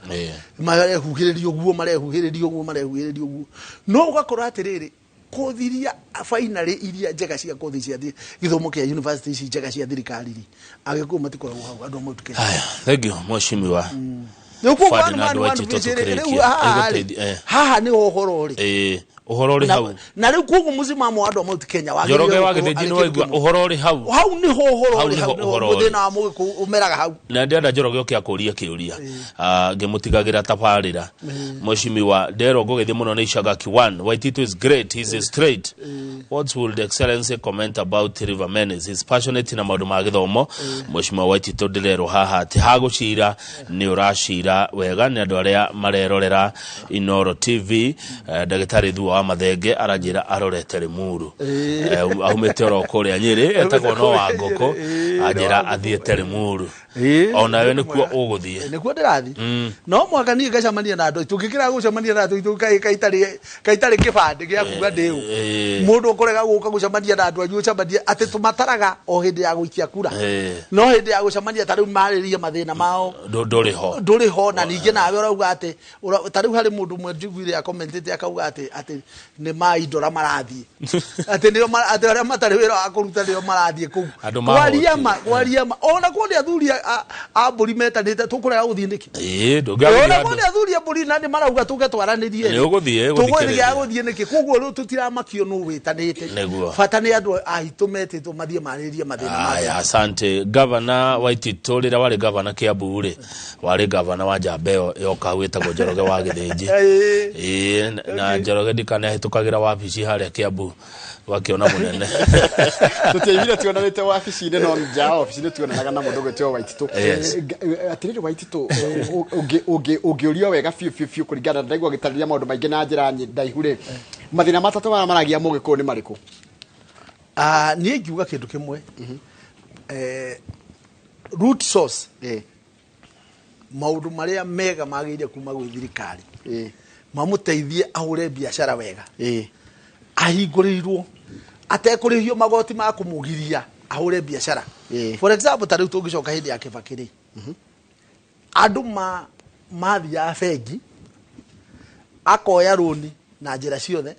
marehuhĩrĩria ũguo, marehuhĩrĩria ũguo, marehuhĩrĩria ũguo. No ũgakora atĩrĩrĩ, kothi iria finally iria njega cia kothi cia gĩthomo kĩa university ici njega cia thirikari rĩ, agĩkũyũ matikoragwo hau, andũ a Mount Kenya. Haya, thank you mheshimiwa. Rĩu koguo Ferdinand one man Waititũ one vision, rĩu tũkĩrĩkia. haha rĩ, Ĩgũteithia. Haha nĩho ũhoro ũrĩ. Ũhoro ũrĩ hau. Na rĩu koguo mũcimamo wa andũ a Mount Kenya wagĩrĩire Njoroge wa gũkorwo Gĩthĩnji arĩ nĩ waigua kĩndũ kĩmwe. ũhoro ũrĩ hau. Hau nĩho ũhoro Hau ũrĩ, nĩho hau nĩho ũhoro ũrĩ. mũthĩna wa mũgĩkũyũ ũmeraga hau. Na ndĩrenda Njoroge oke akũrie kĩũria. Ngĩmũtigagĩra tabarĩra. Mheshimiwa nderwo ngũgeithie mũno nĩ Icagaki 1. Waititu is great, he's a straight. What would Excellency comment about River Menace? He's passionate na maũndũ ma gĩthomo. Mheshimiwa Waititu ndĩrerwo haha atĩ hagũcira nĩ ũracira wega nĩ andũ arĩa marerorera Inoro TV. Ndagĩtarĩ Thua wa Wa Mathenge aranjĩra arorete Limuru, aumĩte oro kũrĩa Nyĩrĩ, etagwo no wa ngũkũ, anjĩra athiĩte Limuru. Onawe nĩkuo ũgũthiĩ? Nĩkuo ndĩrathiĩ. No mwaka niĩ ngacemania na andũ aitũ, ngĩkĩra gũcemania na andũ aitũ kaitarĩ kĩbandĩ gĩa kuga ndĩ ũ. Mũndũ ũkũrega gũka gũcemania na andũ anyu, ũcemanie atĩ tũmataraga o hĩndĩ ya gũikia kura, no hĩndĩ ya gũcemania ta rĩu marĩrie mathĩna mao, ndũrĩ ho. Ndũrĩ ho. Na ningĩ nawe ũrauga atĩ ta rĩu harĩ mũndũ ũmwe njiguire akomentĩte akauga atĩ nĩ maindora marathiĩ, atĩ nĩo atĩ arĩa matarĩ wĩra wa kũruta nĩo marathiĩ kũu. Andũ Kwaria mahũtiĩ. ma, kwaria ma, ona kuo nĩ athuri a mbũri metanĩte, tũkũrega gũthiĩ nĩkĩ? Ndũngĩaga Ona gũthiĩ kuo handũ. nĩ athuri a mbũri na nĩ marauga tũke twaranĩrie. Nĩ ũgũthiĩ Tũgũthiĩ gũthikĩrĩria. gũthiĩ nĩkĩ? Koguo rĩu tũtiramakio nũ wĩtanĩte. Nĩguo. Bata nĩ andũ aitũ metĩtwo mathiĩ marĩrie mathĩna mao. Aya, asante. Gavana Waititũ rĩrĩa warĩ gavana Kiambu rĩ, warĩ gavana wa njamba ĩyo yoka wĩtagwo Njoroge wa Gĩthĩnji. Ĩĩ, na Njoroge ndikanahetũkagĩra wabici harĩa Kiambu wakĩona mũnene. Tũtiaiguire tuonanĩte wabici-inĩ, no nja wa wabici nĩ tuonanaga na mũndũ ũgwĩtwo Waititũ. Atĩrĩrĩ Waititũ, ũngĩũrio wega biũ biũ biũ, kũringana na ndaigua ũgĩtarĩria maũndũ maingĩ na njĩra ndaihu rĩ, mathĩna matatũ marĩa maragia mũgĩkũyũ nĩ marĩkũ? Ah, niĩ ngiuga kĩndũ kĩmwe, root source, maũndũ marĩa mega magĩrĩire kuma gwĩ thirikari mamũteithie ahũre biacara wega, ahingũrĩirwo atekũrĩhio magoti ma kũmũgiria ahũre biacara. For example, ta rĩu tũngĩcoka hĩndĩ ya Kĩbakĩ rĩ, andũ mathiaga bengi akoya rũni na njĩra ciothe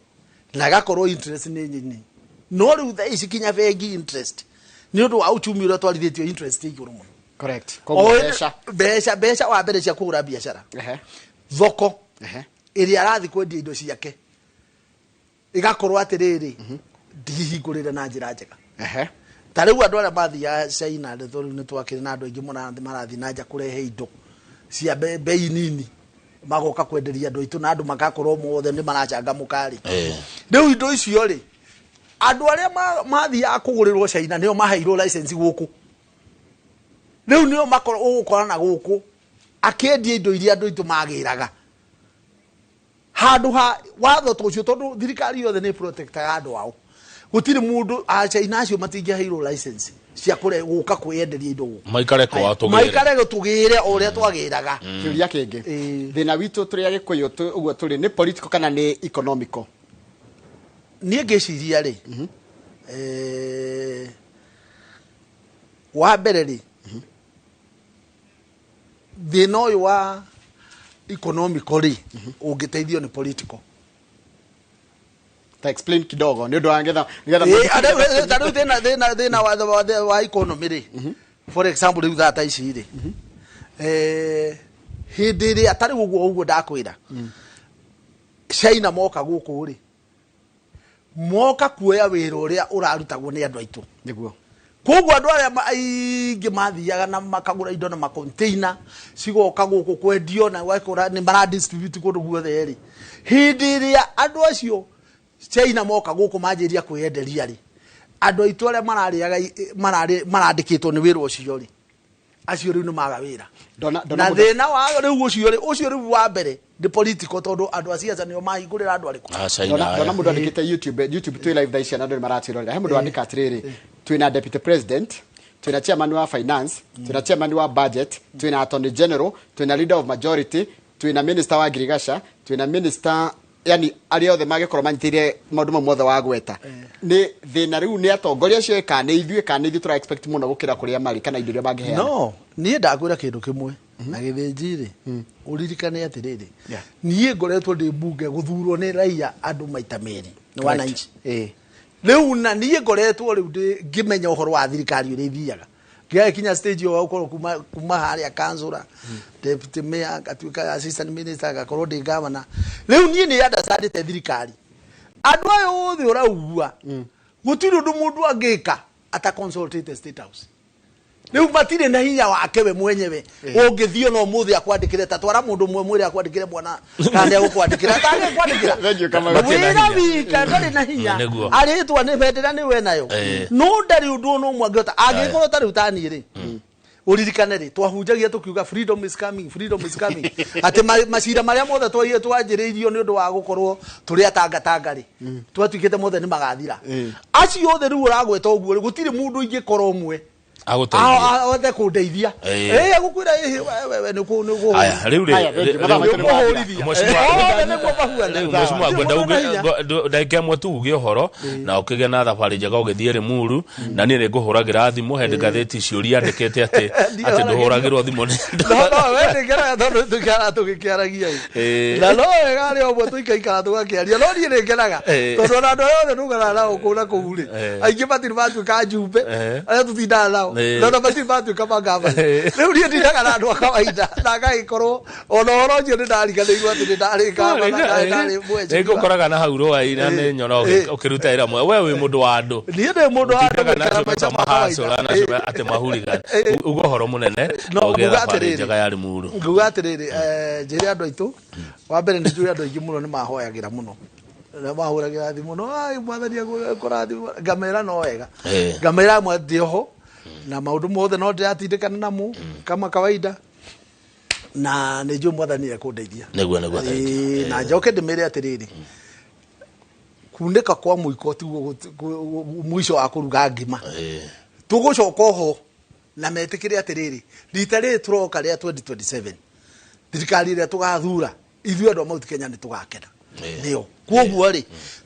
na agakorwo interest nĩ nini, no rĩu thaa ici kinya bengi interest, nĩ ũndũ wa uchumi ũrĩa twarithĩtio, interest ĩ igũrũ mũno. Koguo O mbeca. Mbeca wa mbere cia kũhũra biacara, thoko ĩrĩa arathiĩ kwendia indo ciake ĩgakorwo atĩrĩrĩ ndihingũrĩre na njĩra njega. Ta rĩu andũ arĩa mathiaga China, nĩ rĩu nĩ twakĩrĩ na andũ aingĩ mũno marathiĩ na nja kũrehe indo cia bei nini, magoka kwenderia andũ aitũ na andũ magakorwo mothe nĩ maracangamũka rĩ. Rĩu indo icio rĩ, andũ arĩa mathiaga kũgũrĩrwo China nĩo maheirwo license gũkũ, rĩu nĩo ũgũkora na gũkũ akĩendia indo iria andũ aitũ magĩraga handũ ha watho ta ũcio, tondũ thirikari yothe nĩ protectaga andũ ao. Gũtirĩ mũndũ, Achina acio matingĩaheirwo license cia kũre gũka kwĩyenderia indo gũkũ. Maikare kwao tũgĩre. Maikare tũgĩre o ũrĩa twagĩraga. Kĩũria kĩngĩ, thĩna witũ tũrĩ agĩkũyũ ũguo tũrĩ, nĩ political kana nĩ economical? Niĩ ngĩciria rĩ, wa mbere rĩ, thĩna ũyũ wa economical rĩ, ũngĩteithio nĩ political. Ta explain kidogo nĩ ũndũ wa nĩgetha Ta rĩu thĩna wa economy rĩ, for example, rĩu thaa ta ici rĩ, hĩndĩ ĩrĩa ta rĩu ũguo ndakwĩra China moka gũkũ rĩ, moka kuoya wĩra ũrĩa ũrarutagwo nĩ andũ aitũ. Koguo andũ arĩa aingĩ mathiaga na makagũra indo na macontainer cigoka gũkũ kwendio na ũgakora nĩ maradistribute kũndũ guothe rĩ, hĩndĩ ĩrĩa andũ acio China moka gũkũ manjĩria kwĩyenderia rĩ, andũ aitũ arĩa mararĩaga marandĩkĩtwo nĩ wĩra ũcio rĩ, acio rĩu nĩ maga wĩra. Ndona Na mũndũ- thĩna wa rĩu ũcio rĩ, ũcio rĩu wa mbere nĩ political, tondũ andũ a ciaca nĩo mahingũrĩra andũ arĩkũ. Ah, China, Ndona mũndũ andĩkĩte YouTube twĩ live thaa ici na andũ nĩ maratwĩrorera. He mũndũ wandĩka atĩrĩrĩ, twĩna deputy president, twĩna chairman wa finance, twĩna chairman wa budget, twĩna attorney general, twĩna leader of majority, twĩna minister wa agriculture, twĩna minister, yani arĩa othe mangĩkorwo manyitĩrĩire maũndũ mau mothe wa gweta. Nĩ thĩna rĩu nĩ atongoria acio, kana nĩ ithuĩ, kana nĩ ithuĩ tũra expect mũno gũkĩra kũrĩa marĩ kana indo iria mangĩheana? No niĩ ndakwĩra kĩndũ kĩmwe na gĩthĩnji rĩ, ũririkane atĩrĩrĩ, niĩ ngoretwo ndĩ mbunge gũthurwo nĩ raia andũ maita merĩ nĩ wananchi. Rĩu na niĩ ngoretwo rĩu ndĩ ngĩmenya ũhoro wa thirikari ũrĩa ithiaga ngĩgagĩkinya stage ĩyo gũkorwo kuma harĩa councillor, deputy mayor, ngatuĩka assistant minister, ngakorwo ndĩ governor. Rĩu niĩ nĩ understandĩte thirikari. Andũ aya othe ũraugua, gũtirĩ ũndũ mũndũ angĩka ata consultate State House. Rĩu matirĩ na hinya wake we mwenyewe ũngĩthiĩ no mũthĩ akwandĩkĩre, ta twara mũndũ ũmwe mwĩre akwandĩkĩre mwana kana nĩ agũkwandĩkĩra atangĩkwandĩkĩra. Thank you, Kamau. Matirĩ na Wĩra hinya. wika ndarĩ na hinya. Nĩguo. Arĩtwa nĩ bendera nĩ we nayo, no ndarĩ ũndũ ona ũmwe angĩhota angĩkorwo ta rĩu taniĩ rĩ. Uririkane rĩ twahunjagia tũkiuga freedom is coming, freedom is coming, atĩ macira marĩa mothe twanjĩrĩirio nĩ ũndũ wa gũkorwo tũrĩ atangatanga rĩ, twatuĩkĩte mothe nĩ magathira. Acio othe rĩu ũragweta ũguo rĩ, gũtirĩ mũndũ ingĩkorwo ũmwe agũteithia othe kũndeithia. Agũkwĩra wewe nĩ kũ Aya, rĩu rĩ, Aya, thank you. Mathaa maitũ nĩ mathira. Othe nĩguo mahuana. Rĩu mheshimiwa ngwenda Gũtirĩ mũndũ na hinya. uge ndagĩka ĩmwe tu uge ũhoro na ũkĩgĩa na thabarĩ njega ũgĩthiĩ Limuru, na niĩ nĩ ngũhũragĩra thimũ he ngathĩti ciũria andĩkĩte atĩ atĩ ndũhũragĩrwo thimũ nĩ No we nĩngenaga tondũ tũikaraga tũgĩkĩaragia ĩ. Na no wega rĩ ũmwe tũikaikara tũgakĩaria, no niĩ nĩngenaga tondũ ona andũ arĩa othe tũganaga nao kũu na kũu rĩ, aingĩ matirĩ matuĩka njumbe, arĩa tũtindaga nao, na ona matirĩ matuĩka magavana. Rĩu niĩ ndindaga na andũ a kawaida na ngagĩkorwo ona ũhoro ũcio nĩ ndariganĩirwo atĩ nĩ ndarĩ gavana, ndarĩ mheshimiwa. Nĩngũkoraga na hau rũai na nĩ nyona ũkĩruta wĩra mwega. We wĩ mũndũ wa andũ. Niĩ ndĩ mũndũ wa andũ, Ũtindaga na gũikara acio maica metagwo ma kawaida. mahacũra na acio atĩ mahurigan. Uga ũhoro mũnene No, na ũgĩe nguga thabarĩ atĩrĩrĩ. njega ya Limuru. Nguga atĩrĩrĩ, njĩre andũ aitũ, wa mbere nĩ njũĩ andũ aingĩ mũno nĩ mahoyagĩra mũno, na mahũragĩra thimũ no ai mwathani akũrathima, ngamera no wega, ngamera mwe ndĩ oho na maũndũ mothe no ndĩratindĩkana namo kama kawaida, na nĩ njũĩ mwathani ekũndeithia. Nĩguo, thank you. Na njoke ndĩmĩre atĩrĩrĩ, kunĩka kwa mũiko tiguo mũico wa kũruga ngima. Tũgũcoka oho na metĩkĩre atĩrĩrĩ, rita rĩrĩ tũroka rĩa 2027, thirikari ĩrĩa tũgathura ithuĩ andũ a Mount Kenya nĩ tũgakena nĩyo. Koguo rĩ,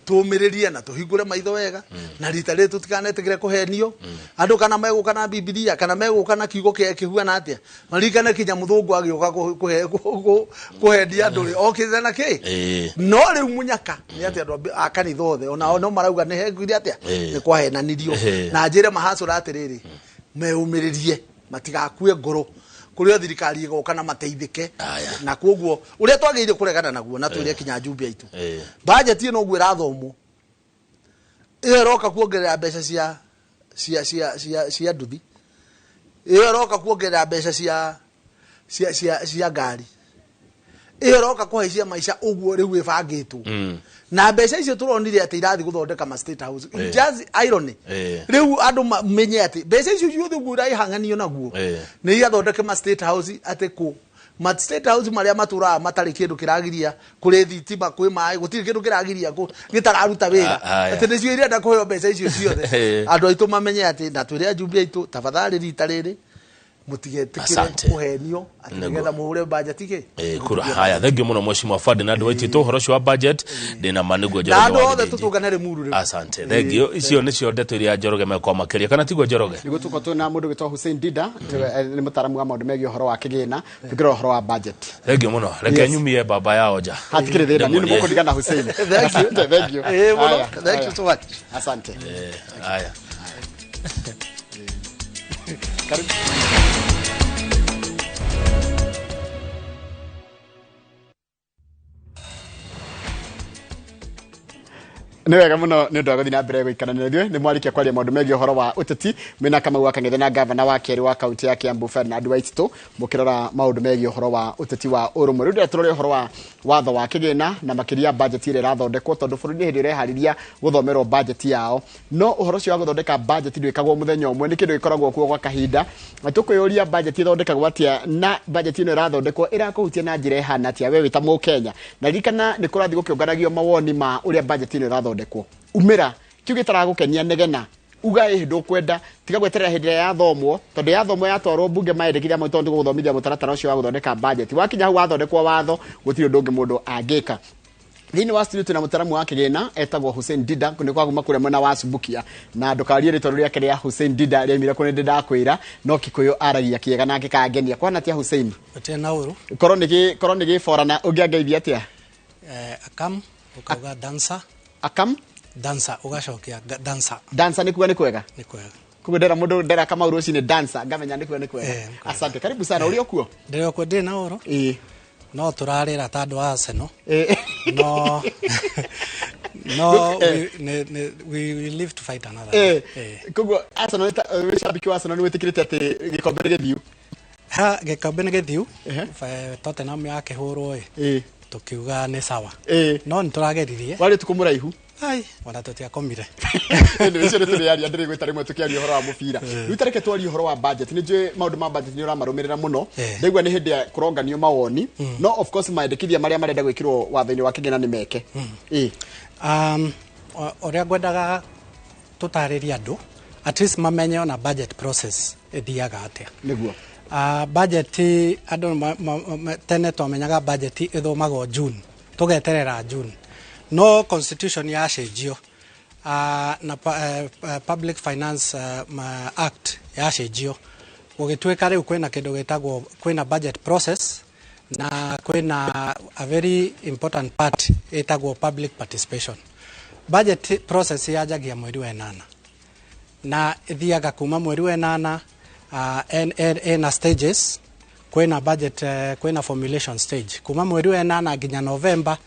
tũmĩrĩrie na tũhingũre maitho wega, na rita rĩrĩ tũtikanetĩkĩre kũhenio andũ, kana megũka na Bibilia kana megũka na kiugo kĩhuana atĩa, maririkane kinya mũthũngũ agĩũka kũhendia andũ rĩ, okĩte na kĩ. No rĩu mũnyaka nĩ atĩ andũ a kanitha othe onao no marauga nĩ hekuire atĩa, nĩ kwahenanirio. Na njĩre mahacũra atĩrĩrĩ, meũmĩrĩrie, matigakue ngoro, kũrĩa thirikari ĩgoka na mateithĩke. Na koguo ũrĩa twagĩrĩire kũregana naguo na twĩre kinya njumbe aitũ, bajeti ĩno ũguo ĩrathomwo, ĩyo ĩroka kuongerera mbeca cia nduthi, ĩyo ĩroka kuongerera mbeca cia ngari, ĩyo ĩroka kũhaicia maica ũguo rĩu ĩbangĩtwo, na mbeca icio tũronire atĩ irathiĩ gũthondeka ma State House. Just irony. Rĩu andũ mamenye atĩ mbeca icio ciothe ũguo irahang'anio naguo nĩ igathondeke ma State House, atĩ kũ ma State House marĩa matũraga matarĩ kĩndũ kĩragiria, kũrĩ thitima, kwĩ maĩ, gũtirĩ kĩndũ kĩragiria gĩtararuta wĩra, atĩ nĩcio irenda kũheo mbeca icio ciothe. Andũ aitũ mamenye atĩ, na twĩre ajumbe aitũ, tafadhali rita rĩrĩ mũtigetĩkĩre kũhenio atĩ nĩgetha mũhũre bajeti kĩ Kura. Haya, thank you mũno mheshimiwa Ferdinand Waititũ, ũhoro ũcio wa budget ndĩna ma nĩguo Na Njoroge andũ wa othe Gĩthĩnji. tũtũngane Limuru rĩu. Asante, thank you. Icio nĩcio ndeto iria Njoroge mekwa makĩria, kana tiguo Njoroge? Nĩguo tũkorwo twĩna mũndũ wĩtwo Hussein Dida, nĩ mũtaaramu wa maũndũ megiĩ ũhoro wa kĩgĩna, tũkĩrora ũhoro wa budget. Thank you mũno, reke nyumie baba yao nja. Hatikĩrĩ thĩna, niĩ nĩ mũkũndigana Hussein. Thank you. Asante, thank you. Mũno. Haya, Thank you haya. so much. Asante. Haya. Karibu. Nĩ wega mũno nĩ ũndũ wa gũthiĩ na mbere gũikarania ithuĩ, nĩ mwarĩkia kwaria maũndũ megiĩ ũhoro wa ũteti mwĩna Kamau wa Kang'ethe na gavana wa kerĩ wa kaunti ya Kiambu Ferdinand Waititũ, mũkĩrora maũndũ megiĩ ũhoro wa ũteti wa ũrũmwe. Rĩu ndĩrenda tũrore ũhoro wa watho wa kĩgĩna na makĩria budget ĩrĩa ĩrathondekwo, tondũ bũrũri nĩ hĩndĩ ĩreharĩria gũthomerwo budget yao, no ũhoro ũcio wa gũthondeka budget ndwĩkagwo mũthenya ũmwe, nĩ kĩndũ gĩkoragwo kuo gwa kahinda, na tũkwĩyũria budget ĩthondekagwo atĩa, na budget ĩno ĩrathondekwo ĩrakũhutia na njĩra ĩhana atĩa we wĩ ta Mũkenya. Na ririkana nĩ kũrathiĩ gũkĩũnganagio mawoni ma ũrĩa budget ĩno ĩrathondekwo. Umĩra kiu gĩtaragũkenia, negena, uga ĩ ndũkwenda, tiga gweterera hĩndĩ ĩrĩa yathomwo, tondũ yathomwo yatwarwo mbunge maendekithia mau, tondũ gũthomithia mũtaratara ũcio wa gũthondeka budget wakinya hau wathondekwo watho, gũtirĩ ũndũ ũngĩ mũndũ angĩka. Thĩinĩ wa studio twĩna mũtaaramu wa kĩgĩna etagwo Hussein Dida, nĩ kwa kuma kũrĩa mwena wa Subukia, na ndũkarie rĩtwa rĩu rĩake rĩa Hussein Dida rĩaimire kũ, nĩ ndakwĩra, no Kikuyu aragia kĩega na gĩkangenia. Kwana atia Hussein? Gũtirĩ na ũru. Korwo nĩ gĩborana ũngĩangeithia atĩa? Akam ũkauga dancer. Akam Dancer, ũgacokia dancer. Dancer nĩ kuga nĩ kwega? Nĩ kwega. Koguo ndera mũndũ ndera Kamau rũcinĩ dancer, ngamenya nĩ kuga nĩ kwega. Nĩ kwega. Asante, karibu sana. Ũrĩ okuo? Ndĩrĩ okuo, ndirĩ na ũru. No tũrarĩra ta andũ a Arsenal. No, we live to fight another day. Koguo Arsenal wĩ shabiki wa Arsenal, nĩ wĩtĩkĩrĩte atĩ gĩkombe nĩ gĩthiu? Ha, gĩkombe nĩ gĩthiu. Tottenham yakĩhũrwo ĩ, tũkiuga nĩ sawa. No nĩ tũrageririe. Warĩ ũtukũ mũraihu. Ai, ona tũtiakomire. Nĩ ũcio nĩ tũrĩaria ndĩrĩ gwĩta rĩmwe tũkĩaria ũhoro wa mũbira. Rĩu tareke twarie ũhoro wa budget. Nĩ njũĩ maũndũ ma budget nĩ ũramarũmĩrĩra mũno. Ndaigua nĩ hĩndĩ ya kũronganio mawoni. No of course maendekithia marĩa marenda gwĩkĩrwo watho-inĩ wa kĩgĩna nĩ meke. Ũrĩa ngwendaga tũtarĩrie andũ, at least mamenye ona budget process ĩthiaga atĩa. Nĩguo. Budget andũ tene twamenyaga budget ĩthomagwo June, tũgeterera June. No constitution yacenjio na Public Finance Act yacenjio, gũgĩtuĩka rĩu kwĩna kĩndũ gĩtagwo kwĩna budget process na kwĩna a very important part ĩtagwo public participation. Budget process yanjagia mweri wa 8 na ĩthiaga kuma mweri wa 8 ĩna stages. Kwĩna budget, kwĩna formulation stage kuma mweri wa 8 nginya November.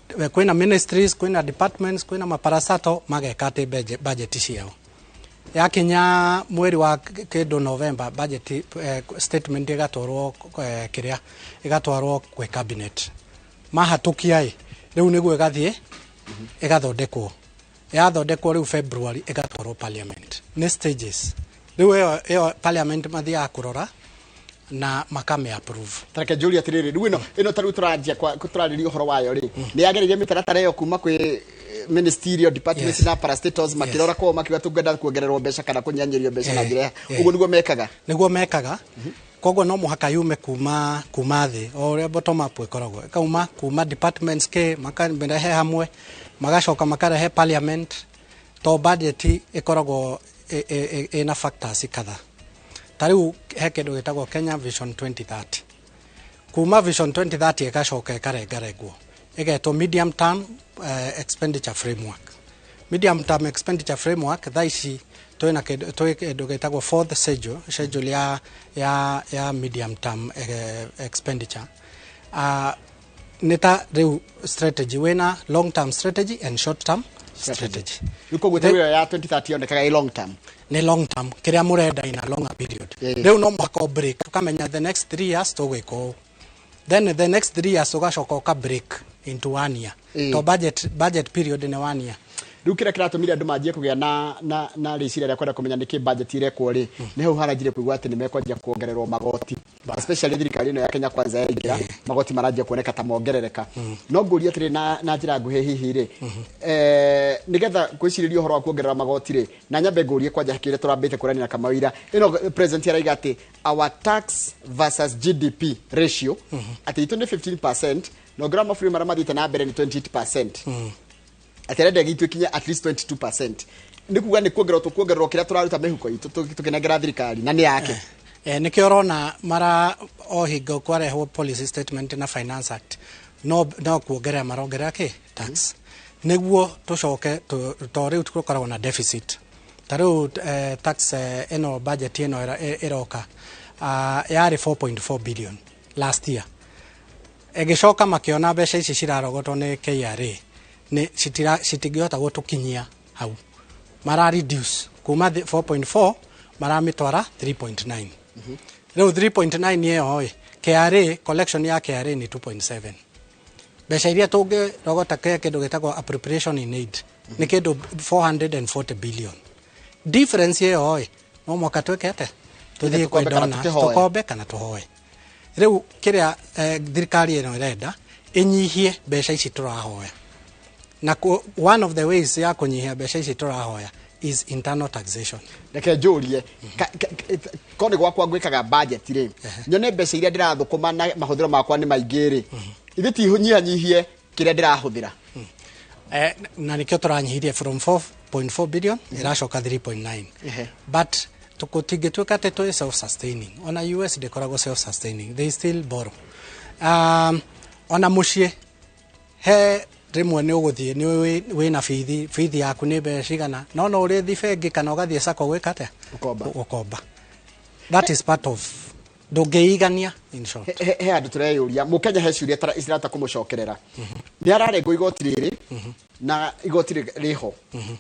Kwĩna ministries, kwĩna departments, kwĩna maparasato mageka atĩ budget ciao. Yakinya mweri wa kĩndũ November, budget statement ĩgatwarwo kĩrĩa ĩgatwarwo kwĩ cabinet. Mahatũkia ĩ rĩu nĩguo ĩgathiĩ ĩgathondekwo. Yathondekwo rĩu February ĩgatwarwo parliament. Nĩ stages. Rĩu ĩyo parliament mathiaga kũrora na makame approve. Tareke njũrie atĩrĩrĩ, rĩu ĩno ta rĩu tũranjia tũrarĩria ũhoro wayo rĩ, nĩ yageririe mĩtaratara ĩyo kuma kwĩ ministerial departments na parastatals makĩrora kwao makiuga tũngĩenda kuongererwo mbeca kana kũnyihanyihĩrio mbeca na njĩra ũguo nĩguo mekaga. Nĩguo mekaga. Koguo no mũhaka yume kuma thĩ o ũrĩa bottom up ĩkoragwo, ĩkauma kuma departments ke makarehe hamwe, magacoka makarehe parliament. To budget ĩkoragwo ĩna factors kadhaa. Ta rĩu he kĩndũ gĩtagwo Kenya Vision 2030. Kuma Vision 2030 ĩgacoka ĩkarengarengwo, ĩgetwo medium term expenditure framework. Medium term expenditure framework thaa ici twĩna kĩndũ gĩtagwo fourth schedule ya medium term expenditure. Nĩ ta rĩu strategy, wĩna long term strategy and short term strategy. Rĩu koguo ta ĩyo ya 2030 yonekaga ĩ long term. Nĩ long term, kĩrĩa mũrenda ina longer period. Rĩu no mũhaka ũ break, ũkamenya the next 3 years tũgwĩka ũũ. Then the next 3 years ũgacoka ũka break into 1 year. To budget period nĩ 1 year. Rĩu kĩrĩa kĩratũmire andũ manjie kũgĩa na rĩciria rĩa kwenda kũmenya nĩkĩ budget irekwo rĩ, nĩ hau haranjire kũigua atĩ nĩ mekwanjia kuongererwo magoti. Especially thirikari ĩno ya Kenya Kwanza yaingĩra, magoti maranjia kuoneka ta mongerereka. No ngũrie atĩrĩ na njĩra nguhĩ hihi rĩ, nĩgetha gwĩcirĩria ũhoro wa kuongerera magoti rĩ, na nyambe ngũrie kwanja kĩrĩa tũrambĩte kũrania na Kamau ira. Ĩno president araiga atĩ our tax versus GDP ratio atĩ itũ nĩ 15% na ũngĩrora mabũrũri marĩa mathiĩte na mbere nĩ 28%. Atĩ arenda gĩitũ ĩkinye at least 22%. Nĩ kuga nĩ kuongererwo tũkuongererwo kĩrĩa tũraruta mĩhuko itũ tũkĩnengera thirikari na nĩ yake. Nĩkĩo ũrona mara o hingo kwarehwo policy statement na Finance Act no kuongerera marongerera kĩ tax nĩguo tũcoke to rĩu tũkoragwo na deficit. Ta rĩu tax ĩno budget ĩno ĩroka yarĩ 4.4 billion last year. Ĩgĩcoka makĩona mbeca ici cirarogotwo nĩ KRA nĩ citingĩhota gũtũkinyia hau. Mara reduce kuma 4.4 maramĩtwara 3.9. Rĩu 3.9 ĩyo ĩ KRA collection ya KRA nĩ 2.7. Mbeca iria tũngĩrogota kĩndũ gĩtagwo appropriation in aid nĩ kĩndũ 440 billion. Difference ĩyo ĩ no mwaka twĩke atĩa, tũthiĩ kwĩ donors tũkombe kana tũhoe. Rĩu kĩrĩa thirikari ĩno ĩrenda ĩnyihie mbeca ici tũrahoya. Na one of the ways ya kũnyihia mbeca ici tũrahoya is internal taxation. Reke njũrie, ko nĩ gwakwa ngwĩkaga budget rĩ, nyone mbeca iria ndĩrathũkũma na mahũthĩro makwa nĩ maingĩ rĩ, ithe ti nyihanyihie kĩrĩa ndĩrahũthĩra. Na nĩkĩo tũranyihirie from 4.4 billion ĩracoka 3.9. But tũtingĩtuĩka atĩ twĩ self sustaining. Ona US ndĩkoragwo self sustaining, they still borrow. Ona mũciĩ he rĩmwe nĩ ũgũthiĩ nĩ wĩna bithi yaku nĩ mbeca cigana, no ũrĩthi bengi kana ũgathiĩ sacco gwĩka atĩa, gũkomba. That is part of ndũngĩigania in short. He andũ tũreyũria mũkenya he ciũria cirahota kũmũcokerera. Nĩ ararengwo igoti rĩrĩ na igoti rĩho,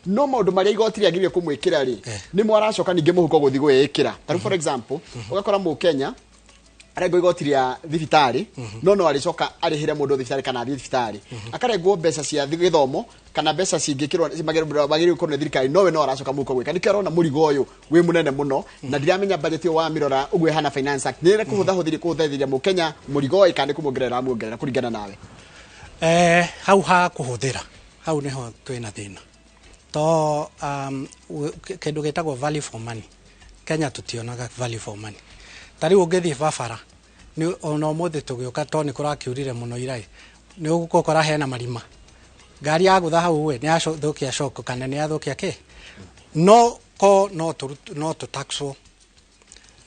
no maũndũ marĩa igoti rĩagĩrĩire kũmwĩkĩra rĩ nĩmo aracoka ningĩ mũhuko gũthiĩ gwĩĩkĩra. Ta rĩu for example ũgakora mũkenya arengwo igoti rĩa thibitarĩ no arĩcoka arĩhĩre mũndũ thibitarĩ kana athiĩ thibitarĩ, akarengwo mbeca cia gĩthomo Kana mbeca cingĩkĩrwo magĩrĩirwo gũkorwo nĩ thirikari, nowe no aracoka mũhuko gwĩka. Nĩkĩo arona mũrigo ũyũ wĩ mũnene mũno, na ndiramenya budget ĩyo wamĩrora ũguo ĩhana Finance Act nĩ kũhũthahũthĩria kũhũthĩria mũkenya mũrigo ũyũ, kana nĩ kũmuongerera muongerera kũringana nawe? Hau ha kũhũthĩra hau nĩho twĩna thĩna, to kĩndũ gĩtagwo value for money, Kenya tũtionaga value for money. Ta rĩu ũngĩthiĩ barabara nĩ ona ũmũthĩ tũgĩũka, to nĩ kũrakiurire mũno iraĩ, nĩ ũgũkora hena marima, ngari yagũtha hau we nĩ yathũkia shock kana nĩ yathũkia kĩ. No ko no no tũtaxwo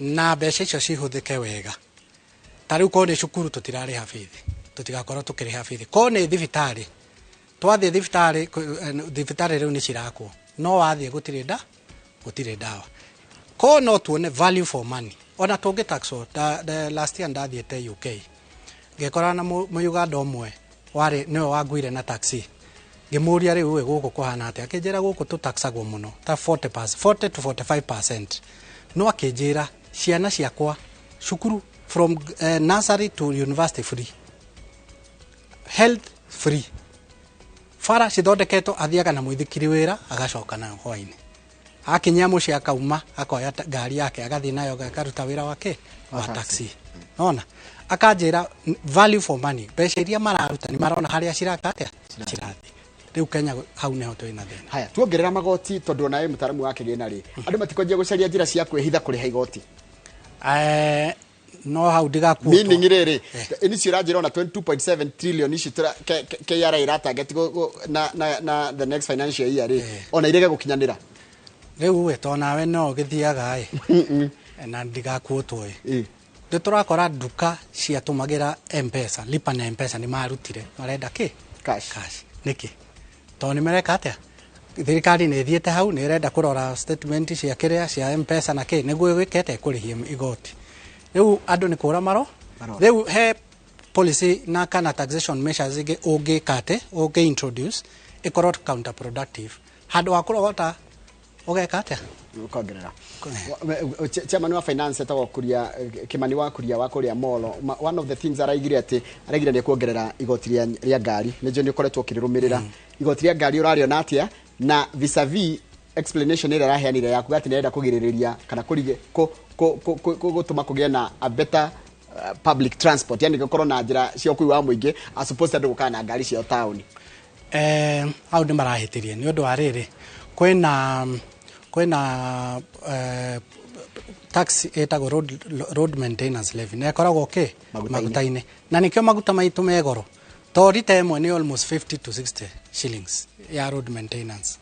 na mbeca icio cihũthĩke wega. Ta rĩu ko nĩ cukuru tũtirarĩha bithi, tũtigakorwo tũkĩrĩha bithi. Ko nĩ thibitarĩ, twathiĩ thibitarĩ, thibitarĩ rĩu nĩ cirakwo, no wathiĩ gũtirĩ nda gũtirĩ ndawa. Ko no tuone value for money ona tũngĩ taxwo. Last year ndathiĩte UK, ngĩkora na Mũuganda ũmwe warĩ nĩwe wanguire na taxi. Ngĩmũria, rĩu ĩ gũkũ kũhana atĩa? Akĩnjĩra gũkũ tũtaxagwo mũno ta 40 to 45%, no akĩnjĩra, "Ciana ciakwa cukuru from nursery to university free, health free, bara cithondeketwo." Athiaga na mũithikiri wĩra, agacoka nayo hwainĩ, akinyia mũciĩ akauma akoya ngari yake, agathiĩ nayo akaruta wĩra wake wa taxi. Nona akanjĩra value for money, mbeca iria mararuta nĩ marona harĩa ciraka atĩa cirathiĩ. Rĩu Kenya hau nĩho twĩna thĩna. Haya, tuongerera magoti, tondũ onawe mũtaaramu wa kĩgĩna rĩ, andũ matikwanjia gũcaria njĩra cia kwĩhitha kũrĩha igoti? No hau ndigakuotwo. Meaning rĩrĩ, ici ũranjĩra ona 22.7 trillion ici KRA ĩratarget na the next financial year rĩ, ona irege gũkinyanĩra. Rĩu we to nawe no ũgĩthiaga ĩ na ndigakuotwo ĩ. Nĩ tũrakora nduka ciatũmagĩra Mpesa, lipa na Mpesa, nĩ marutire, marenda kĩ? Cash. Cash. Nĩkĩ? Tondũ nĩ mareka atĩa, thirikari nĩ ĩthiĩte hau, nĩ ĩrenda kũrora statement cia kĩrĩa cia Mpesa na kĩ nĩguo ĩgĩkete kũrĩhia igoti. Rĩu andũ nĩ kũra maro. Marora. Rĩu he policy na kana taxation measures ingĩ ũngĩka atĩ ũngĩ introduce ĩkorwo counterproductive, handũ wa kũrogota ũgeka atĩa? Ũkongerera. Chairman wa finance etagwo Kuria Kimani wa Kuria wa kũrĩa Molo. One of the things araigire atĩ araigire nĩ kuongerera igoti rĩa ngari. Nĩ njũĩ nĩ ũkoretwo ũkĩrĩrũmĩrĩra igoti rĩa ngari, ũrarĩona atĩa na vis-a-vis explanation ĩrĩa araheanire ya kuga atĩ nĩarenda kũgirĩrĩria kana kũrige gũtũma kũgĩe na a better public transport, yani gũkorwo na njĩra cia ũkui wa mũingĩ as opposed to andũ gũkaga na ngari ciao taũni? Hau nĩ marahĩtĩrie, nĩ ũndũ wa rĩrĩ, kwĩna tax ĩtagwo road maintenance levy, na ĩkoragwo kĩ? Maguta-inĩ. Maguta-inĩ, na nĩkĩo maguta maitũ me goro, to rita ĩmwe nĩ almost 50 to 60 shillings ya road maintenance.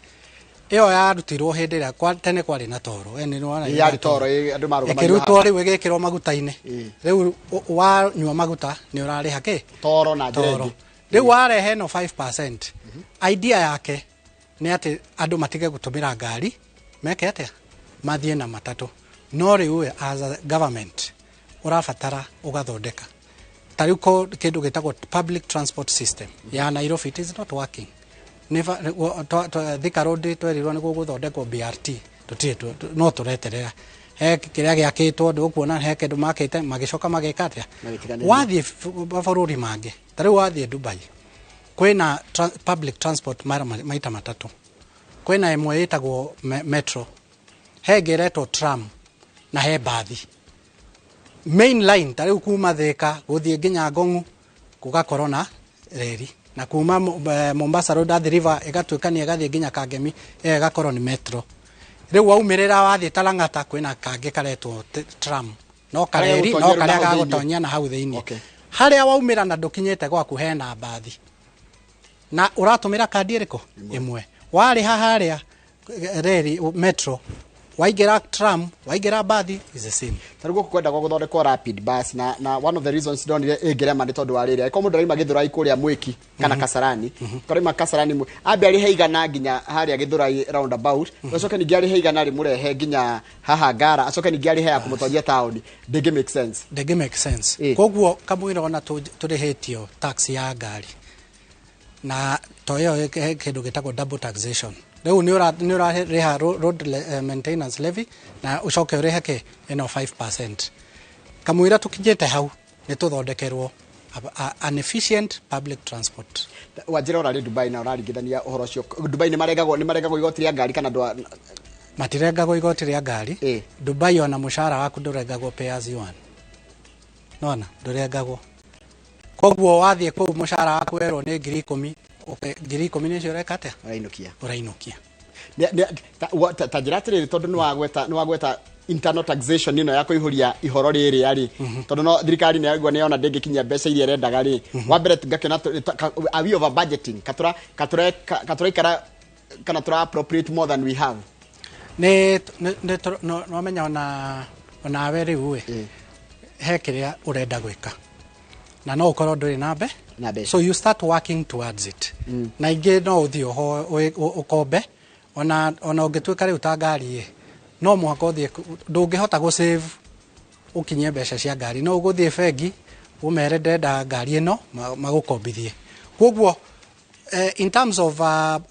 Ĩyo yarutirwo hĩndĩ ĩrĩa tene kwarĩ na toro. Nĩ nĩwona? Yarĩ toro, andũ marũgamagio ĩkĩrutwo haha. rĩu ĩgĩkĩrwo maguta-inĩ. Rĩu wanyua maguta nĩ ũrarĩha kĩ? Toro na njĩra Toro. ĩngĩ. Rĩu warehe ĩno 5%, idea yake nĩ atĩ andũ matige gũtũmĩra ngari, meke atĩa, mathiĩ na matatũ. No rĩu we as a government ũrabatara ũgathondeka ta rĩu ko kĩndũ gĩtagwo public transport system ya Nairobi, it is not working. Nĩ Thika Road twerirwo nĩ gũgũthondekwo BRT, tũtirĩ no tũreterera. He kĩrĩa gĩakĩtwo, ndũkuona he kĩndũ makĩte, magĩcoka magĩka atĩa? Magĩtiganĩria. Wathiĩ mabũrũri mangĩ, ta rĩu wathiĩ Dubai, kwĩna public transport mara maita matatũ. Kwĩna ĩmwe ĩtagwo metro, he ĩngĩ ĩretwo tram, na he mbathi main line. Ta rĩu kuma Thika gũthiĩ nginya Ngong'u gũgakorwo na reri, na kuma Mombasa Road, Athi River, ĩgatuĩkania ĩgathiĩ nginya Kangemi, ĩyo ĩgakorwo nĩ metro. Rĩu waumĩrĩra wathiĩ Talang'ata kwĩna kangĩ karetwo tram, no kareri no gũtonyia karĩa na hau thĩinĩ. Gagũtonyia na hau thĩinĩ. Okay. Harĩa waumĩra na ndũkinyĩte gwaku hena mbathi, na ũratũmĩra kandi ĩrĩkũ? Ĩmwe. Warĩha harĩa reri metro, waingĩra tram, waingĩra mbathi, is the same. Ta rĩu gũkũ kwendagwo gũthondekwo rapid bus, na one of the reasons ndonire ĩngĩrema nĩ tondũ wa rĩrĩ, angĩkorwo mũndũ araima Gĩthũrai kũrĩa Mwĩki kana Kasarani, karaima Kasarani ambe arĩhe 100 nginya harĩa Gĩthũrai roundabout, acoke ningĩ arĩhe 100 rĩmũrehe nginya haha Ngara, acoke ningĩ arĩhe ya kũmũtwaria taũni, ndĩngĩ make sense. Ndĩngĩ make sense. Ĩ. Koguo kamũira ona tũrĩhĩtio tax ya ngari, na to ĩyo he kĩndũ gĩtagwo double taxation. Rĩu nĩ ũrarĩha road maintenance levy na ũcoke ũrĩhe kĩ ĩno 5%. Kamũira tũkinyĩte hau nĩ tũthondekerwo an efficient public transport. Wanjĩra ũrarĩ Dubai na ũraringithania ũhoro ũcio. Dubai nĩ maregagwo igoti rĩa ngari kana ndwa? Matirengagwo igoti rĩa ngari. Dubai ona mũcara waku ndũrengagwo, pay as you earn, nona ndũrengagwo. Koguo wathiĩ kũu mũcara waku werwo nĩ 10,000, 10,000 nĩcio ũreka atĩa? Ũrainũkia. Ũrainũkia. Ta njĩra atĩrĩrĩ, tondũ nĩ wagweta internal taxation ĩno ya kũihũria ihoro rĩrĩa rĩ, tondũ no thirikari nĩ yaigua nĩ yona ndĩngĩkinyia mbeca iria ĩrendaga rĩ, wa mbere ngakĩona are we over budgeting, katũraikara kana tũra appropriate more than we have? Nĩ no menya onawe rĩu ĩ he kĩrĩa ũrenda gwĩka na no ũkorwo ndũrĩ na mbe Na mbeca. So you start working towards it. Na ingĩ no ũthiĩ oho ũkombe, ona ũngĩtuĩka rĩu ta ngari ĩ no mũhaka ũthiĩ, ndũngĩhota gũ save ũkinyie mbeca cia ngari, no ũgũthiĩ bengi ũmere ndĩrenda ngari ĩno, magũkombithie. Koguo in terms of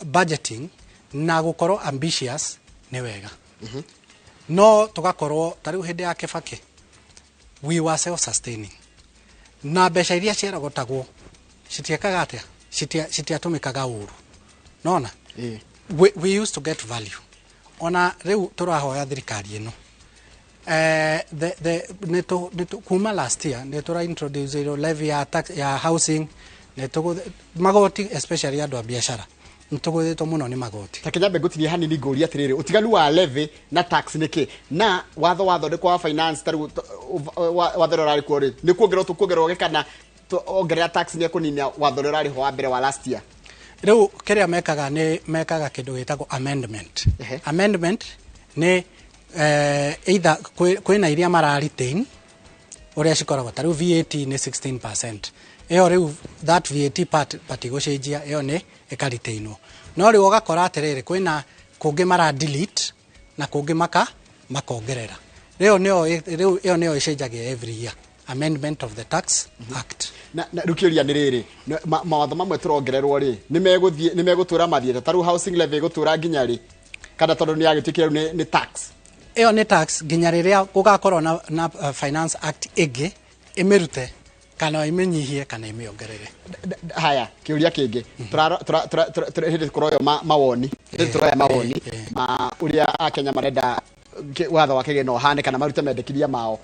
budgeting na gũkorwo ambitious nĩ wega, no tũgakorwo ta rĩu hĩndĩ ya Kĩbakĩ we were self sustaining na mbeca iria ciarogotagwo citiekaga atĩa, citiatũmĩkaga ũru, nona we used to get value. Ona rĩu tũrahoya thirikari ĩno, the, nĩ tũ, kuma last year nĩ tũra introduce iro levy ya tax, ya housing, nĩ tũgũ magoti, especially andũ a biacara nĩ tũgũthĩtwo mũno nĩ magoti. Ta kĩnyambe ngũtinie hanini ngũrie atĩrĩrĩ, ũtiganu wa levy na tax nĩ kĩ? Na watho wathondekwo wa finance, ta rĩu watho ũrĩa ũrarĩ kuo rĩ, nĩ kuongererwo tũkuongererwo kana ongerera tax nĩ ekũnina watho ũrĩa ũrarĩ ho wa mbere wa last year? Rĩu kĩrĩa mekaga nĩ mekaga kĩndũ gĩtagwo amendment. Amendment nĩ either kwĩna iria mara retain ũrĩa cikoragwo, ta rĩu VAT nĩ 16%, ĩyo rĩu that VAT part patigũcenjia, ĩyo nĩ ĩkaretainwo. No rĩu ũgakora atĩrĩrĩ, kwĩna kũngĩ mara delete na kũngĩ makongerera. Rĩu nĩyo rĩu ĩyo nĩyo ĩcenjagia every year, amendment of the Tax Act. Na rĩu kĩũria nĩ rĩrĩ, mawatho mamwe tũrongererwo rĩ, nĩ megũthiĩ nĩ megũtũra mathiĩte? Ta rĩu housing levy ĩgũtũra nginya rĩ, kana tondũ nĩ yagĩtuĩkire rĩu nĩ tax? Ĩyo nĩ tax nginya rĩrĩa gũgakorwo na Finance Act ĩngĩ ĩmĩrute kana ĩmĩnyihie kana ĩmĩongerere. Haya, kĩũria kĩngĩ, hĩndĩ tũroyo mawoni, hĩndĩ tũroya mawoni ma ũrĩa Akenya marenda watho wa kĩgĩna ũhane kana marute mendekithia mao,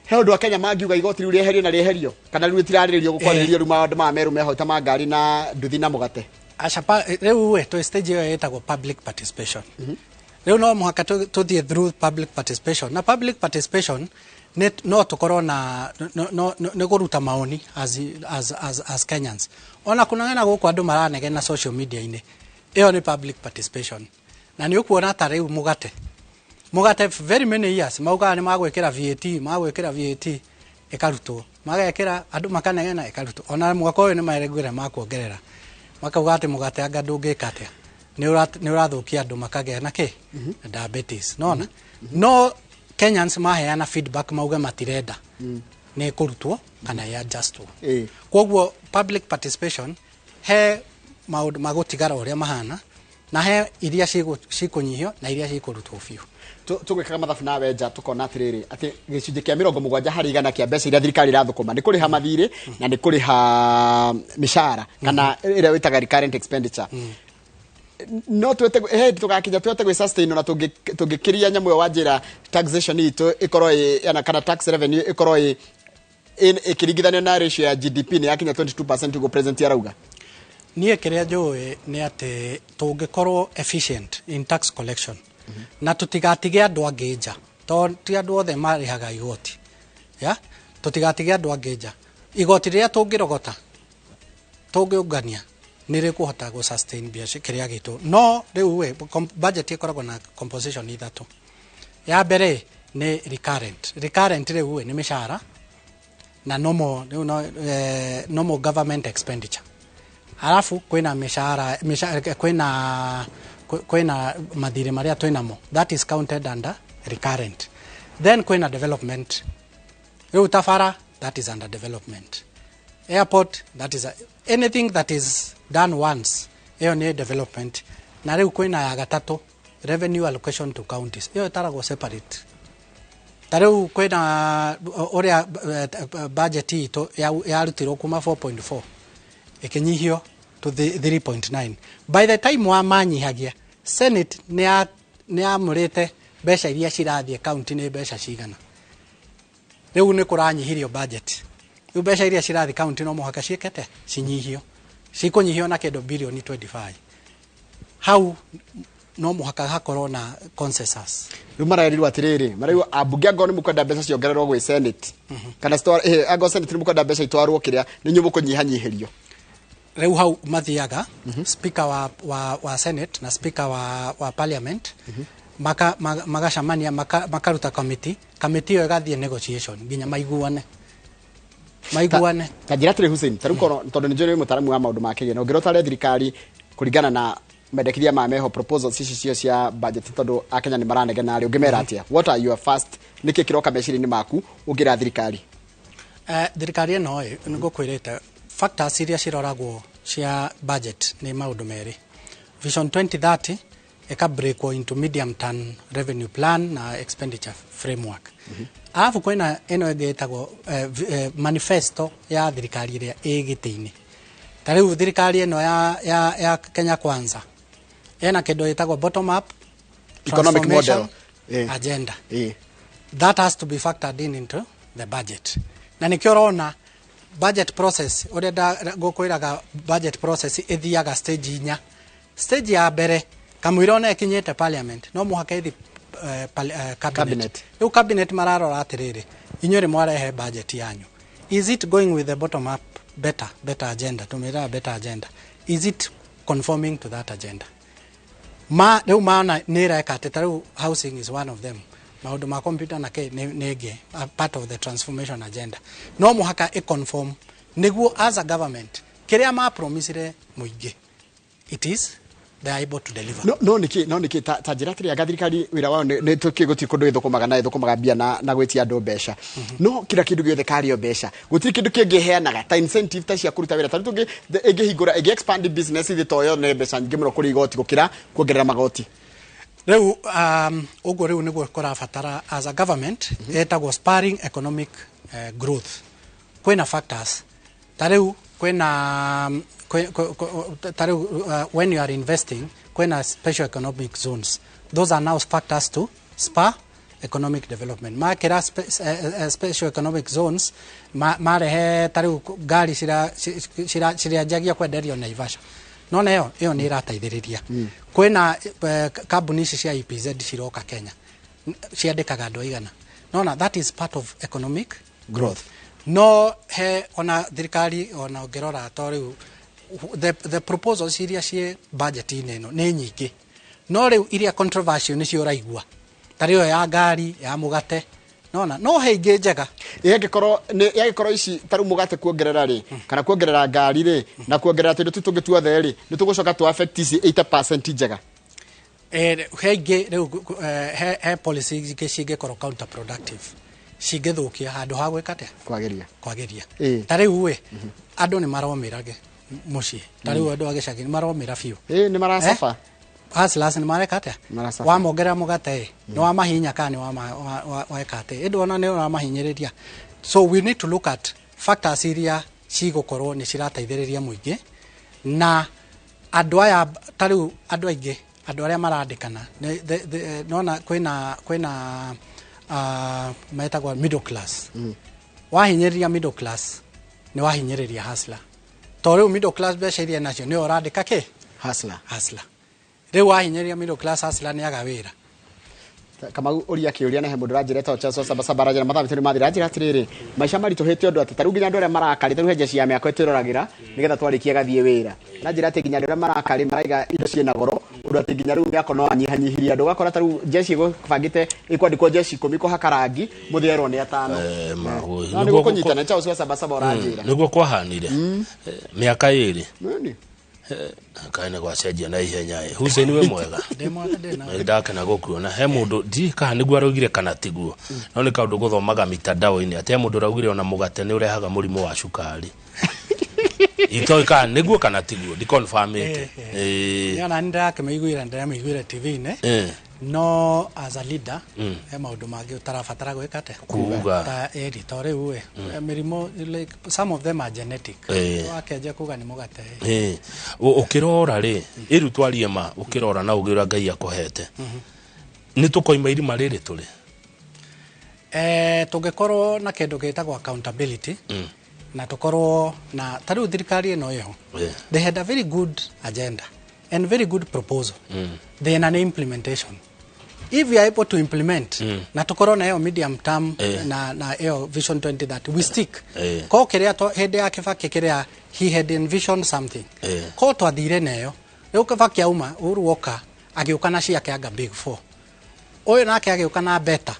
he ũndũ Akenya mangiuga igoti rĩu rĩeherio na rĩeherio, kana rĩu rĩtirarĩrĩrio gũkwarĩrĩrio rĩu maũndũ maya merũ meho ta ma ngari na nduthi na mũgate? Aca, rĩu we twĩ stage ĩyo ĩtagwo public participation. Rĩu no mũhaka tũthiĩ through public participation, na public participation nĩ no tũkorwo na no, nĩ kũruta maoni as Kenyans. Ona kũnegena gũkũ andũ maranegena social media-inĩ, ĩyo nĩ public participation. Na nĩ ũkuona ta rĩu mũgate very many years maugaga nĩ magwĩkĩra VAT, magwĩkĩra VAT, ĩkarutwo, magekĩra, andũ makanegena, ĩkarutwo. Ona mwaka ũyũ nĩ maregire makuongerera, makauga atĩ mũgate anga ndũngĩka atĩa, nĩ ũrathũkia andũ makagĩa na kĩ na diabetes, nona no Kenyans maheana feedback mauge matirenda, nĩ ĩkũrutwo kana ĩadjustwo. Koguo public participation he maũndũ magũtigara ũrĩa mahana, na he iria cikũnyihio na iria cikũrutwo biũ. Tũgwĩkaga mathabu nawe nja, tũkona atĩrĩrĩ, atĩ gĩcunjĩ kĩa 70% kĩa mbeca iria thirikari ĩrathũkũma nĩ kũrĩha mathirĩ na nĩ kũrĩha mĩcara, kana ĩrĩa wĩtaga recurrent expenditure. No twete he tũgakinya twete gwĩ sustain na tũngĩkĩria nyamũ ĩyo wa njĩra taxation itũ ĩkorwo ĩ kana tax revenue ĩkorwo ĩkĩringithanio na ratio ya GDP nĩ yakinya 22% ũguo president arauga? Niĩ kĩrĩa njũĩ nĩ atĩ tũngĩkorwo efficient in tax collection na tũtigatige andũ angĩ nja, tondũ ti andũ othe marĩhaga igoti ya, tũtigatige andũ angĩ nja, igoti rĩrĩa tũngĩrogota tũngĩũngania nĩ rĩkũhota gũ sustain biacara kĩrĩa gitũ. No rĩu we budget ĩkoragwo na composition ithatũ. Ya mbere nĩ recurrent. Recurrent rĩu we nĩ mĩcara na normal, rĩu no, normal government expenditure. Halafu kwĩna mĩcara, kwĩna mathirĩ marĩa twĩnamo, that is counted under recurrent. Then kwĩna development, rĩu ta bara, that is under development, airport, that is anything that is done once, ĩyo nĩ development. Na rĩu kwĩna ya gatatũ, revenue allocation to counties, ĩyo ĩtaragwo separate. Ta rĩu kwĩna ũrĩa budget itũ yarutirwo kuma 4.4 ĩkĩnyihio to 3.9. By the time wa manyihagia, Senate nĩ yamũrĩte mbeca iria cirathiĩ county nĩ mbeca cigana. Rĩu nĩ kũranyihirio budget. Rĩu mbeca iria cirathiĩ county no mũhaka ciĩkete cinyihio. Cikũnyihio na kĩndũ bilioni 25. Hau no mũhaka hakorwo na consensus. Rĩu maraerirwo atĩrĩrĩ, maraigua ambunge angorwo nĩ mũkwenda mbeca ciongererwo gwĩ Senate. Kana angorwo Senate nĩ mũkwenda mbeca itwarwo kĩrĩa nĩ inyuĩ mũkũnyihanyihĩrio. Rĩu hau mathiaga speaker wa Senate na speaker wa Parliament magacemania makaruta committee ĩyo ĩgathiĩ negotiation nginya maiguane. Ta njĩra atĩrĩ Hussein, ta rĩu korwo tondũ nĩ njũĩ wĩ mũtaaramu wa maũndũ ma kĩgĩna, ũngĩrotare thirikari kũringana na mendekithia ma meho proposals ici cio cia budget tondũ akenya nĩ maranegena rĩ, ũngĩmera atĩa? What are your first, nĩkĩ kĩroka meciria-inĩ maku ũngĩra thirikari? Thirikari ĩno ĩ nĩngũkwĩrĩte factors iria ciroragwo cia budget nĩ maũndũ merĩ. Vision 2030 ĩka breakwo into medium term revenue plan na expenditure framework. Alafu kwĩna ĩno ĩngĩ ĩtagwo manifesto ya thirikari ĩrĩa ĩ gĩtĩ-inĩ. Ta rĩu thirikari ĩno ya Kenya Kwanza ena kĩndũ ĩtagwo bottom up economic model agenda. That has to be factored in into the budget. Na nĩkĩo ũrona budget process ũrĩa ngũkwĩraga budget process ĩthiaga stage inya. Stage ya mbere kamũira ona ĩkinyĩte parliament no mũhaka ĩthi cabinet. Rĩu cabinet mararora atĩrĩrĩ, inyuĩ nĩ mwarehe budget yanyu, is it going with the bottom up better agenda? Tumĩraga better agenda, is it conforming to that agenda? Ma rĩu maona nĩ ĩreka atĩ ta rĩu housing is one of them, maũndũ ma computer na kĩ nĩ ĩngĩ part of the transformation agenda. No mũhaka ĩ conform nĩguo as a government kĩrĩa ma promisire mũingĩ, it is they are able to deliver. No nĩkĩ ta njĩra atĩrĩ anga thirikari wĩra wao nĩ tũkĩ gũtirĩ kũndũ ĩthũkũmaga na ĩthũkũmaga mbia na gwĩtia andũ mbeca. No kila kĩndũ gĩothe karĩ o mbeca. Gũtirĩ kĩndũ kĩngĩheanaga ta incentive ta cia kũruta wĩra. Ta rĩu ĩngĩhingũra ĩngĩ expand business ithĩ to yone mbeca nyingĩ mũno kũrĩ igoti gũkĩra kuongerera magoti. Rĩu ũguo rĩu nĩguo kũrabatara as a government ĩtagwo spurring economic growth. Kwĩna factors ta rĩu kwĩna when you are investing kwĩna special economic zones. Those are now factors to spur economic development. Makĩra special economic zones marehe ta rĩu ngari ciranjagia kwenderio Naivasha. No nayo ĩyo nĩ ĩrateithĩrĩria. Kwĩna kambuni ici cia EPZ ciroka Kenya ciandĩkaga andũ aigana. Nona that is part of economic growth. No he ona thirikari ona ũngĩrora to rĩu the proposals iria ciĩ budget-inĩ ĩno nĩ nyingĩ. No rĩu iria controversial nĩcio ũraigua. Ta rĩu ya ngari ya mũgate. Nona no he ingĩ njega. Yangĩkorwo ici ta rĩu mũgate kuongerera rĩ kana kuongerera ngari rĩ na kuongerera tũindo tũu tũngĩ tuothe rĩ nĩ tũgũcoka tũ affect ici 80% njega. He ingĩ rĩu he policy ingĩ cingĩkorwo counterproductive. Cingĩthũkia handũ ha gwĩka atĩa? Kwagĩria. Ta rĩu ĩ andũ nĩ maromĩrage mũciĩ. Ta rĩu andũ a gĩcagi nĩ maromĩra biũ. Nĩ maracaba. Hustlers nĩ mareka atĩa? Wamongerera mũgate ĩ nĩ wamahinya kana nĩ weka atĩa? Ĩndĩ ona nĩ ũramahinyĩrĩria. So we need to look at factors iria cigũkorwo nĩ cirateithĩrĩria mũingĩ na andũ aya ta rĩu andũ aingĩ andũ arĩa marandĩkana nona kwĩna metagwo middle class. Wahinyĩrĩria middle class nĩ wahinyĩrĩria hustler. To rĩu middle class mbeca iria nacio nĩyo ũrandĩka kĩ? Hustler. Rĩu wahinyĩrĩria middle class hustler nĩ aga wĩra. Kamau ũria kĩũria na he mũndũ ũranjĩra ta Charles Sabasaba aranjĩra mathaa maitũ nĩ mathira aranjĩra atĩrĩrĩ maica maritũhĩte ũndũ atĩ ta rĩu nginya andũ arĩa marakarĩ ta rĩu he jeshi ya mĩako ĩtwĩroragĩra nĩgetha twarĩkia gathiĩ wĩra aranjĩra atĩ nginya andũ arĩa marakarĩ maraiga indo ciĩna goro ũndũ atĩ nginya rĩu mĩako no anyihanyihirie andũ ũgakora ta rĩu jeshi ĩgũbangĩte ĩkwandĩkwo jeshi 10 kũhaka rangi mũthĩ erwo nĩ 5. No nĩguo kũnyitana Charles Sabasaba ũranjĩra nĩguo kwahanire mĩaka ĩrĩ kaĩ gwacenjia na ihenya ĩ Hussein we mwega ndakena gũkuona he mũndũ ndi kana nĩguo araugire kana tiguo no nĩ kaũndũ gũthomaga mitandao-inĩ atĩ he mũndũ araugire ona mũgate nĩ ũrehaga mũrimũ wa cukari itoĩ kana nĩguo kana tiguo ndi confirmĩte. Nĩ ona ndĩrakĩmĩiguĩra ndĩramĩiguĩra TV-inĩ No as a leader he maundu mangi utarabatara gwika atia Kuga. Ta eri to riu we mirimu, like some of them are genetic. Wakenjia kuga ni mugate. Ukirora ri iru twarie ma ukirora na ugira Ngai akohete ni tukoima irima riri turi. Tungikorwo na kindu gitagwo accountability na tukorwo na tariu thirikari ino iho, they had a very good agenda and very good proposal. Then an implementation, if we are able to implement na tukorwo na iyo medium term na iyo vision 2030 we stick ko kiria to hindi ya Kibaki kiria he had envisioned something ko twathire nayo. Riu Kibaki auma, Uhuru woka agiuka na ciake anga big four, uyu nake agiuka na better.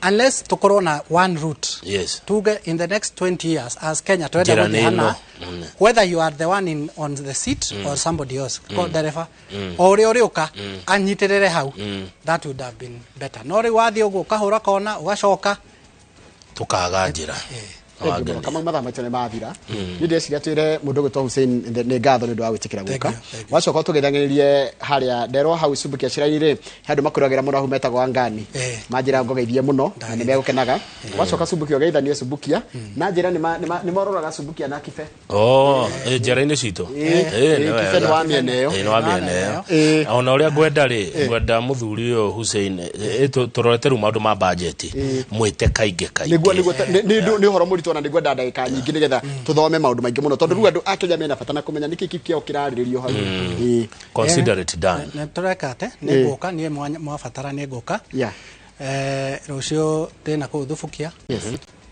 Unless tukorwo na one route, tuge in the next 20 years as Kenya twenda Njĩra guthii nĩ hana, ĩno. Whether you are the one in on the seat or somebody else, ko ndereba o uria uriuka anyitirire hau, that would have been better. No riu wathii uguo ukahura kona ugacoka tukaga njira. Thank you mũno. Kamau, mathaa maitũ nĩ mathira. Nĩ ndĩreciria twĩre mũndũ ũgwĩtwo Hussein nĩ ngatho nĩ ũndũ wa gwĩtĩkĩra Thank gũka. you, thank you. Wacoka tũgeithanĩrie harĩa nderwo hau Subukia Shrine rĩ, he andũ makũragĩra mũno hau metagwo Angani. Manjĩra ngogeithie mũno na nĩ megũkenaga. Wacoka Subukia ũgeithanie Subukia na njĩra nĩ mororaga Subukia na Kibe. Oh, njĩra-inĩ citũ. Nĩ Kibe nĩ wega. wa mĩena ĩyo. Nĩ wa mĩena ĩyo. Ona ũrĩa ngwenda rĩ, ngwenda mũthuri ũyũ Hussein, tũrorete rĩu maũndũ ma bajeti, mwĩte kaingĩ kaingĩ. Niguo nĩ ũhoro mũritũ ona nĩngwenda ndagĩka nyingĩ nĩgetha tũthome maũndũ maingĩ mũno tondũ rĩu andũ a Kenya mena bata na kũmenya nĩkĩ kĩu kĩao kĩrarĩrĩrio hau. Consider it done. Nĩ tũreka ate nĩ ngũka niĩ mwabatara nĩ ngũka. Rũciũ ndĩna kũu Thubukia.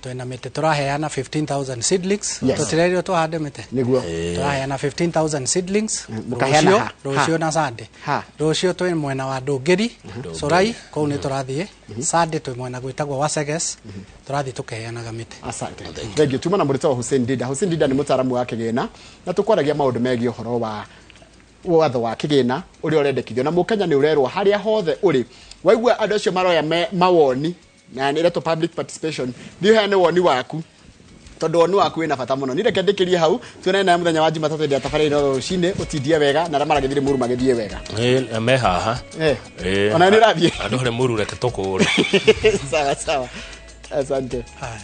Twĩna mĩtĩ tũraheana 15,000 seedlings. Tũtirerirwo tũhande mĩtĩ. Nĩguo. Tũraheana 15,000 seedlings. Mũkaheana Rũciũ ha? rũciũ Ha? na Sunday. Ha? Rũciũ twĩ mwena wa Ndũngĩri, Curai, kũu nĩ tũrathiĩ. Sunday twĩ mwena gwĩtagwo Waseges, tũrathiĩ tũkĩheanaga mĩtĩ. Asante. Thank you. Tuma na mũrĩtwa Hussein Dida. Hussein Dida nĩ mũtaaramu wa kĩgĩna na tũkwaragia maũndũ megiĩ ũhoro wa watho wa kĩgĩna ũrĩa ũrendekithio na mũkenya nĩ ũrerwo harĩa hothe ũrĩ waigua andũ acio maroya mawoni na nĩ ĩretwo public participation, thiĩ ũheane woni waku tondũ woni waku wĩna bata mũno. Niĩ reke ndĩkĩrie hau, tuonane nawe mũthenya wa Jumatatũ hĩndĩ ya tabarĩra ĩno rũcinĩ. Ũtindie wega na arĩa maragĩthire mũru magĩthiĩ wega. Me haha. Ona nĩ ũrathiĩ. Andũ harĩa mũru reke tũkũũre. Sawa sawa, asante. Haya.